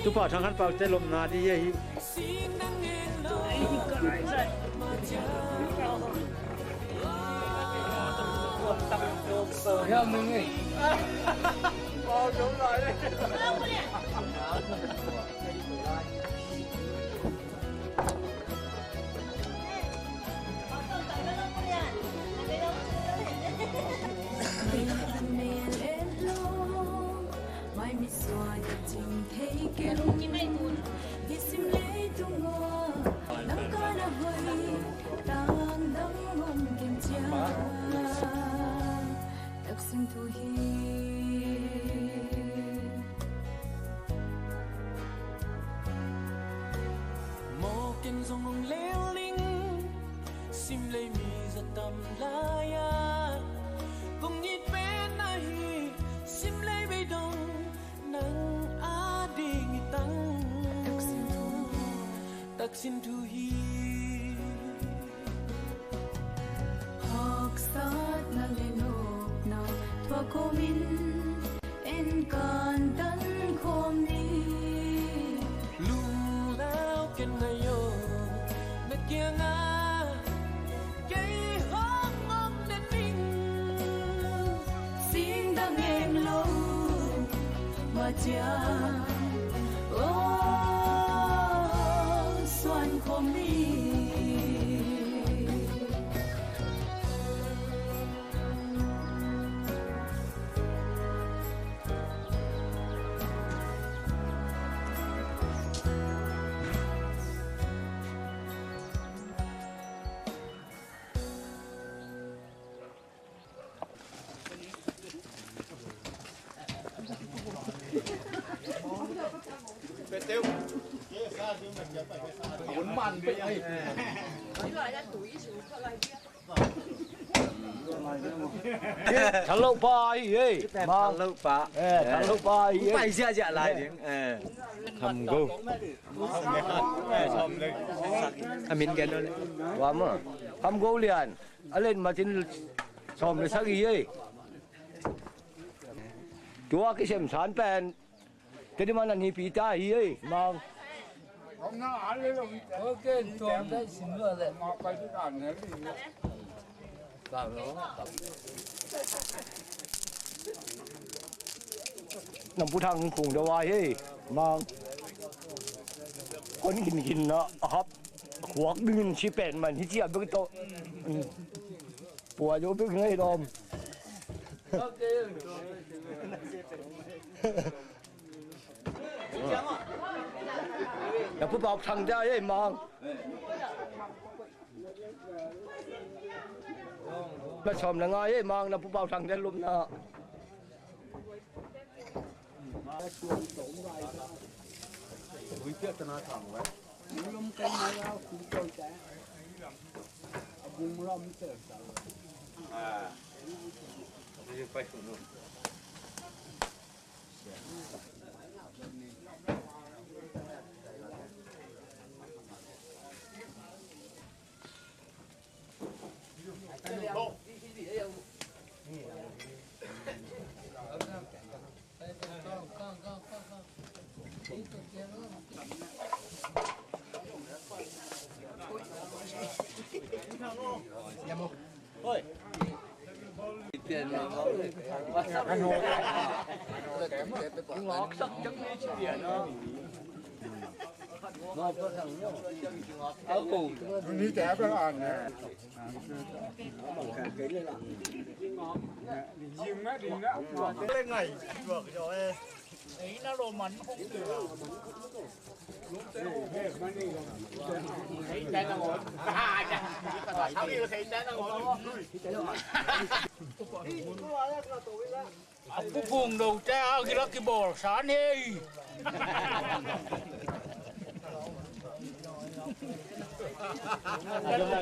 Tupa Thang Khan Pau te lomna di hi. Taksin thu hi. Mawk in zong hong lel ning, sim lei mi za tam lai-a kong it pen ahi, sim lei bei dong nang ading i tang. Taksin thu hi. Haksatna le nopna thuak khawmin en kan tan khawm ni. Lunglau ken ngai aw, na kiangah kei hong om den ning. Sing dang em lo, ma cia, oh, suan khawm ni. Tha lo pa ahi ei. Mang. Tha lo pa. Eh, tha lo pa ahi ei. Pai ziahziah lai ding. Eh. Kham go. A min gen lo le. Wa ma. Kham Go Lian. A len matin sawm le sagih ei. Tua kisem san pen. Tedi man a nipi ta hi ei, Mang. Nang Pu Thang Kung Dawai hi ei, Mang. Kon kin kin na hap. Huak dingin si pen man hi cia bek to. Pua jo bek ngai dom. Na Pu Pau Thang dia ei, Mang. Na sawm na ngai ei, Mang, na Pu Pau Thang dia lupna. A Pu Phung do te a gila kibawl san hi.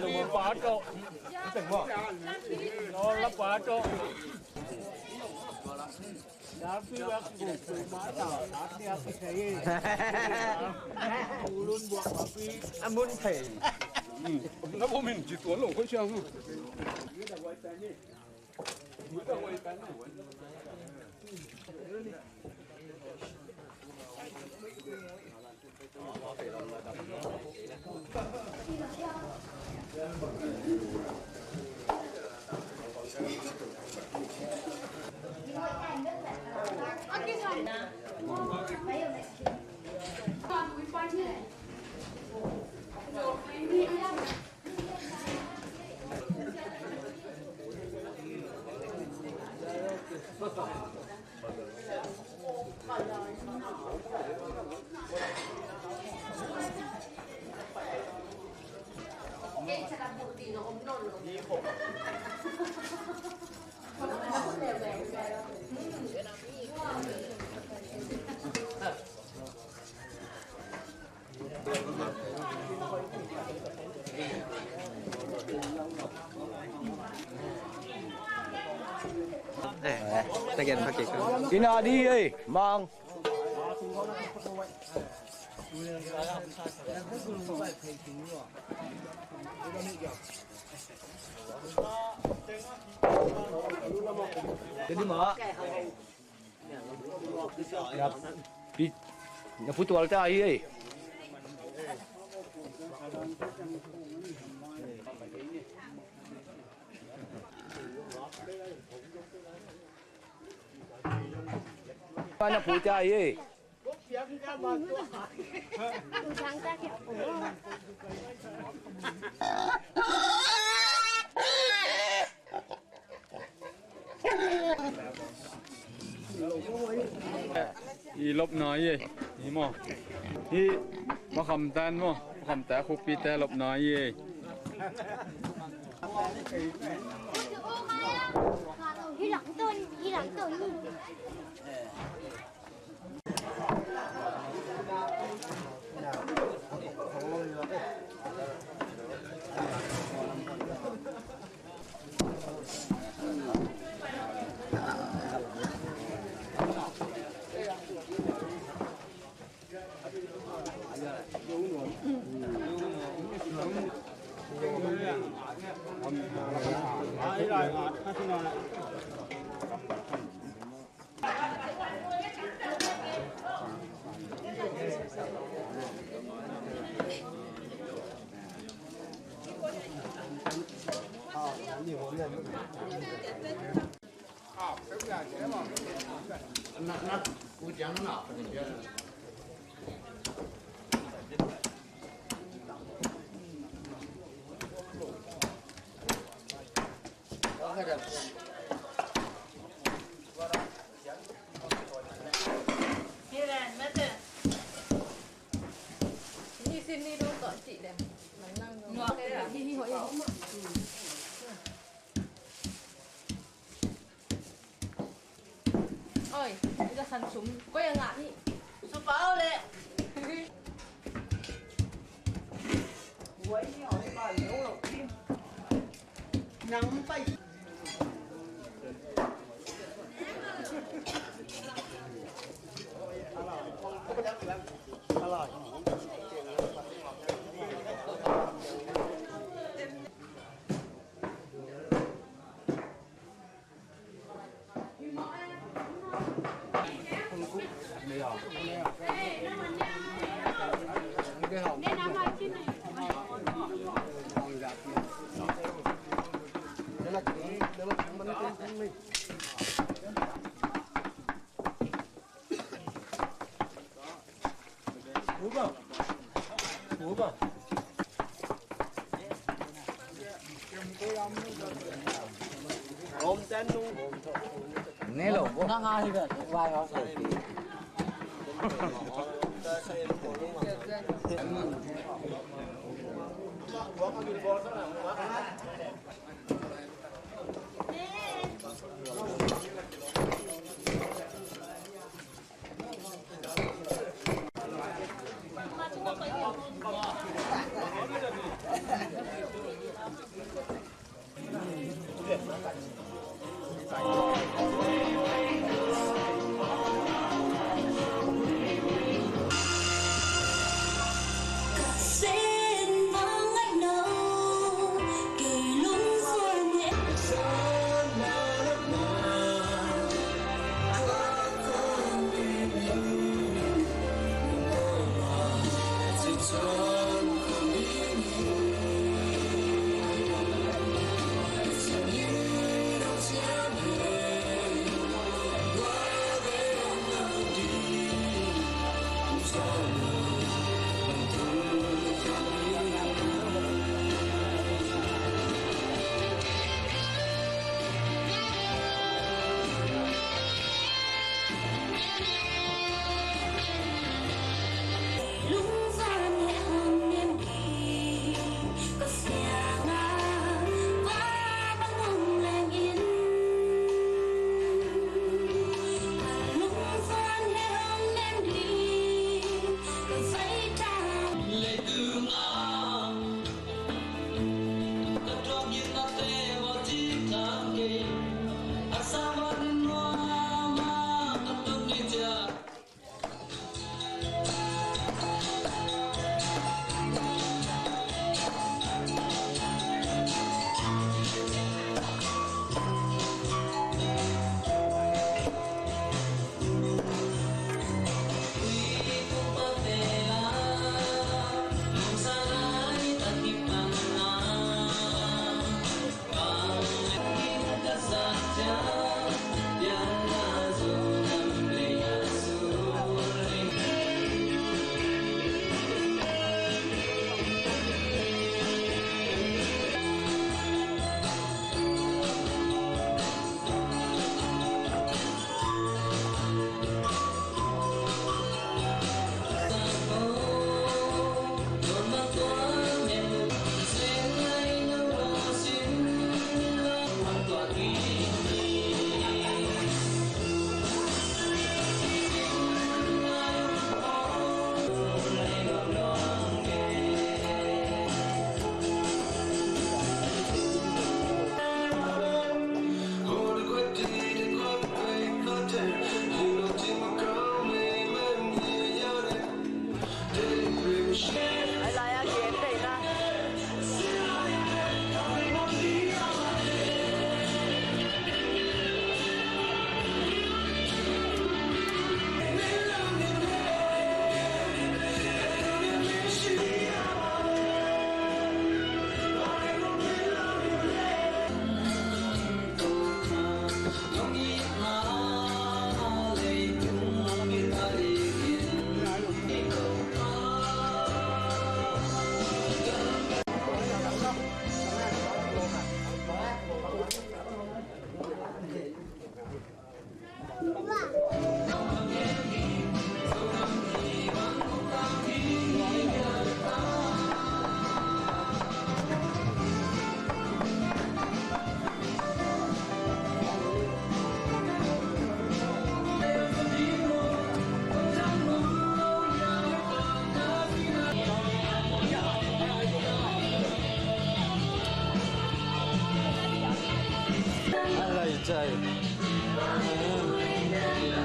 Pi pa tawh. Lawl la pa tawh. A mun thei. Na bu min ci tuan lo khoi siang. Ina di ei, Mang. Jadi ma. Pi, na putual ta hi ei. Na putual ta hi ei. I lopna i ei, i maw. I makham tan maw, makham ta khukpi te lopna i ei. Hi lang ton, hi lang ton. Oi, ida san sum. Koi a ngah ni. Su pau le. Wai ni oi ba lo lo kim. Nang pai.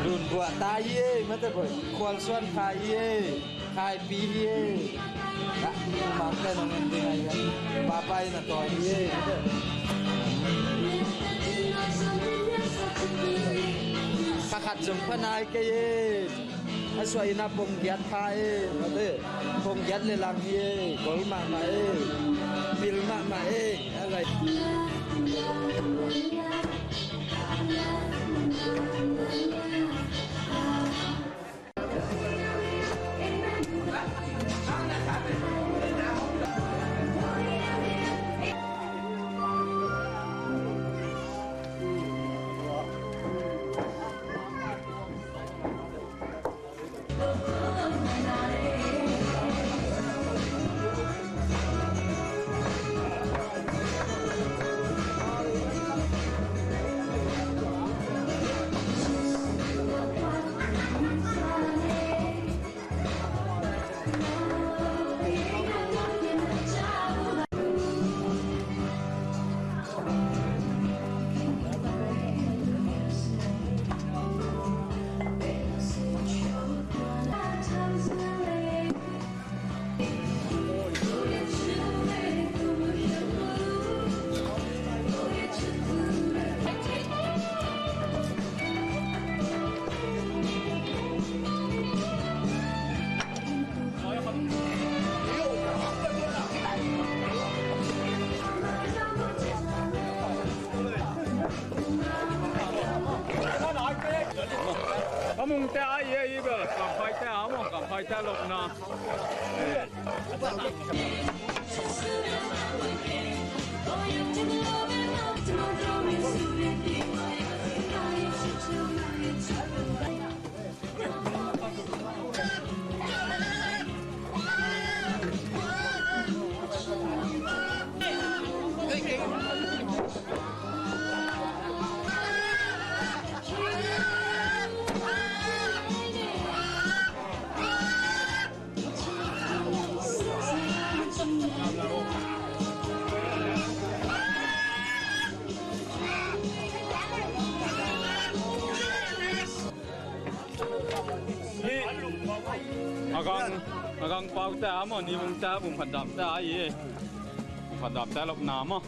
Lunbuah ta hi ei, mate boy. Khualsuan kha hi ei. Khaipi hi ei. Ka, mangte nong en ding ai ka. Papa in a tawi hi ei. Kha khat zong pha nai kei ei. A suah in a ponggiat pha ei. Mate. Ponggiat le lang hi ei. Gol mahmah ei. Pil mahmah ei. A lai. Ka mungte a i a i bel kamkhaite a maw, kamkhaite a lopna. Ni a gang, a gang paute a maw, ni mungte a, bum khat damte a i. Bum khat damte lopna maw.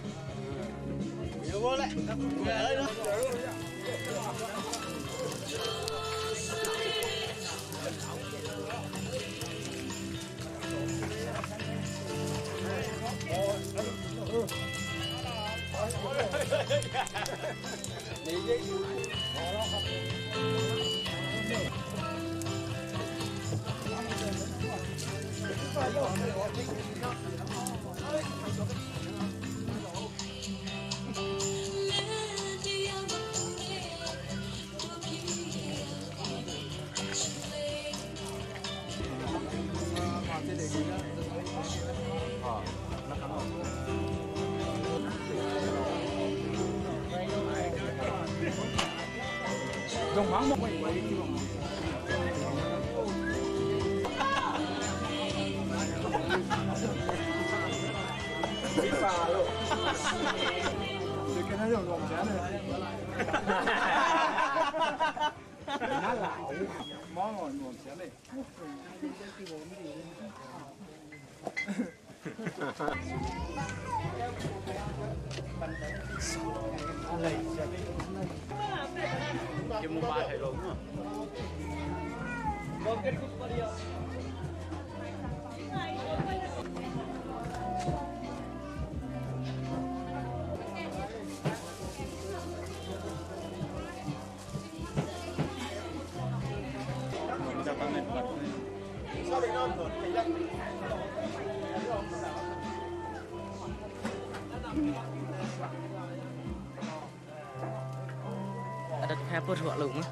A dat phe put huah lo ma.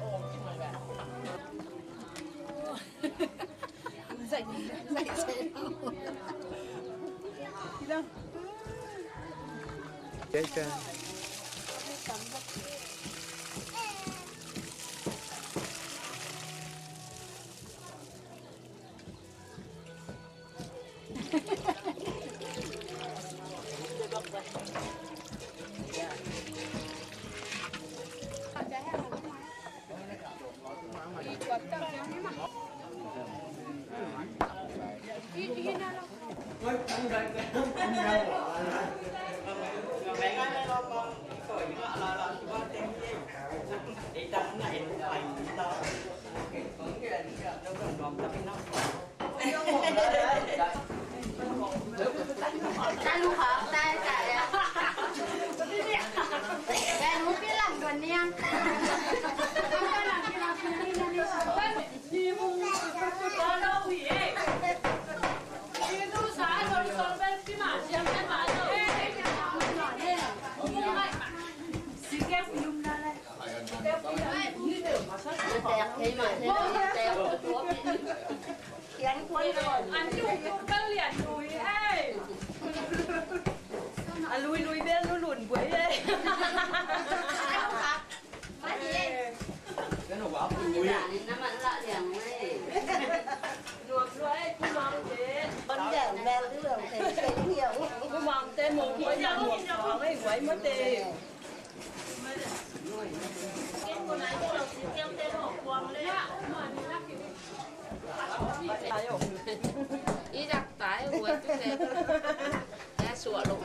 A lui lui bel lulun buai ei. I rak tai huai tu le. Ya suak lo.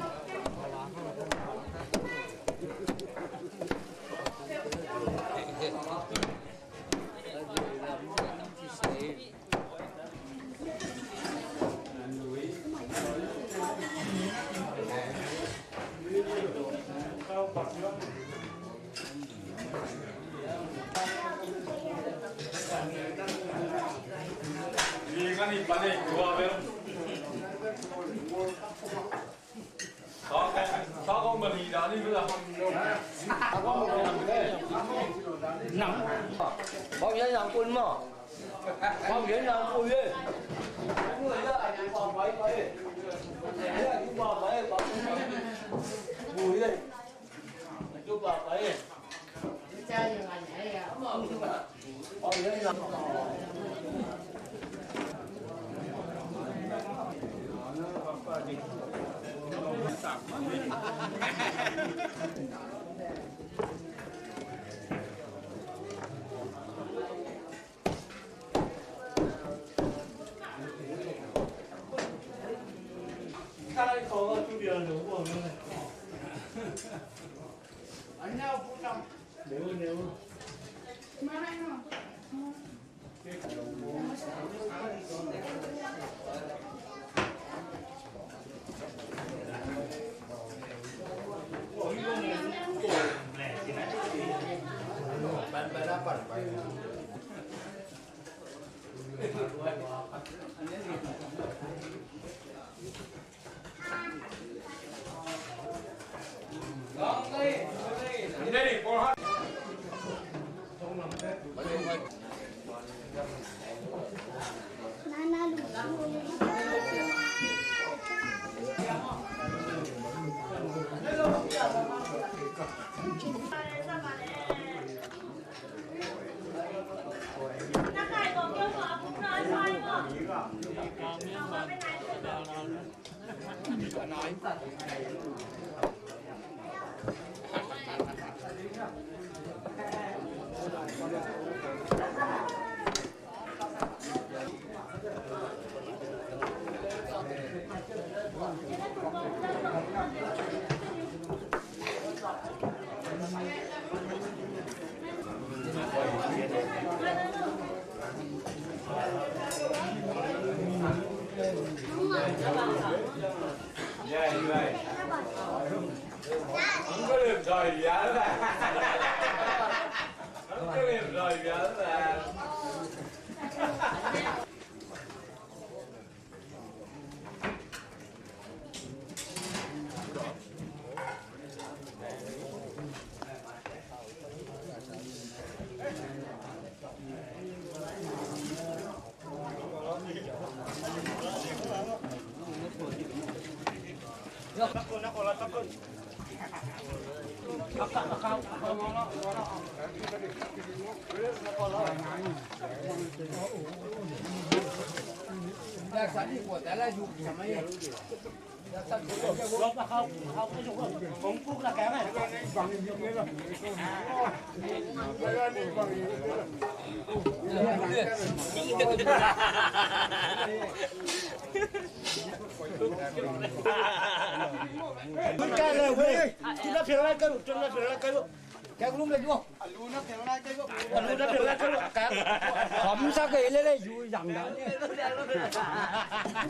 Kham sa kei lele yu zang da.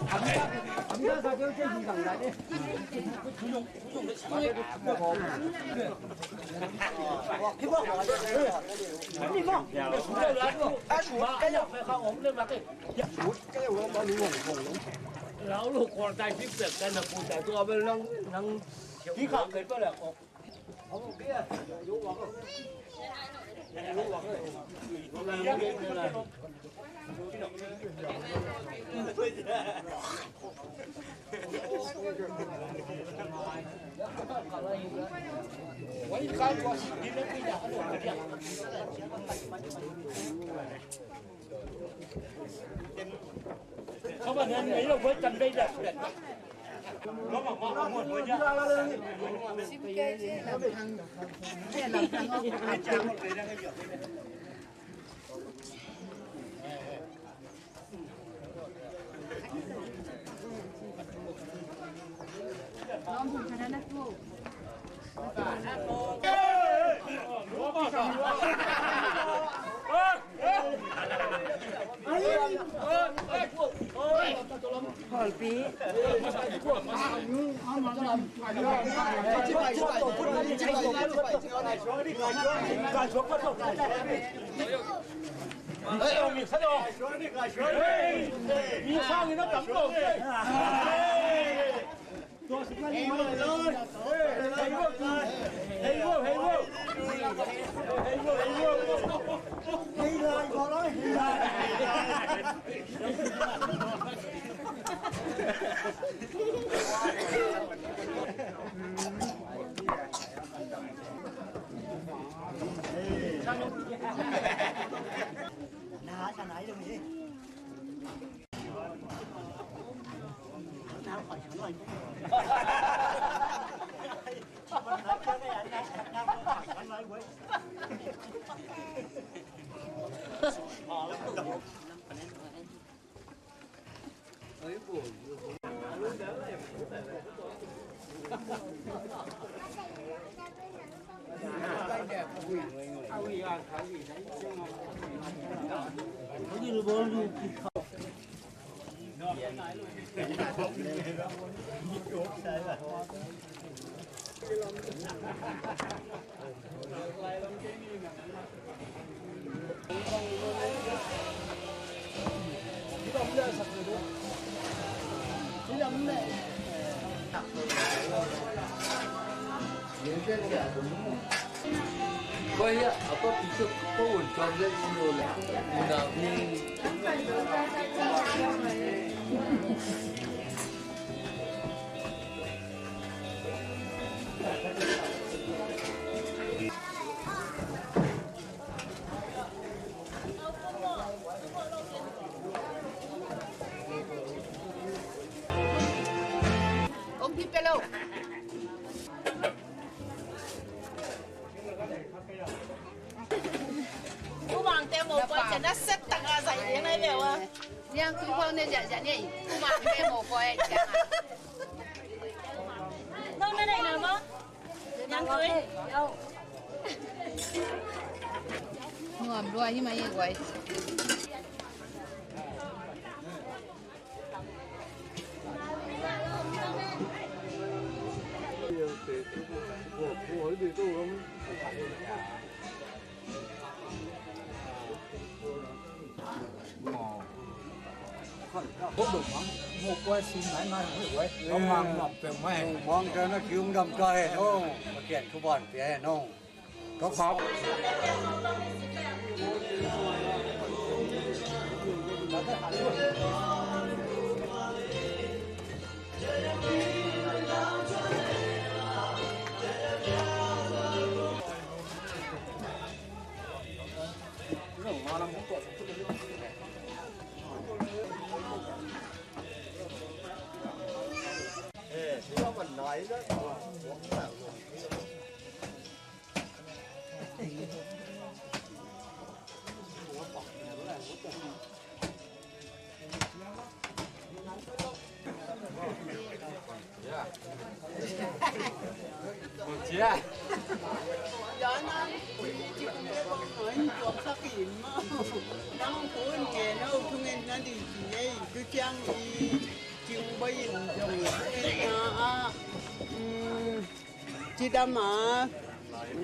Kham sa, kham sa sa kei yu zang da. Koi hiah a pa pi cu ko un cuan le si lo le. Unau hi. Ong pi pe lo. Pu Mang te mo poi cian a set tak a zai ding nai ve ua. Niang Tui Pau ne ziahziah ni. Pu Mang te mo poi cian a. Nong na nei na maw? Niang Tui. Nuam lua hi mai guai. Mong kena kiung dam kai, oh, pakian kuban pia, no. Có khóc. Ang i Cing Bawi in zong na ah, um, cidam a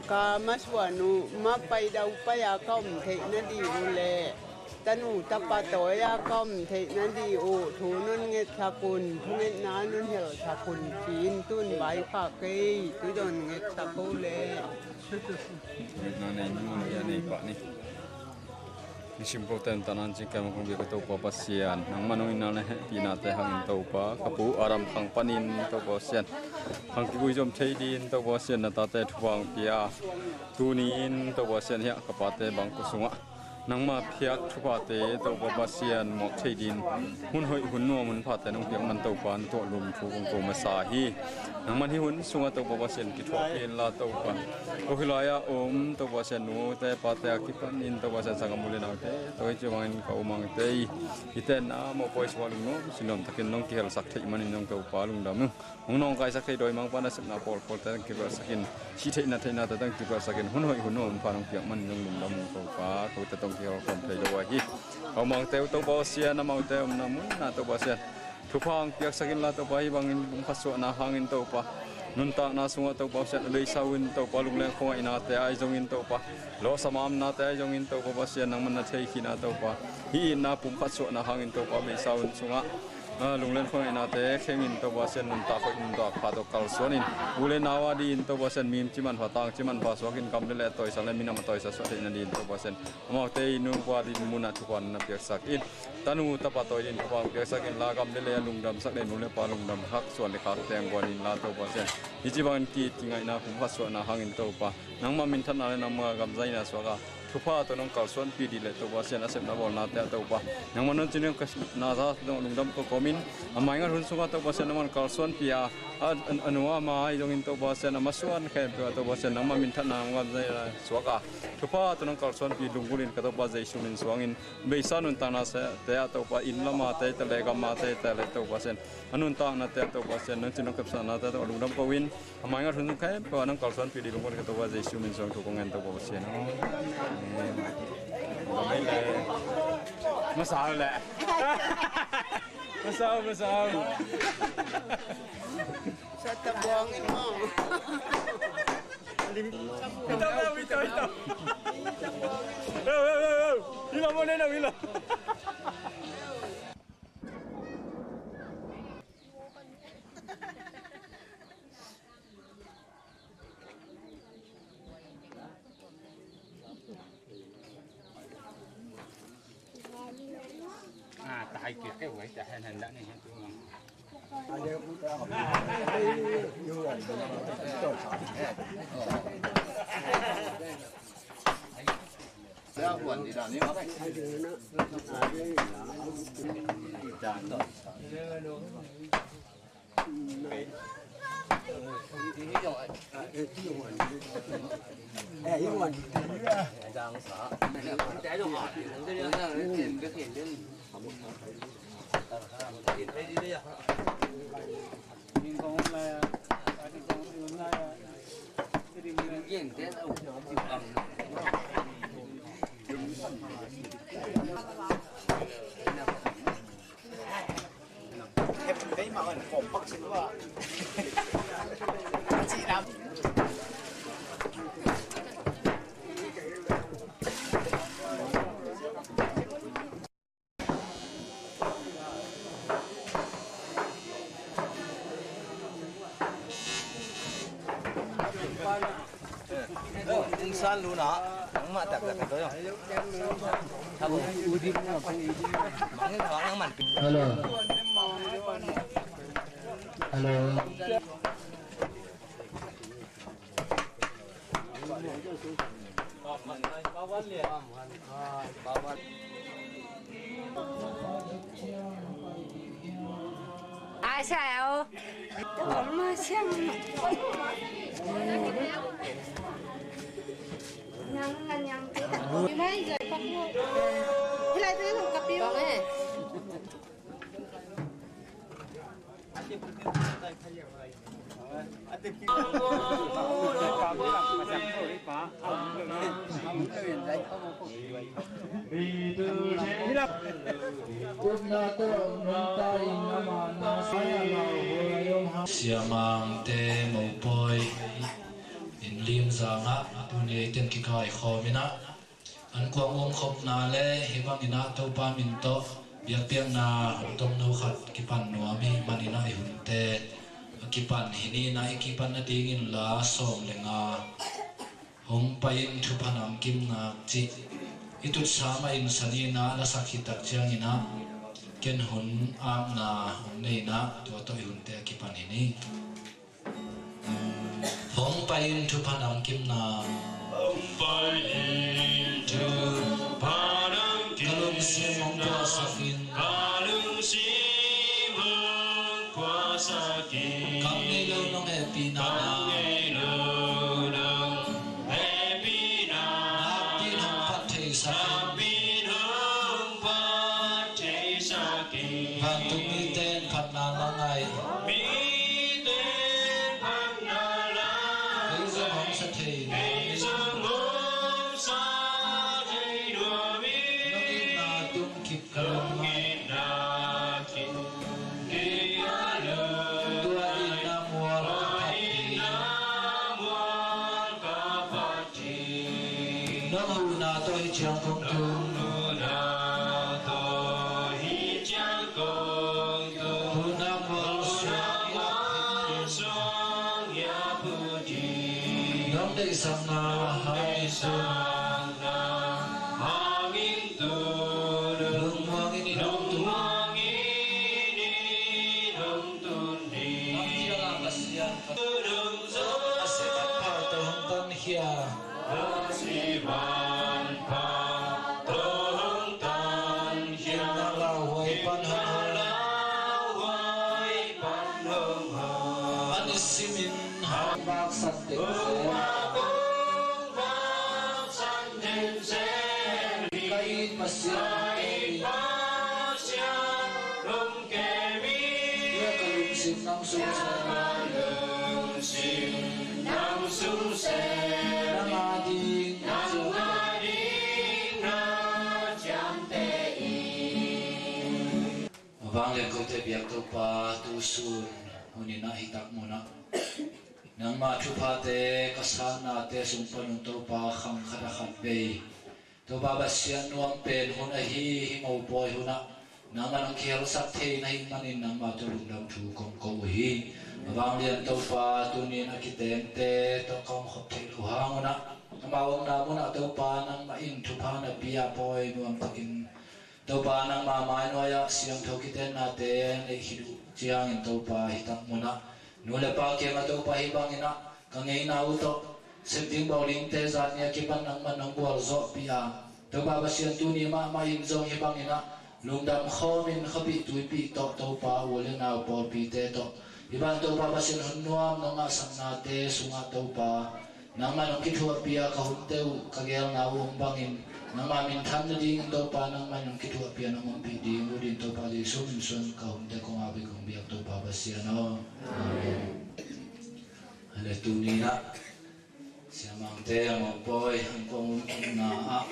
ka masuan uh, mapai dau pai a ka om theih nading uh le tanu tapa tawi a ka om theih nading uh thu nun ngetsak un, thungetna nun helsak un ci-in tun vaikhak kei, tu zong ngetsak uh le. Ngetna nei nu le a nei pah ni. Nisim ko ten tanan cing kai ma kong bia ko Topa Pasian, nangman hong inna le hehpihna te hangin Topa, ka pu Adam khang panin Topa Pasian, khang kigui zom thei din Topa Pasian, na tate thupha hong pia. Tuni in Topa Pasian hiah ka pate bangkua sungah nangma piak thuphate Topa Pasian muak thei din hun hoih hun nuam hun phate nong piak man Topa, na tuah lum thu kong ko masa hi. Nangman hih hun sungah Topa Pasian kithuah kei inla Topa, ko hih lai-ah om Topa Pasian nute pate a kipanin Topa Pasian sanggam u le naute, tua hi ci bangin ka u Mangte i, i tenna mawhpawi sungah lungnuam sinuam takin nong kihelsak theih manin nong Topa lungdam ung. Hong nawngkaisak thei dawimangpa nasepna pawlpawlte tang kiruahsakin, sih theihna theihnate tang kiruahsakin, hun hoih hun nuam hun pha nong piak manin nong lungdam ung Topa, kote tong kihelkhawm thei lo ahi. Ka u Mangte uh Topa Pasian, amaute omna munah Topa Pasian thupha hong piaksak inla Topa, hih bangin pumkhat suahna hangin Topa, nuntakna sungah Topa Pasian a beisa uh in Topa, lungleng khuangaihnate ahi zongin Topa, lawhsa mamnate ahi zongin Topa Pasian, nangman na thei khin a Topa, hih itna pumkhat suahna hangin Topa, beisa uh in sungah, a, lungleng khuangaihnate khengin Topa Pasian, nuntak hoih nuntak pha tawh kalsuanin, u le nau a dingin Topa Pasian, mim ci manpha, tang ci manpha suakin, gam le lei a tawisak le minam a tawisak suah theih nadingin Topa Pasian, amaute i nupa ding munah thupha na piaksak in, tanu tapa tawi ding thupha hong piaksak inla, gam le lei a lungdamsak le nu le pa lungdam khak, suan le khak teng guan inla Topa Pasian, hih ci bangin ki-it kingaihna pumkhat suahna hangin Topa, nangma minthanna le nangma gam zaina suak a, thupha tawh nong kalsuanpih ding le Topa Pasian, a sepna bawlnate ah Topa, nangma nong cin nong ka na za tawh lungdam kawmin, a maingat hun sungah Topa Pasian, nangman kalsuanpih a, a, a, a nu a ma ahi zongin Topa Pasian, a masuan khempeuh ah Topa Pasian, nangma minthanna nangma gam zaina suak a, thupha tawh nong kalsuanpih lunggulhin ka Topa Jesu min suangin, beisa nuntaknate ah Topa, inn lamate ta le, gamate ta le Topa Pasian, a nuntaknate ah Topa Pasian, nong cin nong kepsaknate ah Topa lungdam ko in, a maingat hun sung khempeuh ah nong kalsuanpih ding lunggulhin ka Topa Jesu min suang thu kong ngen Topa Pasian aw. Amen. Masa le. Masa, masa. Sa tabuang in mo. Ito, ito, ito. Yo, yo, yo, yo. Hila mo na, hila. Insan luna, nangmah taktak ito yong. Hello. Hello. Ai sao? Upna tawh nungta in ama na saya lau hua lai om ha. Siamangte mopawi in Limzang ah tuni eiten kikaikhawm in ah, an kuang umkhopna le hih bangin ah Topa min tawh biakpiakna hong tomno khat kipan nuam i hih manin ah i hunte a kipan hi ni. Na i kipan nadingin la sawm le nga, Hong pai in thupha namkimna cih i tutsa mah in sa ni. Na na sak khit tak ciangin ah ken hun apna hong nei in ah tua tawh i hunte a kipan hi ni. Hong pai in thupha namkimna. Hong pai in thupha namkimna. Ka lungsim hong puasak in. Ka lungsim hong puasak in. Kam ngei lo nong hehpihna. Kam ngei lo nong hehpihna. Nakpi in hong phat theisak in. Nakpi in hong phat theisak in. Vantung mite in phatna la ngai. Mite in phatna la ngai. Kei zong hong sa thei. Kei zong hong sa thei nuam in. Nong itna tung kip ka lung. Nong itna tung kip ka lung. Tua itna mual ka phat ding. Tua itna mual ka phat ding. Nong huhna tawh hi ciang kong tung. Nong huhna tawh hi ciang kong tung. Huhna mual suang hiap ding. Huhna mual suang hiap ding. Nong deihsakna hangin tun. Nong deihsakna hangin tun. Lungmuang in i nong tun. Lungmuang in i nong tun ding. Nang kiangah Pasian a si manpha tawh hong tankhia. A si manpha tawh hong tankhia. Nang lauhuai pan hong hawm. Nang lauhuai pan hong hawm. A nisim in hong maksak tektek. Hong mak, hong maksak tektek. Ka it Pasian, ka it Pasian hong kem in. Ka lungsim nang sung sem. Ka lungsim nang sung sem. Nang ading, nang ading na ciamteh in. A vanglian kote biak Topa, tu sun hun in ah hih tak mun ah nangma thuphate ka satnate sung pan un Topa, khang khat a khat vei Topa Pasian nuam pen hun ahi, hih mopawi hun ah nangman hong kihelsak thei na hih manin nangma tawh lungdam thu kong ko uh hi. A vanglian Topa, tuni in a kitengte tawh ka omkhop theih loh hang un ah amau omna mun ah Topa nangmah in thupha na pia pawi nuam takin Topa nangma mainuai ah siangtho kitennate neih khit uh ciangin Topa hih tak mun ah nu le pa kiangah Topa hih bangin ah ka ngeina uh tawh sep ding bawlingte zan ni a kipan nangman nong gualzawhpih a, Topa Pasian tuni mahmah in zong hih bangin ah lungdam khawmin khuapih tuipih tawh Topa u le nau pawlpite tawh hih bang Topa Pasian hun nuam nong ngahsaknate sungah Topa nangman hong kithuahpih a, ka hunte uh ka geelna uh hong bangin nangma minthan nadingin Topa nangman hong kithuahpih a nong ompih ding uh din Topa Jesu min suang ka hunte kong ap hi kong biak Topa Pasian aw. Amen. Ale tuni in ah siamangte a mopawi an kong umkhopna ah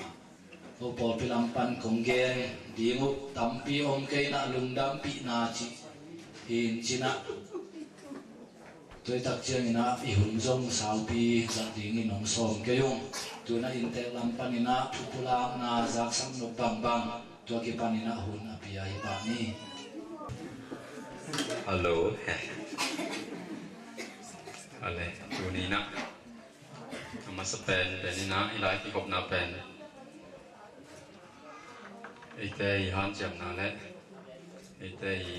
ko pawlpi lam pan kong gen ding uh tampi om kei in ah lungdampihna cih hi in cin ah Tua i tak ciangin ah i hun zong saupi zat dingin hong sawm kei ung. Tu in ah inntek lam panin ah thupulakna zaksak nop bangbang tua kipanin ah hun a pia hi pah ni. Hallo. Ale, tuni in ah a masa pen, pen in ah i lai kikhopna pen eite i hanciamna le eite i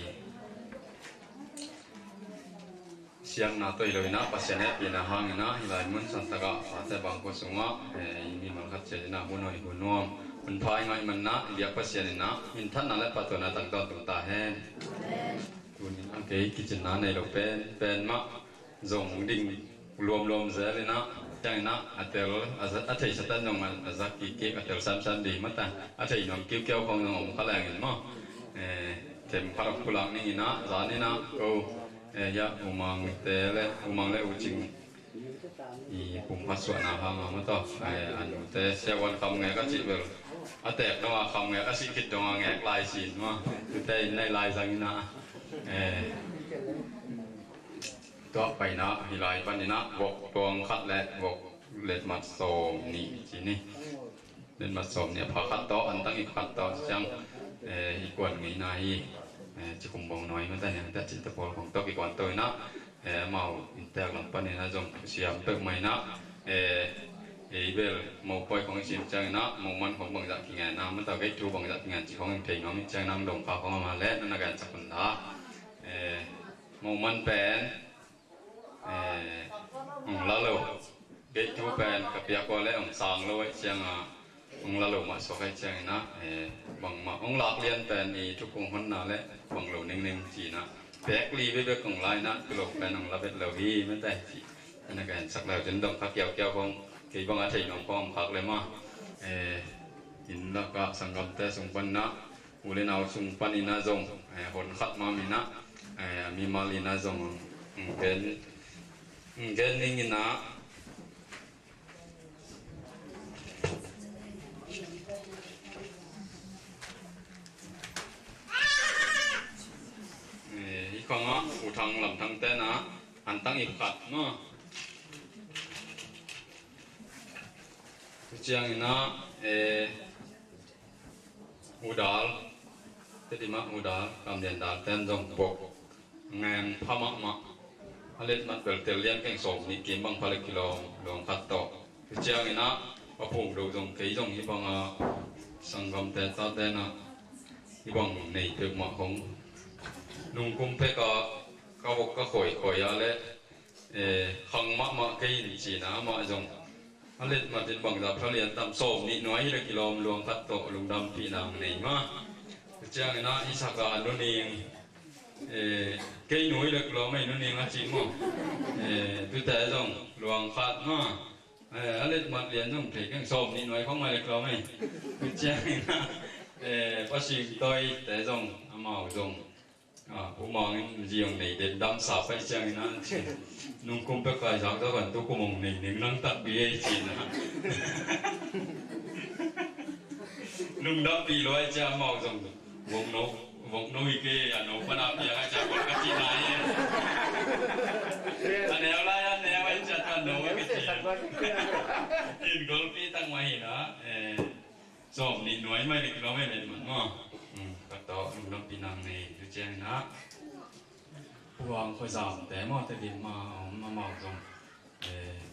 siangna tawh hi lo in ah Pasian hehpihna hangin ah hih lai mun santak ah pate bangkua sungah, eh, i mimal khat ciat in ah hun hoih hun nuam hun pha i ngaih manin ah i biak Pasian in ah minthanna le pahtawinak tangtawn tung ta hen. Tuni in ah kei kicinna nei lo pen pen mah zong ding luamluam zel in ah, ciangin ah a tel a za-, a theihsa tan zong a, a za kikkik, a tel samsam ding mah ta, a thei nuam kiukiau khong zong om kha lengin maw. Eh, them khat a pulak ning in ah, zan in ah ko, eh, hiah U Mangte le, U Mang le U Cing i pumkhat suahna hang a maw taw, eh, a nute Sia Wan Kham nge ka cih bel A teek dong a kham ngek, a sih khit dong a ngek lai sin maw. Tute in nei lai zang in ah. Eh, tua paina hi lai panin ah vok tuang khat le vok letmat sawm nih ci ni. Letmat sawm nih a pha khat tawh, antang ip khat tawh ciang, eh, i kuan ngeina hi. Eh, cikum bawng nuai mata hiang ta cih ta pawl khong tawh kikuan to in ah, eh, amau inntek lam panin ah zong siam peuhmah in ah, eh, ei bel mopawi khong i sim ciangin ah moman khong bangzah kingen a, mata gate two bangzah kingen cih khong in thei nuam i ciangin ah hong dong kha khong a mah leh na na gensak un la. Eh, moman pen, eh, hong la lo. Gate two pen ka piak ua leh hong sang lo ahih ciangin ah, hong la lo mah suak ahih ciangin ah, eh, bangmah hong lak lian pen i thukung honna leh bang lo ningning ci-in ah, pek li bekbek hong la in ah, tu lo pen hong la bet lo hi mate ci. Ana ka hensak leu cin dong kha kiaukiau khong, kei bang a thei nuam khong om khak leh mah. Eh, inn lakah sanggamte sung panin ah, u le nau sung panin ah zong, eh, hon khat mah in ah, eh, a mimal in ah zong hong gen, hong gen ning in ah. Eh, hi khong ah U Thang Lam Thang ten ah antang ip khat maw. Tu ciangin ah, eh, U Dal, Tedim ah U Dal, Kam Lian Dal ten zong bok ngeng pha mahmah. A letmat bel tel lian keng sawm nih kim bang pha le kilawm luang khat tawh. Tu ciangin ah a phung do zong kei zong hi bang a sanggamte tate in ah hi bang nei peuhmah khong nungkum pek a ka vok ka khawi khawi a leh, eh, khang mahmah kei in ci-in ah amah zong a letmat in bangzah pha lian tam, sawm nih nuai hi le kilawm luang khat tawh lungdampihna hong nei mah. Tu ciangin ah i sak a nu ning, eh, kei nu hi le kilawm ei nu ning a ci maw. Eh, tute zong luang khat mah. Eh, a letmat lian zong thei keng, sawm nih nuai khong mai le kilawm ei. Tu ciangin ah, eh, Pa Sing Toi te zong amau zong Ah, Pu Mang in zi hong nei den dam sa pai ciangin ah, nungkum pek kai zak zak an tu kum hong nei ning nang takpi ei ci-in ah. Lungdampih lua ei ci-a amau zong vok no, vok no hi kei a, no pan a piang a ci-a vok ka cihna hi. A neu lai a neu ei ci-a tua no a ka ci. In golpi tak mah hi na, eh, sawm nih nuai mai le kilawm ei le man maw. Hmm, ka tawh lungdampihna nei tu ciangin ah. Pu Vang Khua Zam te maw, Tedim ah a om amau zong, eh,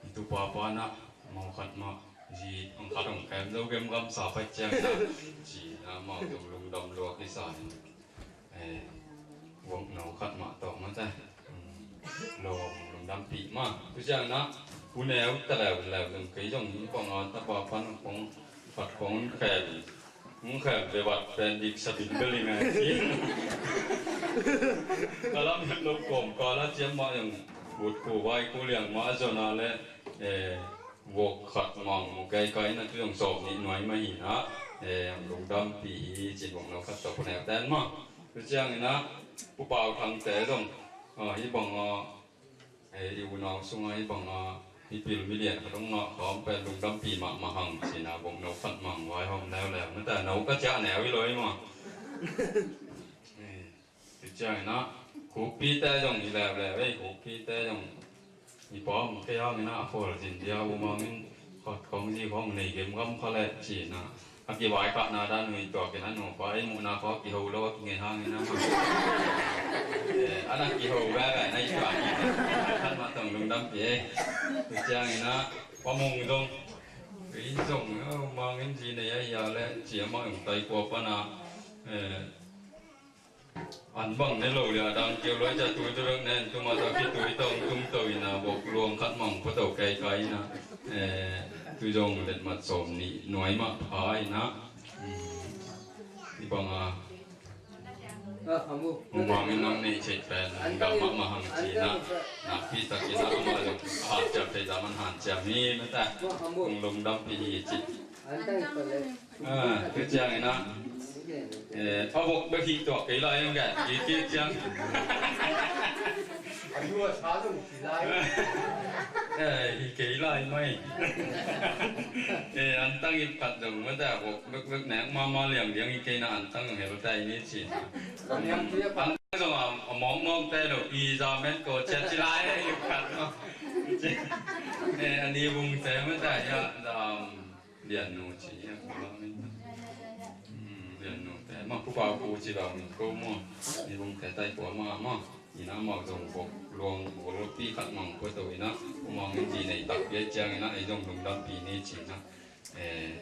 i tupa pa in ah amau khat mah zi hong khat hong kem zo gemgam sa pai ciangin ah, ci-in ah amau zong lungdam lua kisa in. Eh, vok no khat mah tawh mate. Hmm. Lawm lungdampih mah. Tu ciangin ah, u neu ta leuleu zong kei zong hi bang a tapa pan khong, khat khong khen, khong khen ve vat pen dik sabin bel i ngai ci. Ka lam het lo kawmkal a ciam mah zong, vut ku vai ku liang mah a zon a leh, eh, vok khat mang mu kaikai na tu zong sawm nih nuai mah hi na, eh, lungdampih hi ci, vok no khat tawh pu neu ten mah. Tu ciangin ah, Pu Pau Thang te zong, ah, hi bang a, eh, i unau sung a hi bang a, hi pil milian khat hong ngah khawm pen lungdampih mahmah hang ci-in ah, vok no khat mang vai hong leuleu. Mate no ka ciah neu hi lo hi mah. Eh. Tu ciangin ah, Khupi te zong hi leuleu ei, Khupi te zong i pa om kei hangin ah, a khualzin dia U Mang in khat khong zi khong nei gemgam kha leh ci-in ah. A kivaikhahna dan uh i tuak in a, nupa ei muhna khong a kiho lo a kingei hangin ah mah. Eh, a na kiho veve na i tuak in ah. Khat mah tawh lungdampih ei. Tu ciangin ah, Pa Mung zong, in zong, U Mang in zi nei a hi a leh ci-a mah ung tai kua pan ah, eh, an bang ne lo lia dang keu luai ca tui tu bek nen, tu mah tawh kitui tawh tung to in a, vok luang khat mang pua to kaikai in a, eh, tu zong letmat sawm nih nuai mah pha in a, hmm, i bang a, ah, amu. Mumang in nang nei chet pen, gam mah mah hang ci in a, nakpi tak in a, amah zong hanciam thei zaman hanciam hi mah ta, kong lungdampih hi ci. Ah, tu ciangin ah, eh, a vok bek hi tuak kei lai, hong gen kik kik ciang. A yu a sa zong si lai. Eh, hi kei lai mai. Eh, antang ip khat zong mata vok vekvek nek mama liang liang hi kei na antang zong hel tai ni ci. Antang zong a, a mawkmawk tai lo i za men ko cia ci lai ip khat no. Eh, a ni vung te mata ya, um, Liannu ci hi a, kua min. Hmm, Liannu te ma, kupa ku ci lo min ko maw. Ni vung te tai kua ma maw. Ina mau zong vok luang vok pi khat mang pua to ina. Kumang in ci nei tak pia ciang ina, ei zong lungdam pi ni ci ina. Eh,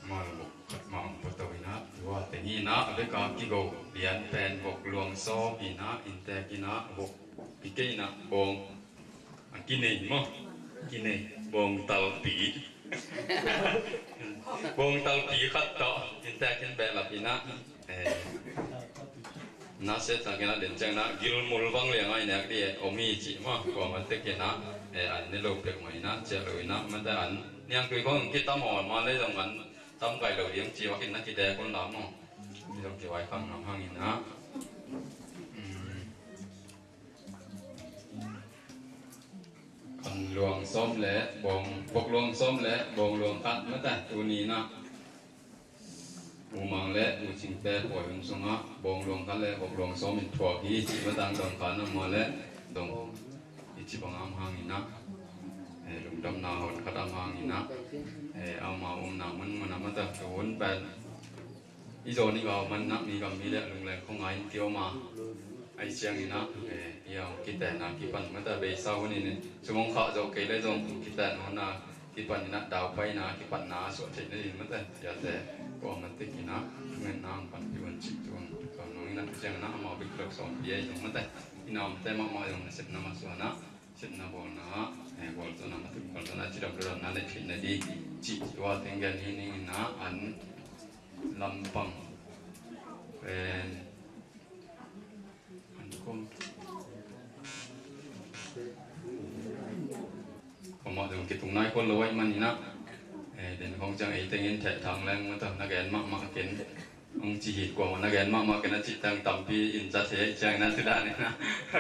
mau vok khat mang pua to ina. Tua teng ina, a beka kigo lian pen vok luang sawm ina, inntek ina, vok pi kei ina, bawng. A kinei maw? Kinei. Bawngtalpi. Bawngtalpi khat tawh. Inntek in behlap ina. Eh. Na se tak ina den ciang na gilmul bang liang ai nek di om hi ci maw. Kuamah tek ina. Eh, an ne lo pek mah ina. Ciah lo ina. Mate an niangtui khong kitam aw ma le zong an tam kai lo ding ci wak ina kidek un la maw. Zong kiwai khang nam hang ina. Hmm. Kan luang sawm le bawng, vok luang sawm le bawng luang khat mata tuni na. U Mang le U Cing te pawi hun sungah bawng luang khat le vok luang sawm in thuak hi ci mata dong khan ama le dong i ci bang am hang ina. Eh, lungdamna hun khat am hang ina. Eh, ama umna mun mun a mata hun pen i zaw ni gau man nak ni gam mi le lungleng khong ai ti oma. Ai ciang ina, eh, i au kitena kipan mata beisa hun in sumong kha zo kei le zong kiten hun na kipan ina dau pai na kipan na so thei na din mata ya te ko ma te kina ngen na pan pi wan ci tun kam nong ina ciang na ama bik lok som pi ai zong mata ina om te ma ma zong na sep na ma so na sep na bol na, eh, bol to na ma tu bol to na ci dam dam na le thei na di ci tua teng gen hi ning ina an lampang pen an kum koma dong kitung nai khol lo wai man ina. Eh, den khong ciang ei tengin theh thang leng mata na gen mahmah ken ong ci hi koma na gen mahmah ken a ci tang tampi in za thei ciang na tu dan ina.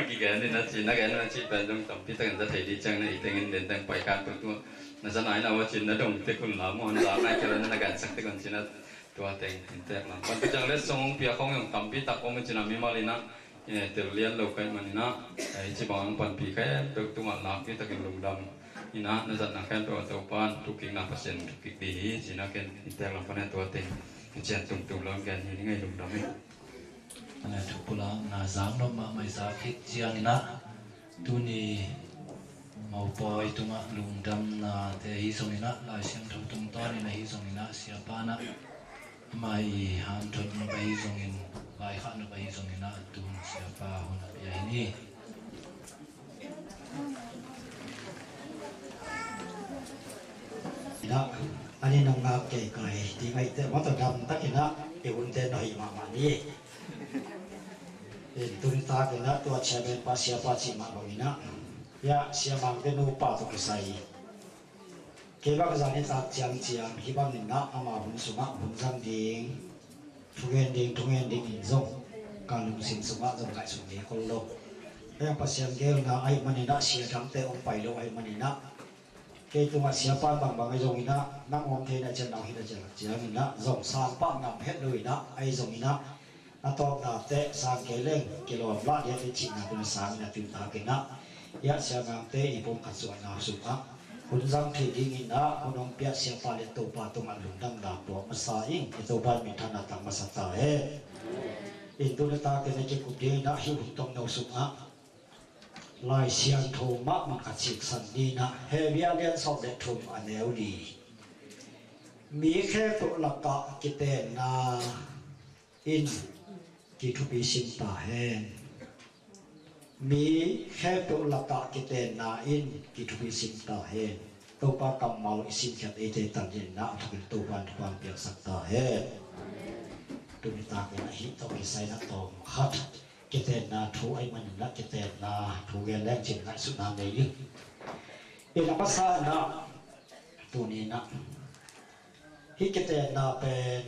Ki gen ina ci na gen na ci pen dong tampi tang za thei di ciang na ei tengin den tang pai kan tu tu na za nai na wa cin na dong te kun la mo na za nai ke la na gen sak te kun cin na Tua teng in tek lam pan pi ciang letsong hong piak hong hong tampi tak om i cina mimal ina, eh, tel lian lo kai man ina, eh, ci bang hong panpi kai em peuh tungah lak pi takin lungdam ina, na zatna kai em peuh a Topan thukikna Pasian thukik di hi cina ken in tek lam pan tua teng i cian tumtum lo in ken hi ni ngai lungdam hi. Ana thupulakna zang nop mahmah i zak khit ciang ina, tuni Maupawi tungah lungdamnate ahi zongin ah, Lai Siangtho tungtawnin ahi zongin ah, siapa in ah amah i hanthot nop ahi zongin, vaikhak nop ahi zongin ah, tun siapa hun a pia hi ni. Ina, ani nong ngak kei kai ti ngaihte mata dam takin ah i hunte na hoih mahmah ni. In tuni takin ah tua chairman pa siapa cih mah bangin ah, ya, siamangte nupa tawh kisai kei bang zan i tak ciangciang hih bangin ah ama hun sungah hun zang ding, thugen ding, thugen ding in zong ka lungsim sungah zong ngaihsun ngei khol lo. Heng Pasian geelna ahih manin ah, sia dangte hong pai lo ahih manin ah, kei tungah siapa bangbang ahi zongin ah, nang om thei na ciang nang hih na ciang ciangin ah zong sang pah ngam het lo in ah, ahi zongin ah, a tawpna teh sang kei leng kilawm lah lian i cihna tun a sangin a tuitakin ah, hiah siamangte i pumkhat suahna sungah hun zang thei dingin ah hun hong piah siapa le Topa tungah lungdamna puak masa ing. I Topa in minthanna tang masa ta hen. In tuni takin a kikup dingin ah hih hun tomno sungah Lai Siangtho mahmah ka ciksan ni in ah, Hebru a lian sawm le thum a neu li. Mi khempeuh lakah kitenna in kithupi sim ta hen. Mi khempeuh lakah kitenna in kithupi sim ta hen. Topa kammal i simkhiat eite tangin na a thukin Topa in thupha piaksak ta hen. Tuni takin a hih tawh kisai na tawm khat kitenna thu ahih manin na kitenna thu gen leng cin ngaihsutna nei ing. Ina masa na tuni na hih kitenna pen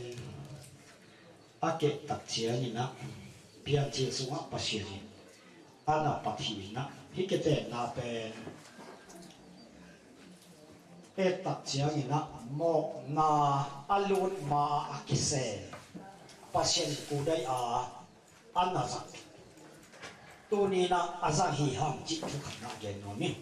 a keh tak ciangin ah Piancil sungah Pasian in Ana Pathian ah hih kitenna pen et tak ciangin ah mawhna a lut ma a kisel Pasian kudai a a na zat, tuni-in ah a zang hi hang cih thukhatna gen nuam ing.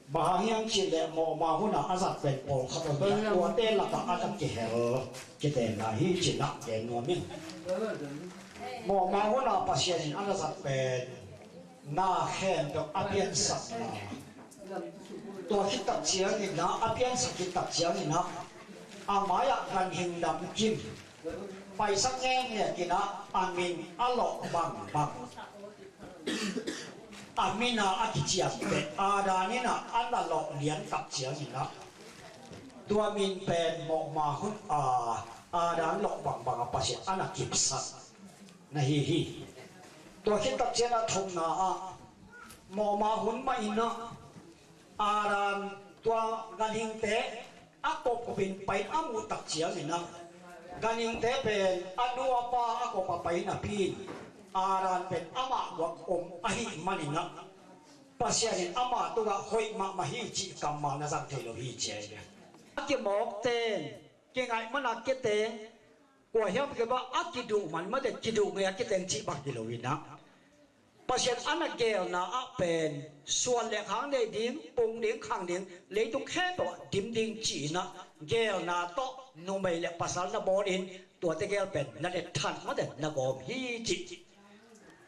Bang hang hiam cih leh mawhma hun a a zat pen pawlkhat om hi a, tuate lakah a na kihel kitenna hi ci-in ah gen nuam ing. Mawhma hun a Pasian in a na zat pen na khempeuh a piansakna, tua khit tak ciangin ah, a piansak khit tak ciangin ah a mai-ah ganhing lamkim paisak ngekngek in ah a min a lawh bangbang, a min a a kiciamteh Adam in ah a na lawh lian tak ciangin ah tua min pen mawhma hun a Adam lawh bangbang a Pasian a na kipsak na hi hi. Tua khit tak ciang a thumna ah mawhma hun mah in ah Adam tua ganhingte a kopkopin pai a muh tak ciangin ah ganhingte pen a nu a pa a kop a pai napi-in Adam pen amah guak om ahih manin ah Pasian in amah tungah hoih mahmah hi cih kammal na zang thei lo hi ci a hi ve. A kimawk teng, kingaih man a kiteng, kua hiam kibang a kiduh man mate kiduh ngei a kiteng cih bang hi lo-in ah Pasian a na gelna ah pen suan le khang nei ding, pung ding, khang ding, leitung khempeuh ah dim ding ci-in ah gelna tawh numei le pasal na bawlin tuate gel pen na let than mate na gawm hi cih.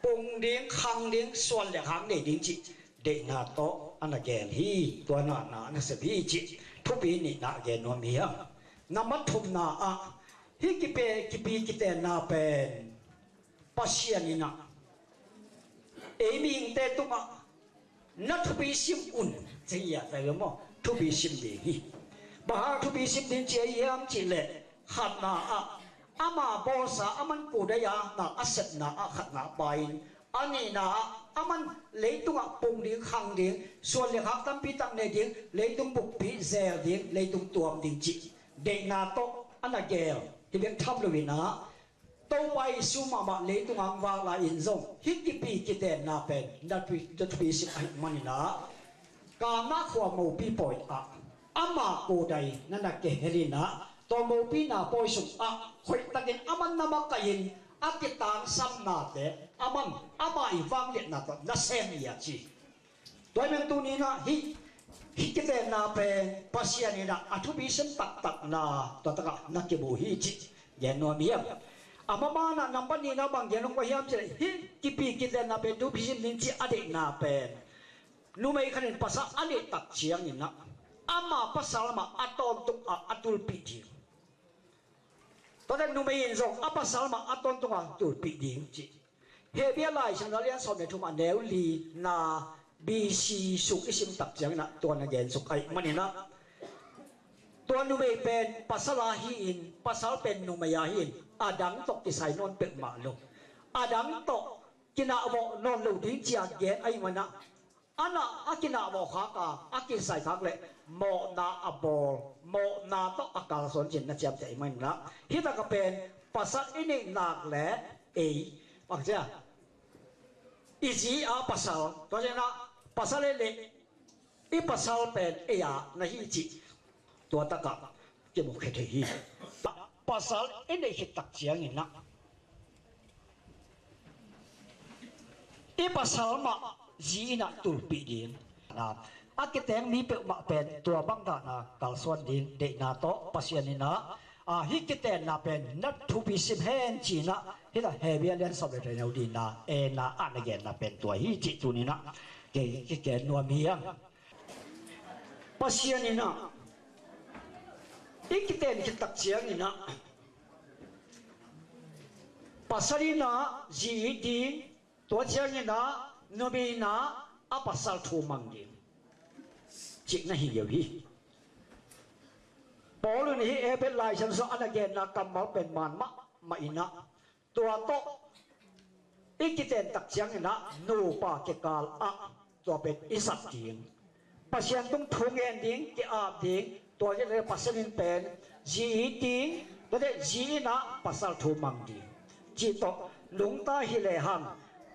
Pung ding, khang ding, suan le khang nei ding cih deihna tawh a na gel hi. Tua na na a na sep hi cih thupi nihna gen nuam hi hang. Nambat thumna ah hih kipe kipi kitenna pen Pasian in ah ei mihingte tungah na thupi sim un ci hi a, tua hi maw? Thupi sim ding hi. Bang hang thupi sim ding ci a hi hiam cih leh khatna ah ama bawlsa, aman kudai a na a sepna ah khatna pa in, a nihna ah aman leitungah pung ding, khang ding, suan le khak tampi tak nei ding, leitung bukpi zel ding, leitung tuam ding cih deihna tawh a na gel hi bek tham lo-in ah Topa Jesu mahmah leitung hong vak lai-in zong hih kipi kitenna pen na thupi, na thupi sim ahih manin ah Kana khua mopi pawi ah ama kudai na na kihel in ah tua mopi na pawi sungah hoihtakin aman na makaih in a kitangsamnate aman ama i vangliatna tawh na sem hi a ci. Tua hi man tuni-in ah hih, hih kitenna pen Pasian in ah a thupi sim taktakna tua takah na kimu hi cih gen nuam hi hang. A maban ah nambat nihna bang gen nuam ka hiam cih leh hih kipi kitenna pen thupi sim ding cih a deihna pen numei khat in pasal a neih tak ciangin ah ama pasal mah a tawntung ah a tulpih ding. Tuate numei in zong a pasal mah a tawntung ah tulpih ding cih Hebru Lai Siangtho a lian sawm le thum a neu lina B C sung i sim tak ciangin ah tua na gen suk ahih manin ah tua numei pen pasal a hi-in, pasal pen numei a hi-in, a dang tawh kisai nawn peuhmah lo. A dang tawh kinahvawh nawn lo ding ci a gen ahih manin ah a na a kinahvawh khak a, a kisai khak leh mawhna a bawl, mawhna tawh a kalsuan ci-in na ciamteh ahih manin ah hih takah pen pasal i neih nak leh ei, bang ci a, i zi a pasal, tua ciangin ah pasal i neih, i pasal pen ei a na hi cih tua takah kimu khia thei hi. Pasal i neih khit tak ciangin ah i pasal mah zi in ah tulpih ding. A kiteng mi peuhmah pen tua bang dan a kalsuan ding deihna tawh Pasian in ah, a, hih kitenna pen na thupi sim hen ci-in ah hih a Hebru a lian sawm le thum a neu lina A na a na genna pen tua hi cih tuni-in ah kei, kei gen nuam hi hang. Pasian in ah i kiten khit tak ciangin ah pasal in ah zi it ding, tua ciangin ah numei in ah a pasal thu mang ding cih na hi lio hi. Paul in hih Hebru Lai Siangtho sungah a na genna kammal pen man mahmah in ah tua tawh i kiten tak ciangin ah nupa kikal ah tua pen i zat ding, Pasian tung thu ngen ding, ki-ap ding, tua hi leh Pasian in pen zi it ding, tuate zi in ah pasal thu mang ding cih tawh nungta hi lehang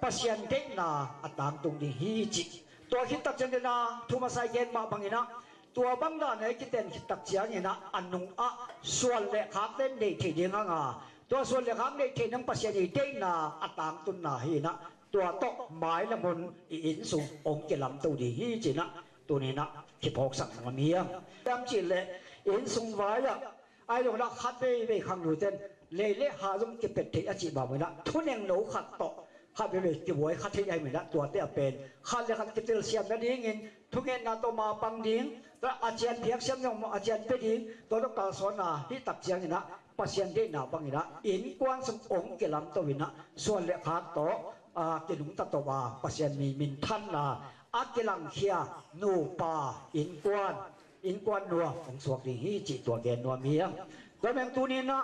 Pasian deihna a tangtung ding hi cih. Tua khit tak ciangin ah, thu masa i gen mah bangin ah, tua bang dan a i kiten khit tak ciangin ah, a nung ah suan le khakte neih theih ding hang a, tua suan le khak neih theih nang Pasian i deihna a tangtunna hi in ah, tua tawh mailam hun i inn sung hong kilamto ding hi ci in ah, tuni in ah kiphawksak nuam hi hang. Hiam cih leh inn sung vai ah, ahi zongin ah khat veivei khangnote'n lei le ha zong kipet thei a cih bangbangin ah, thunengno khat tawh khat veivei kibuai kha thei ahih manin ah, tuate a pen khat le khat kitelsiam nadingin thungetna tawh mapang ding, a cian phiaksiam zong a cian pia ding, tua tawh kalsuanna hi tak ciangin ah, Pasian deihna bangin ah innkuan sung hong kilamto in ah, suan le khak tawh, a, kinungta to a, Pasian mi minthanna a kilangkhia nupa, innkuan, innkuan nuam hong suak ding hi cih tua gen nuam hi hang. Tua meng tuni in ah,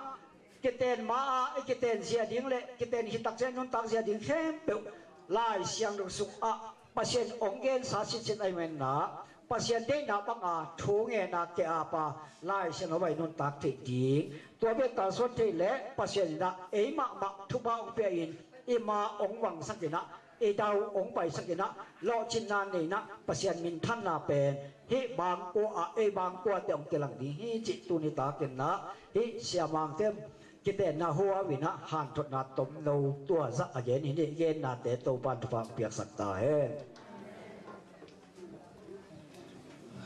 kiten ma-a i kiten zia ding le kiten khit tak ciang nuntak zia ding khempeuh Lai Siangtho sungah Pasian hong gensa sinsin ahih manin ah, Pasian deihna banga thu ngen a, ke-ap a, Lai Siangtho vai nuntak theih ding. Tua bek kalsuan theih leh Pasian in ah ei mahmah thupha hong pia in, i ma hong vangsak in ah, i dau hong paisak in ah, lawhcinna nei in ah, Pasian minthanna pen hih bangkua ah, ei bangkuate hong kilang ding hi cih tuni takin ah, hih Sia Mang Them kitenna huau in ah hanthotna tomno tua zah a gen hi ni. Gennate Topa'n thupha hong piaksak ta hen.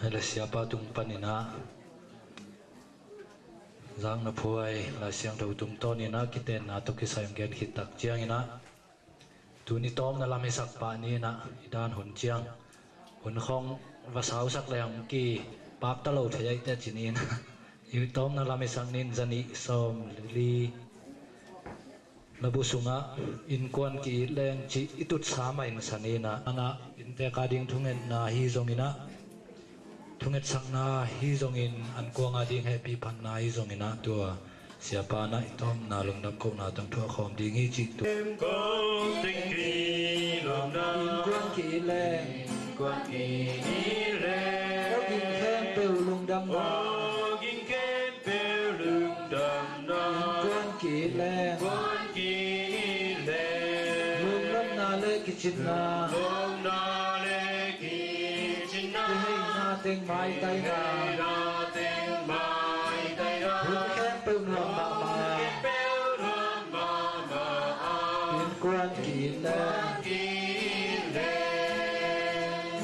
Hei le, Siapa tung panin ah zakna phuai Lai Siangtho tungtawnin ah kitenna tawh kisai hong gen khit tak ciangin ah, tuni tawmna lam hisak pah ni in ah, i dan hun ciang hun khawng va sausak leng kipakta lo thei ahih teh ci ni in ah, i tawmna lam hisak ni in, zanih sawmli labu sungah innkuan ki-it leng cih i tutsa mah in sa ni in ah, a inntek a ding thungetna hi zongin ah, thungetsakna hi zongin, ankuang a ding hehpih phatna hi zongin ah, tua Siapa in ah i tawmna lungdam kohna tawh thu a khawm ding hi cih tu. Innkuan ki-it leng, innkuan ki-it leng, khuaging khempeuh lungdamna, khuaging khempeuh lungdamna, innkuan ki-it leng, innkuan ki-it leng, lungdamna le kicinna, lungdamna le kicinna, kiheina teng maitaina, kiheina teng maitaina, hun khempeuh nuam mahmah, hun khempeuh nuam mahmah a, innkuan ki-it leng, innkuan ki-it leng,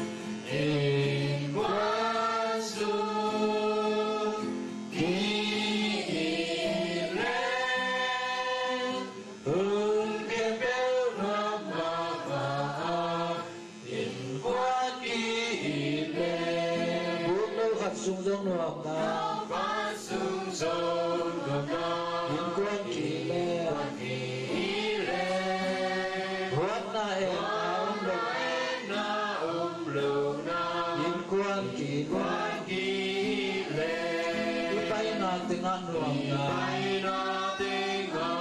innkuan sung ki-it leng, hun khempeuh nuam mahmah a, innkuan ki-it leng. Buk no khat sung zong nuamna, no khat sung zong nuamna, innkuan ki-it leng, innkuan ki-it leng. Huatna etna om lohna, huatna etna om lohna, innkuan ki-it leng, innkuan ki-it leng. I paina tengah nuamna, i paina tengah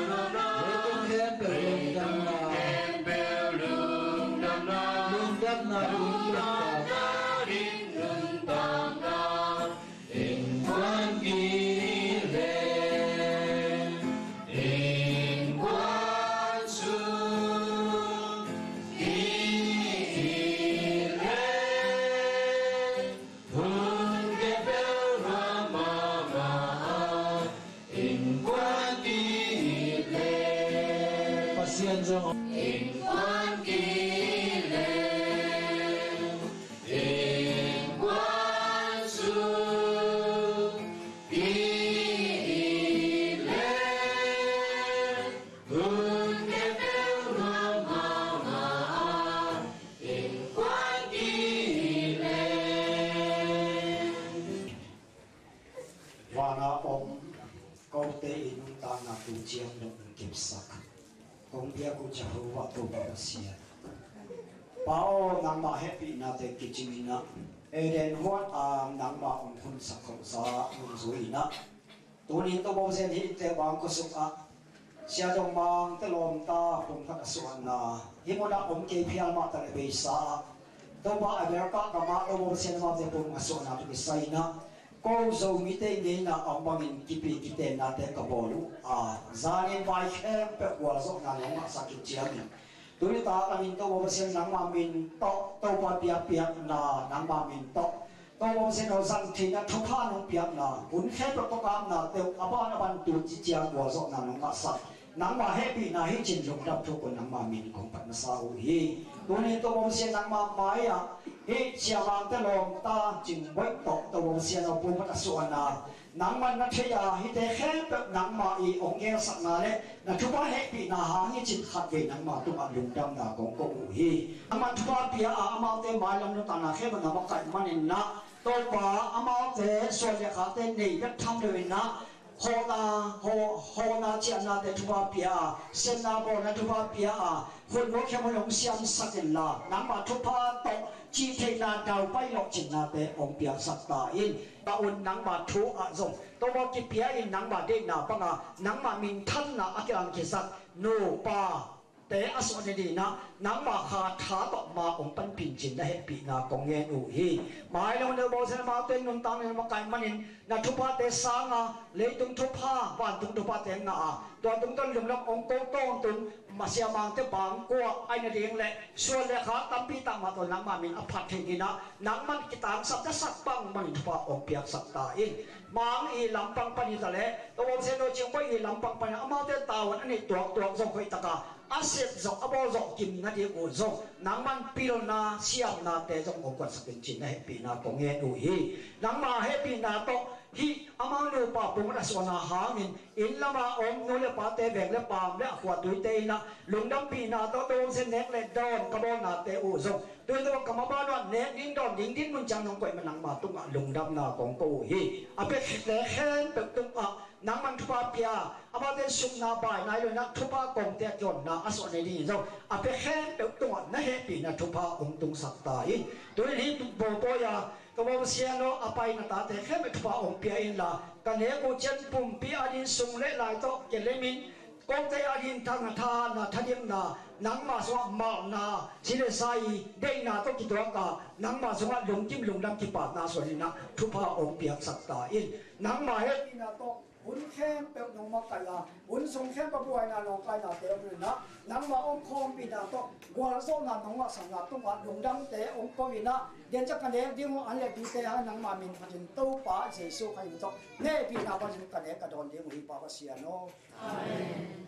nuamna, leitung khempeuh lungdamna, leitung khempeuh lungdamna, lungdamna ding nuntakna, lungdamna ding nuntakna, innkuan ki-it leng, innkuan sung ki-it leng, hun khempeuh nuam mahmah a, innkuan ki-it leng. Pasian zong, innkuan ki-it leng, innkuan sung ki-it leng, hun khempeuh nuam mahmah a, innkuan ki-it leng. Van a om kote i nuntakna tu ciang dong hong kipsak, kong biak uh Jehovah Topa Pasian, Pa aw, nangmah hehpihnate kicing in ah, Eden huan a nangmah hong khunsak khosa nungzui in ah, tuni in Topa Pasian, hih innte bangkua sungah Sia Dong Mangte lawmta pumkhat a suahna, hih munah om kei phial mah ta le beisa ah, Topa America gam ah Topa Pasian, amahte pum a suahna tawh kisai in ah, ko Zomite ngeina a om bangin kipi kitennate ka bawl uh a, zanin vai khempeuh gualzawhna nong ngahsak khit ciangin, Tuni tak a min tawh Pasian nangma min tawh Topa piakpiakna nangma min tawh Topa Pasian aw zang theihna thupha nong piakna hun khempeuh tawh kamna teuh a ban a ban tu cicia gualzawhna nong ngahsak nangma hehpihna hi cin lungdam thuk un nangma min kong phat masa uh hi. Tuni Topa Pasian nangma mai-ah hih siamangte lawmta cingboih tawh Topa Pasian aw pumpat a suahna nangman na thei a hihte khempeuh nangmah i hong gelsakna le na thupha hehpihna hang hi cin khatvei nangma tungah lungdamna kong ko uh hi. Nangman thupha pia a amaute mailam nuntakna khempeuh na makaih manin na Topa amaute suan le khate nei bek tham lo in na hawhna, hawh, hawhna ciahnate thupha pia a, siamna bawlna thupha pia a, hun hawkhia hun hong siamsak inla nangma thupha tawh cihtheihna daupai lawhcinnate hong piaksak ta in. Ka un nangma thu ah zong Topa kipia in nangma deihna banga nangma minthanna a kilangkhiatsak nupa te a suah ni dihna nangma kha tha tawh ma hong panpih cin na hehpihna kong ngen uh hi. Mai lo neu bawlsia na maute nuntakna na makaih manin na thuphate sanga leitung thupha vantung thuphate ngah a tua tungtawn lungdam hong ko tawntung masiamangte bangkua aina ding le suan le kha tampi tak mah tawh nangma min a phat theih dihna nangman kitangsap na sak bangbangin thupha hong piaksak ta in. Mang i lampang pan hi ta le Topa Pasian aw cingboih i lampang pan amaute tavuan a neih tuaktuak zong hoihtaka a sep zawh a bawl zawh kim nading uh zong nangman pilna siamnate zong hong kuansak in cin na hehpihna kong ngen uh hi. Nangma hehpihna tawh hih amau nupa pumpat a suahna hangin inn lama om nu le pate veng le paam le a khuatuite in ah lungdampihna tawh Topa Pasian nek le dawn ka bawlnate uh zong tuni tawh ka maban uh ah nek ding dawn ding dinmun ciang nong koih ma nangma tungah lungdamna kong ko uh hi. A piakte khempeuh tungah nangman thupha pia amaute sukna bai nai lo in ah thupha kongte a kihonna a suah nei dingin zong a pia khempeuh tungah na hehpihna thupha hong tungsak ta in. Tunin hih bawlpawi a ka bawlsia naw a paina tate khempeuh thupha hong pia inla ka nek uh cian pumpi a din sung le lai tawh kelemin kote a din thangna thahatna thadimna nangma sungah malna si le sa i deihna tawh kituak a nangma sungah lungkim lungdam kipatna suan in ah thupha hong piaksak ta in. Nangma hehpihna tawh hun khempeuh nong makaih a hun sung khempeuh buaina nong kainate om in ah nangma om khawmpihna tawh gualzawhna nong ngahsakna tungah lungdamte hong ko in ah den ciang ka nek ding uh an le bite hang nangma min phatin Topa Jesu Khazih min tawh na hehpihna phatin ka nek ka dawn ding uh hi Pa Pasian aw. Amen.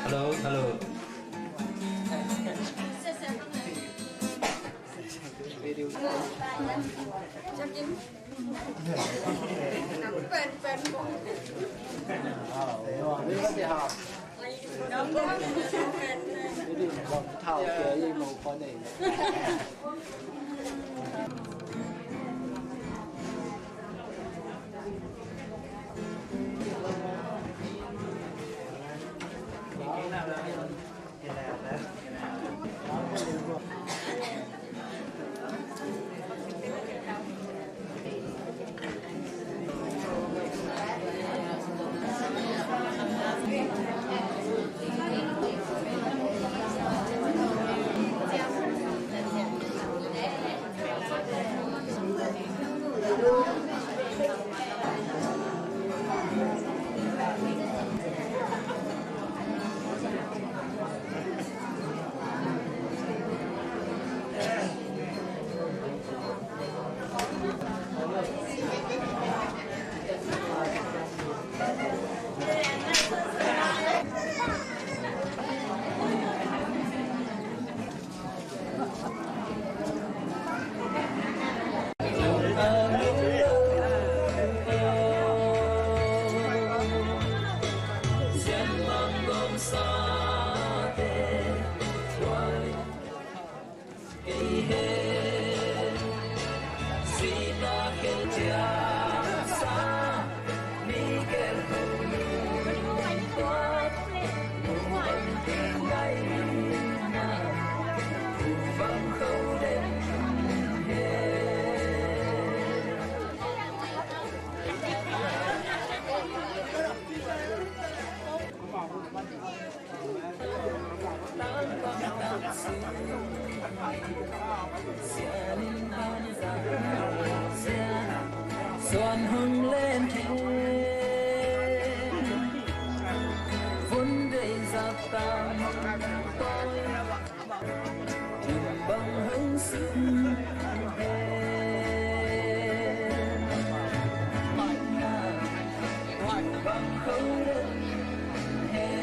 Hello, hello. Suan hong len hen, vun deih zat tam tawi, bang hong sum hen, bang hong len hen.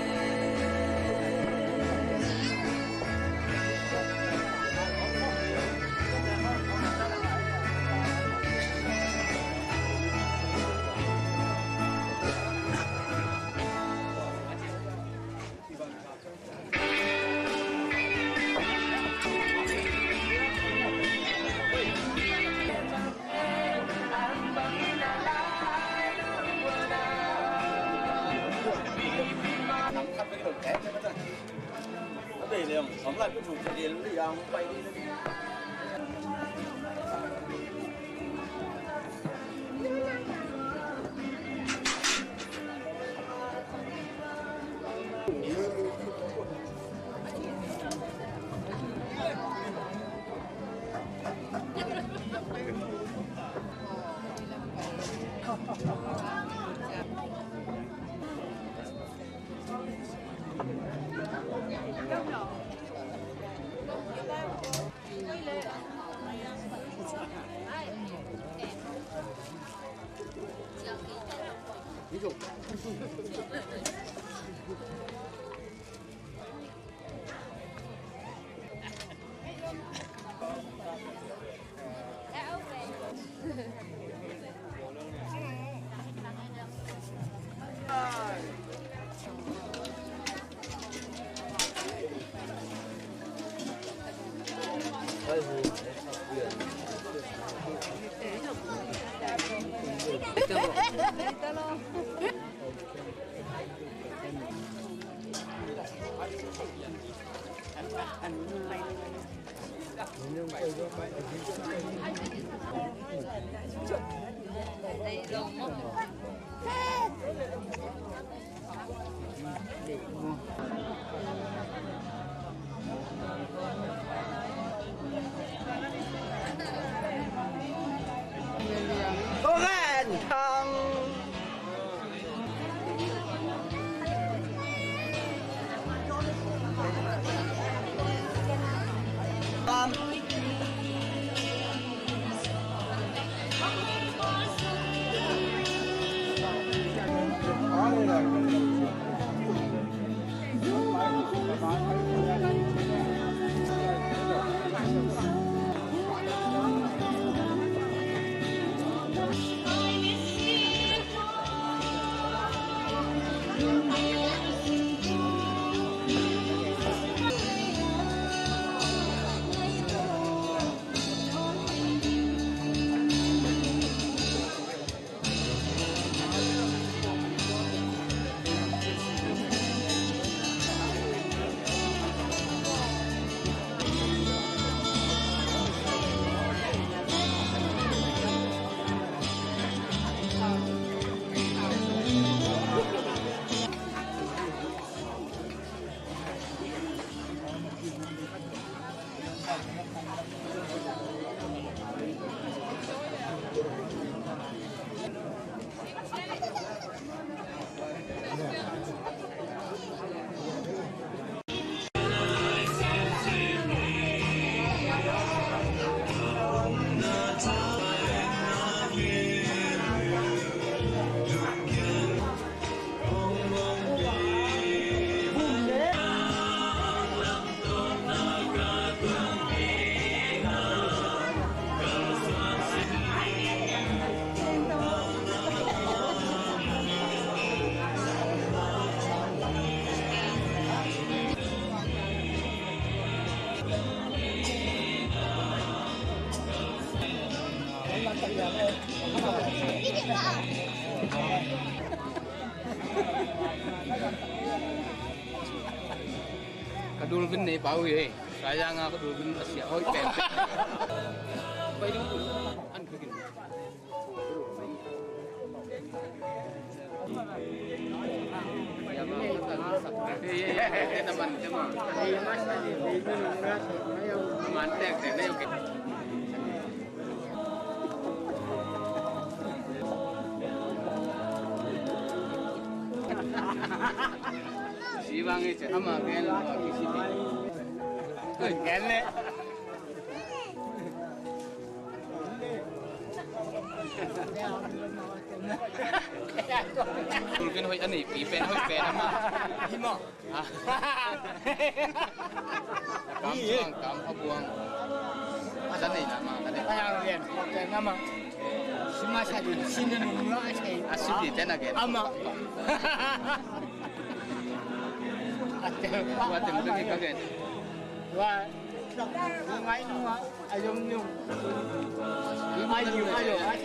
Kong An Thang. Ka Dolphin nei pau hi, eh. Sayang a ka Dolphin a sia. Oi, pen, pen. Pai dong. An ka kin. Si bang i ci ama gen lo a kisi di. Oi, gen le. Kulvin hoih a neipi pen hoih pen ama. Hi maw. Ah. Kam suang, kam pha buang. Za nei na ma, ka nei. Ai, a gen, a gen ama. Sima sa di, sina nung la a sei. A sudi te na gen. Ama. A te pa. Wa te mu te ka gen. Wa. Ngai nung a, a yong nung. Ai, ai, ai.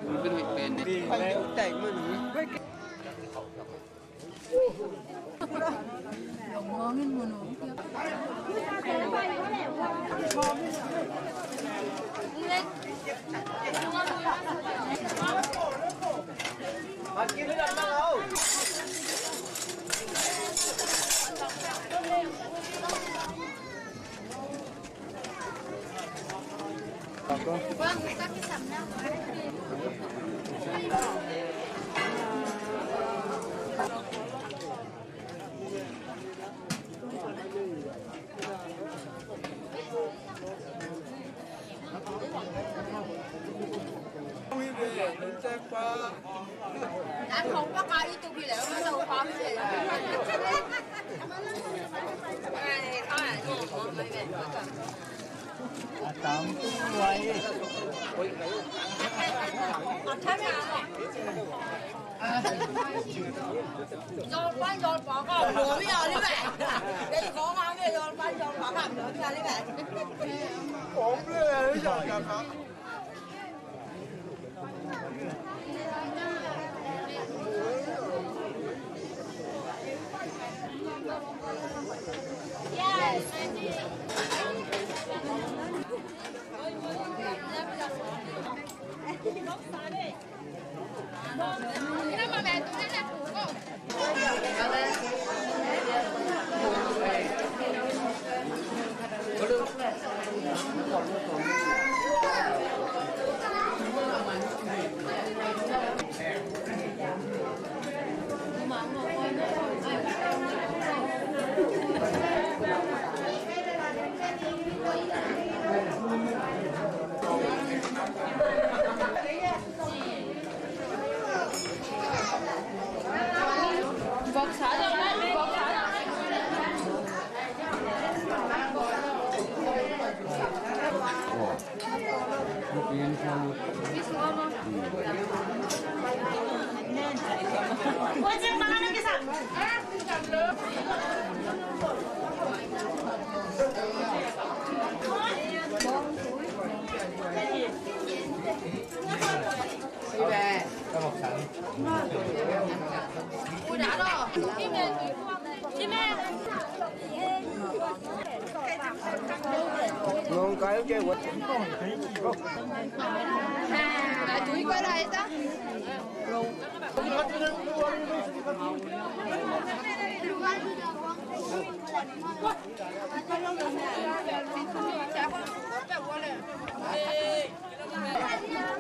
Kulvin hoih pen ne. Ai, tai ma nung.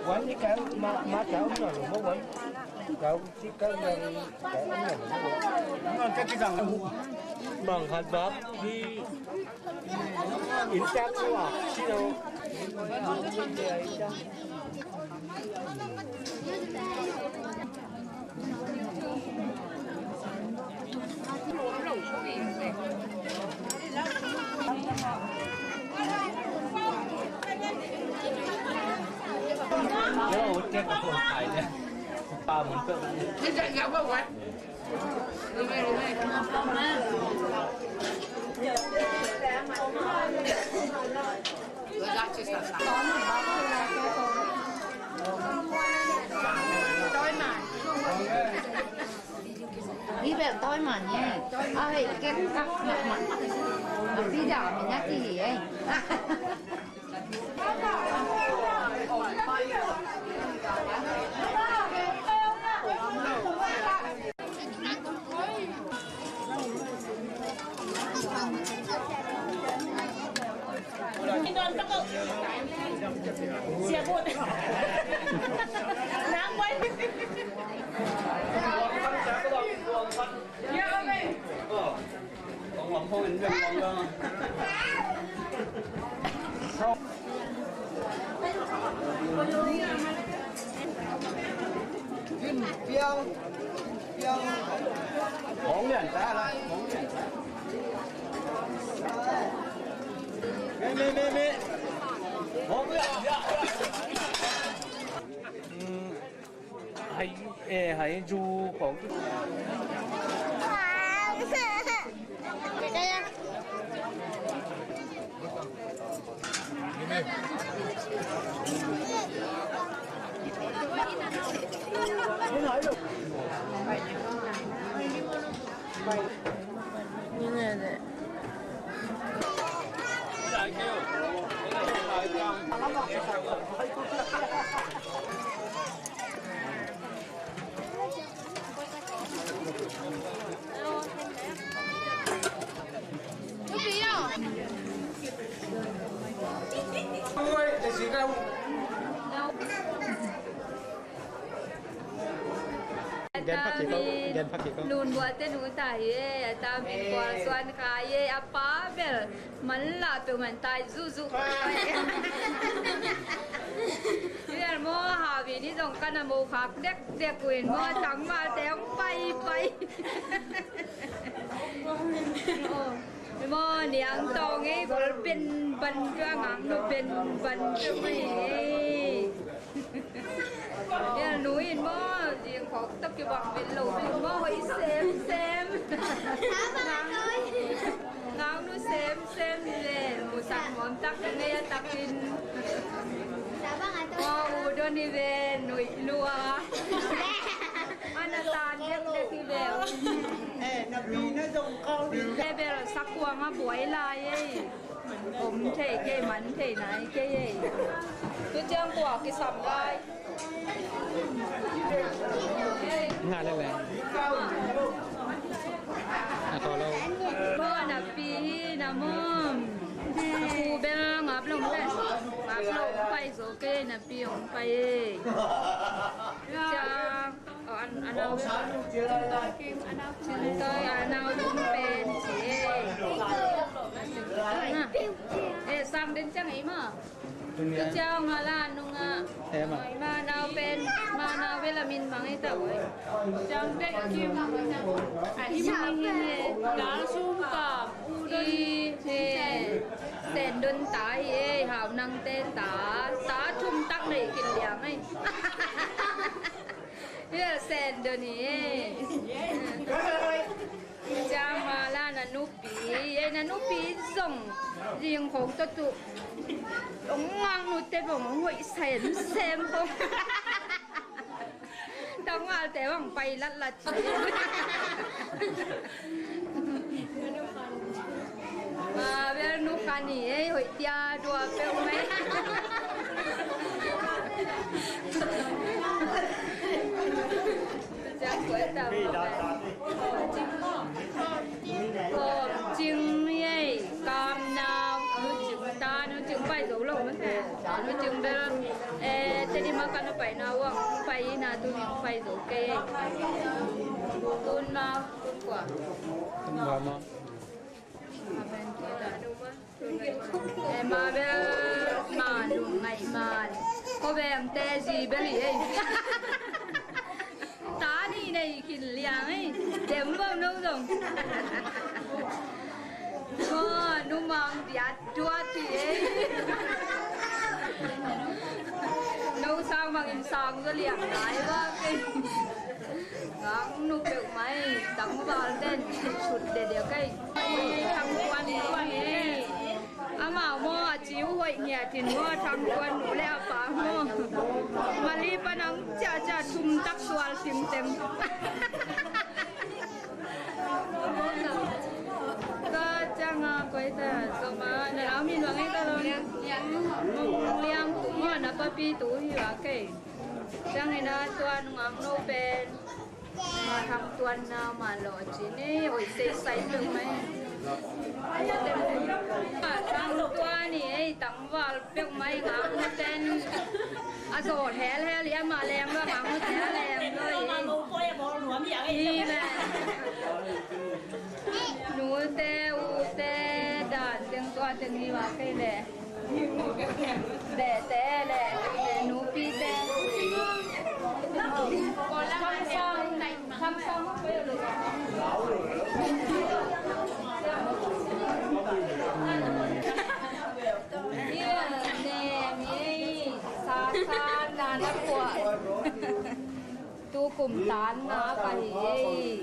Wan i kal ma, ma kal ma lo ma wan. Kal si kal ma, kal ma lo ma wan. Ngan ka ki dang. Bang hat bap di. In tak wa si lo. Hi bel toi man ye. A hei kek kak mak mak. A pi da mi na ti hi ei. Hai, eh, hai ju khawng. Gen phak kik o, gen phak kik o. Lunbualte nu ta hi e, a ta min kual suan kha hi e, a pa bel man la peuh man tai zuhzuh. Bel maw, Hau in zong kan a mo khak dekdek uh in maw, tangvalte hong paipai. Maw, niang tawng ei gol pen ban tua, ngaknu pen ban tua mai ei. Bel nu in maw, zing khawk tawh kibang vet lo in maw, hoih semsem. Ngaknu semsem le, musak mawm tak ngei a takin. Maw, u don i ve, nuih lua. Ana tan dekdek i ve. Eh, na pi na zong kau ding. Bel sakuang a buai lai ei. Om thei kei, man thei nai kei ei. Tu ciang kua kisam lai. Nga le le. A to lo. Ko na pi hi na mom. A ku bel ngap lo le. Ngap lo pai zo kei, na pi ong pai ei. Ciang. Oh, an, a nau. Cintoi a nau lum pen ci e. Eh, sang den ciang ei ma. Tu ciang ma la nung a. Eh, ma. Ei ma nau pen, ma nau bel a min mang ei ta oi. Ciang Bek Kim. A hi ma hi ne. Dal Sum Kam. U Don. I, eh, Sen Don ta hi e, Hau Nang te ta. Ta thum tak nei kin liang ei. Bel Sen Don hi e. Ciang ma la na nupi, ei na nupi zong zing khawng tawh tu. Ong ngaknu te bang ong hoih semsem khawng. Tangvalte bang pai latlat ci. Ma bel nu khan hi ei, hoih tia dua peuh mai. Ciang kuai ta mai. Kawm cing ei, kam nau, nu cing ta, nu cing pai zo lo mah te. Nu cing bel, eh, te di ma kan pai na wang, pai na tu mi pai zo kei. Tun ma, tun kua. Tun kua ma. Eh, ma bel, ma lung ngai ma. Ko beng te zi bel i ei. Ta ni nei kin liang ei. Dem bom no zong. Ko nu mang biat duat ti ei. No sang mang in sang zo liang nai ba kei. Ngaknu peuh mai, tangval den sut de de kei. Tangval ni kuan ei. Amau maw a ciu hoih ngiat in maw, Thang Kuan nu le a pa maw. Mali pan ang ciahciah thum tak sual timtem. Ka ciang a koi ta zoma na lau min wang ei ta lo. Mung Liang tu maw, na papi tu hi wa kei. Ciang ina tua nungak no pen. Thang Tuan na ma lo ci ni, oi sei sai peuh mai. Thang Tuan ni ei tangval peuh mai ngak ten. A zo hel hel i ama leng lo ngak ten leng lo i. Ni le. Nu te u te dan teng tua teng ni wa kei le. Dete le, nupi te. Tu kum tan na ka hi ei.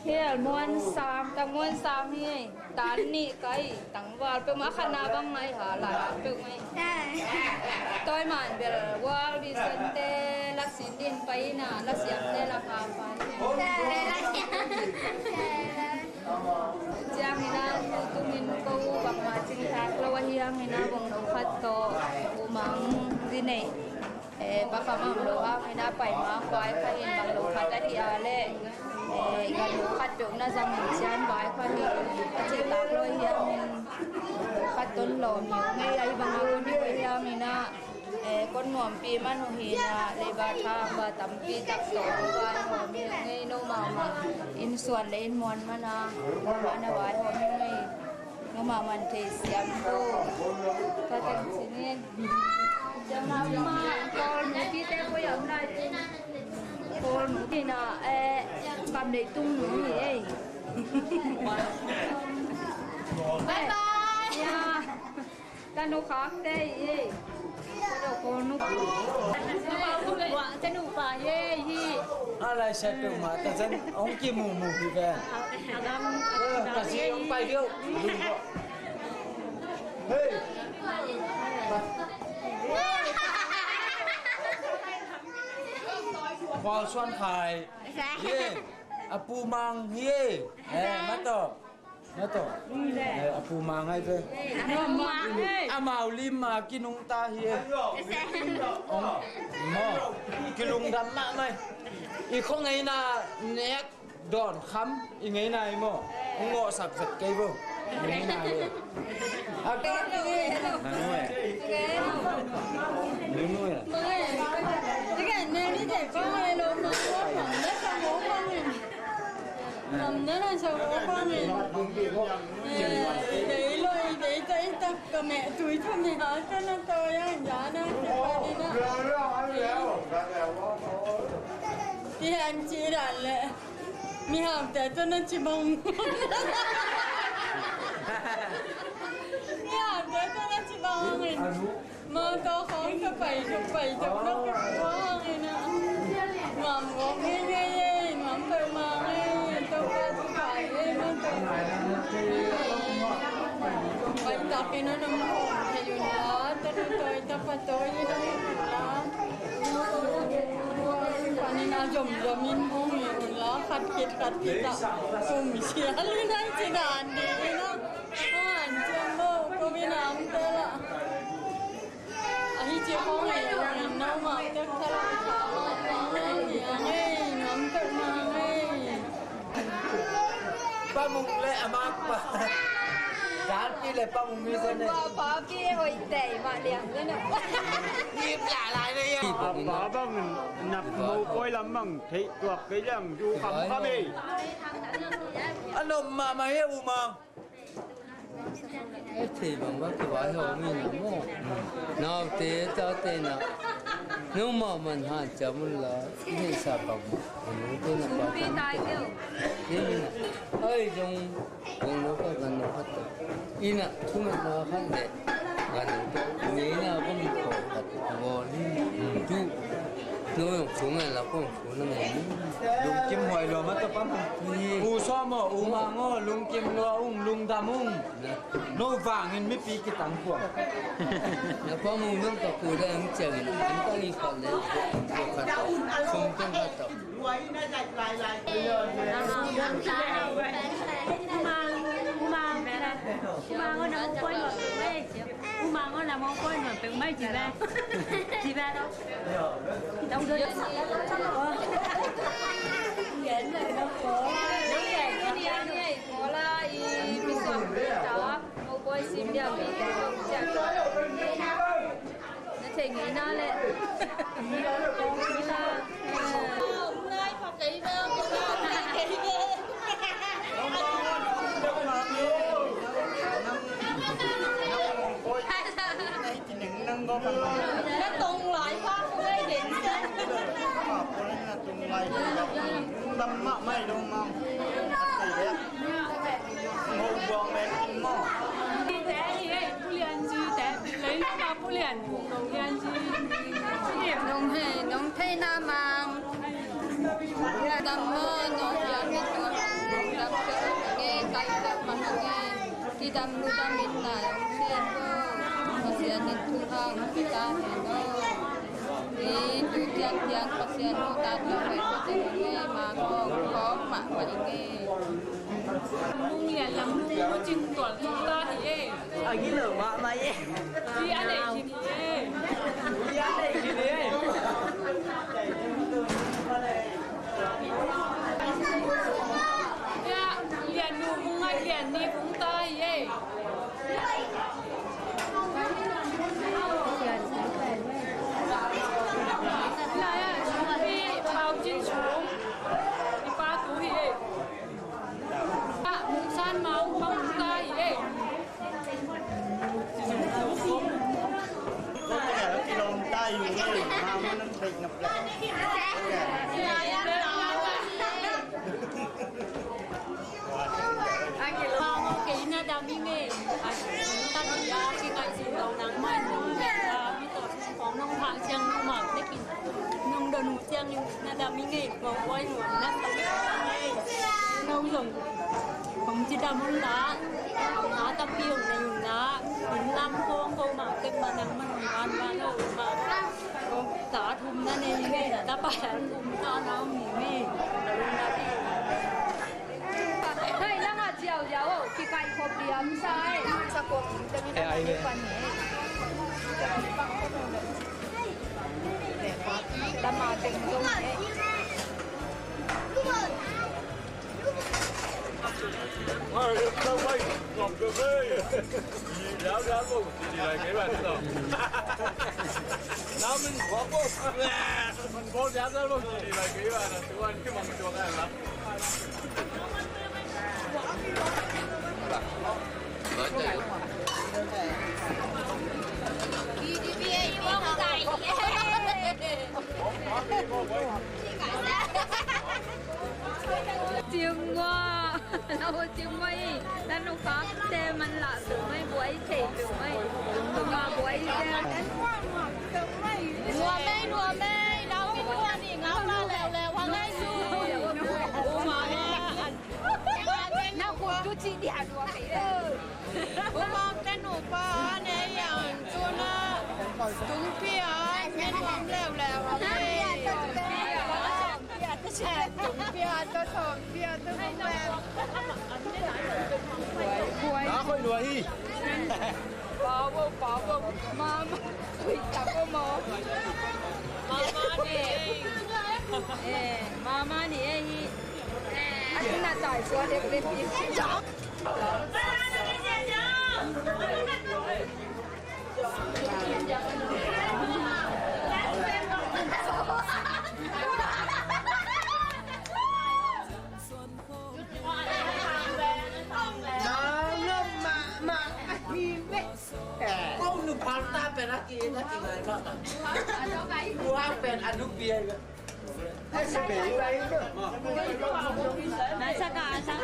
Hial muan sam, tang muan sam hi ei. Tan nih kai, tang val peuhmah khatna bang ngai ha, la peuh ngai. Tawi man bel World Vision te la sin din pai na, la siam te la ka pai. Ciang ina, tumin ko bangmah cingtak lo ahi hang ina, bang lo khat tawh U Mang di nei. Eh, pakam am lo hang ina, pai ma vai kha hin bang lo khat a di a le. Eh, i gan lo khat peuh na zang in cian vai kha hin a cingtak lo hi hang in. Khat ton lo mi ngei ai bang a kon hi hang ina. Eh, kon nuampi man uh hi na, leiba thang ba tampi tak tawh vai hawm hi ngei no mama. In suan le in muan man a. Ana vai hawm hi ngei. Noma man thei siam ko. Ka teng sinin. Jama ma kol mu pi te ko yam lai. Kol mu pi na, eh, kam dei tung nu ni ei. Bye bye. Ya. Tanu khak te ei. Ka do kol nu. Wa tanu pa ei hi. Alai sa tu ma ta san ong ki mu mu hi ve. Agam, eh, kasi ong pai diu. Hey. Paul Suan Khai. Ye. A Pu Mang hi. Eh, ma to. Ma to. Eh, a Pu Mang ai ve. Amau lim ma kinung ta hi. Ong. Mo. Kilung dam ma mai. I khong ei na nek. Dawn kham i ngeina i maw? Ngawhsak zet kei bo. I ngeina i. A ka. Ti han ci dan le. Mihaute tawh na ci bang. Mihaute tawh na ci bang in. Ma tawh khawng tawh pai tuk pai tuk na kip bang in a. Nuam gawp ngei ngei ei, nuam peuh mah ngei, tawh pa tawh pai ei, ma tawh. Pai tak in a nuam khawng thei un la, tawh na tawi tawh pa tawi in a nuam un la. Panin a zomzom in hong hi un la, khat khit khat khit ah kum sial in a ci dan ding in a. An ciang lo ko in a ang te la. Ahi ci hong hi un in no ma tek tha la ka ma ngei ngei ngam tek ma ngei. Pa Mung le a mak pa. Dalpi le Pa Mung mi zan ne. Pa, pa pi hoi tei ma liang zan ne. Ni pla lai ne ya. Pa, pa bang nak mo koi lam mang thei tuak kei liang du kham kham ei. A nom ma ma he U Mang. Ei thei bang va kivai hong in a maw. Naute tate na. Nungmah man hanciam un la i neihsa bangmah a nungte na pa. Ai zong, zong no khat, gan no khat tawh. Inn ah thungetna khat le gan no tawh ngeina bang khawh khat bawl hi. Tu no zong thungen la kong thu na ngei hi. Lungkim huai lua mah tawh pam. Hi. U Sawm aw, U Mang aw, lungkim lua ung, lungdam ung. No vangin mipi kitang kuang. Na pa mung dong ka ku dang ciangin an ka i khat le khat sum tang khat tau. Umang, umang na mong poi nuam peuh mai. Umang na mong poi nuam peuh mai ci ve. Ci ve lo. Na tong lai pa ko ngai den. Tung lai, tung tam mah mai dong mang. Mo buang mai tung mo. Te hi ei, Pu Lian Ci te. Lei na Pu Lian, Pu Lian Ci. Nong hei, nong thei na mang. Dam mo, nong hei, nong dam nge, kai dam ma nge. Kidam nu dam in na, nong hei ko. Pasian in thu hang kita hei no. Ni tu tiang tiang Pasian mu ta tu hei ko te nge ma ko ko ma ma nge. Mung lian lam mung mu cin tual tu ta hi e. A ngi lo ma ma e. Hi a nei hi ni e. Hi a nei hi ni e. Ya, lian nu mung ai lian ni mung ta hi e. Kei na dam i ngei. A, ta ki a, ki ngai sin lo nang mai nong, a, mi to sung kong nong phak siang nong mak te kin. Nong don u siang in na dam i ngei. Ko koi nuam na sa i ngei. Nong zong kong ci dam un la. Nong a ta pi ong nei un la. In lam kong ko mak te ma nang ma nong wan wan lo ma. Kong sa thum na nei i ngei. Ta pa thum ta na ong i ngei. Hei, nang a ziau ziau o, kikai khop diam sa e. Sa khop, dami dami pan e. Lama teng dong e. Hei, sa wai, ngom dong e. Liau liau lo, di lai kei ban to. Namin guapo. Bo liau liau lo, di lai kei ban to. Tuan ki mang tuan kan la. Cing wa, na ho cing wa i, na nu kap te man la tu mai buai thei tu mai, tu ma buai te. Nuam ei, nuam ei, lau min nuam i ngau lau leu leu hang ei su. U ma ma an. Na ku tu ci dia nuam ei. U ma te nu pa ne yang tu na. Tung pia, min nuam leu leu hang ei. Tung pia, ta sawm pia, ta sawm pia, ta sawm pia. Buai. Buai. Dah khoi lua hi. Power, power. Mama. Ui, tak ko mo. Mama ni. Eh, mama ni eh hi. Eh. Ati na tai so dek dek hi. Kong nu pal ta pen a ki, a ki ngai ma. Kua pen a nu pi ai. Nasa ka, nasa.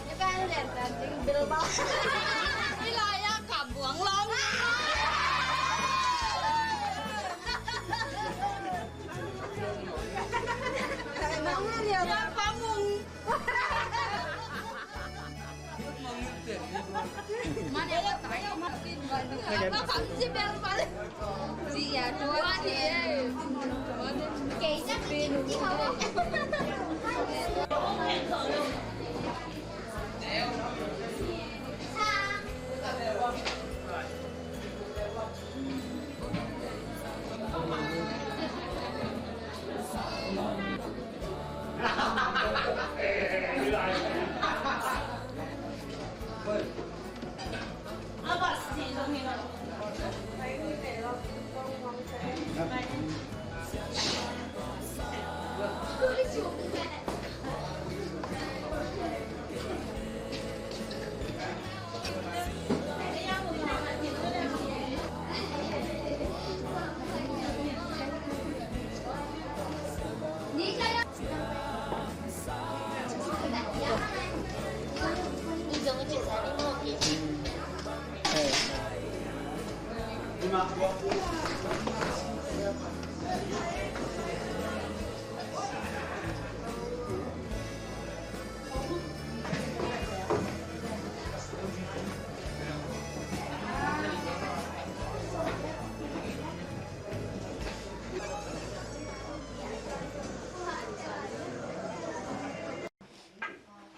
Ni pen lian tan ding bil ba. Ni lai a ka buang long. Mong lian ya pa mung. Ma ne pa tai ma. Apa kam si bel pa. Si ya tua ni eh. Kei sa pi nu.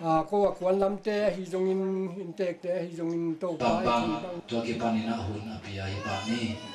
A, ko a kuan lamte ahi zongin, inntekte ahi zongin, Topa i bang, tua kipanin a hun a pia hi pah ni.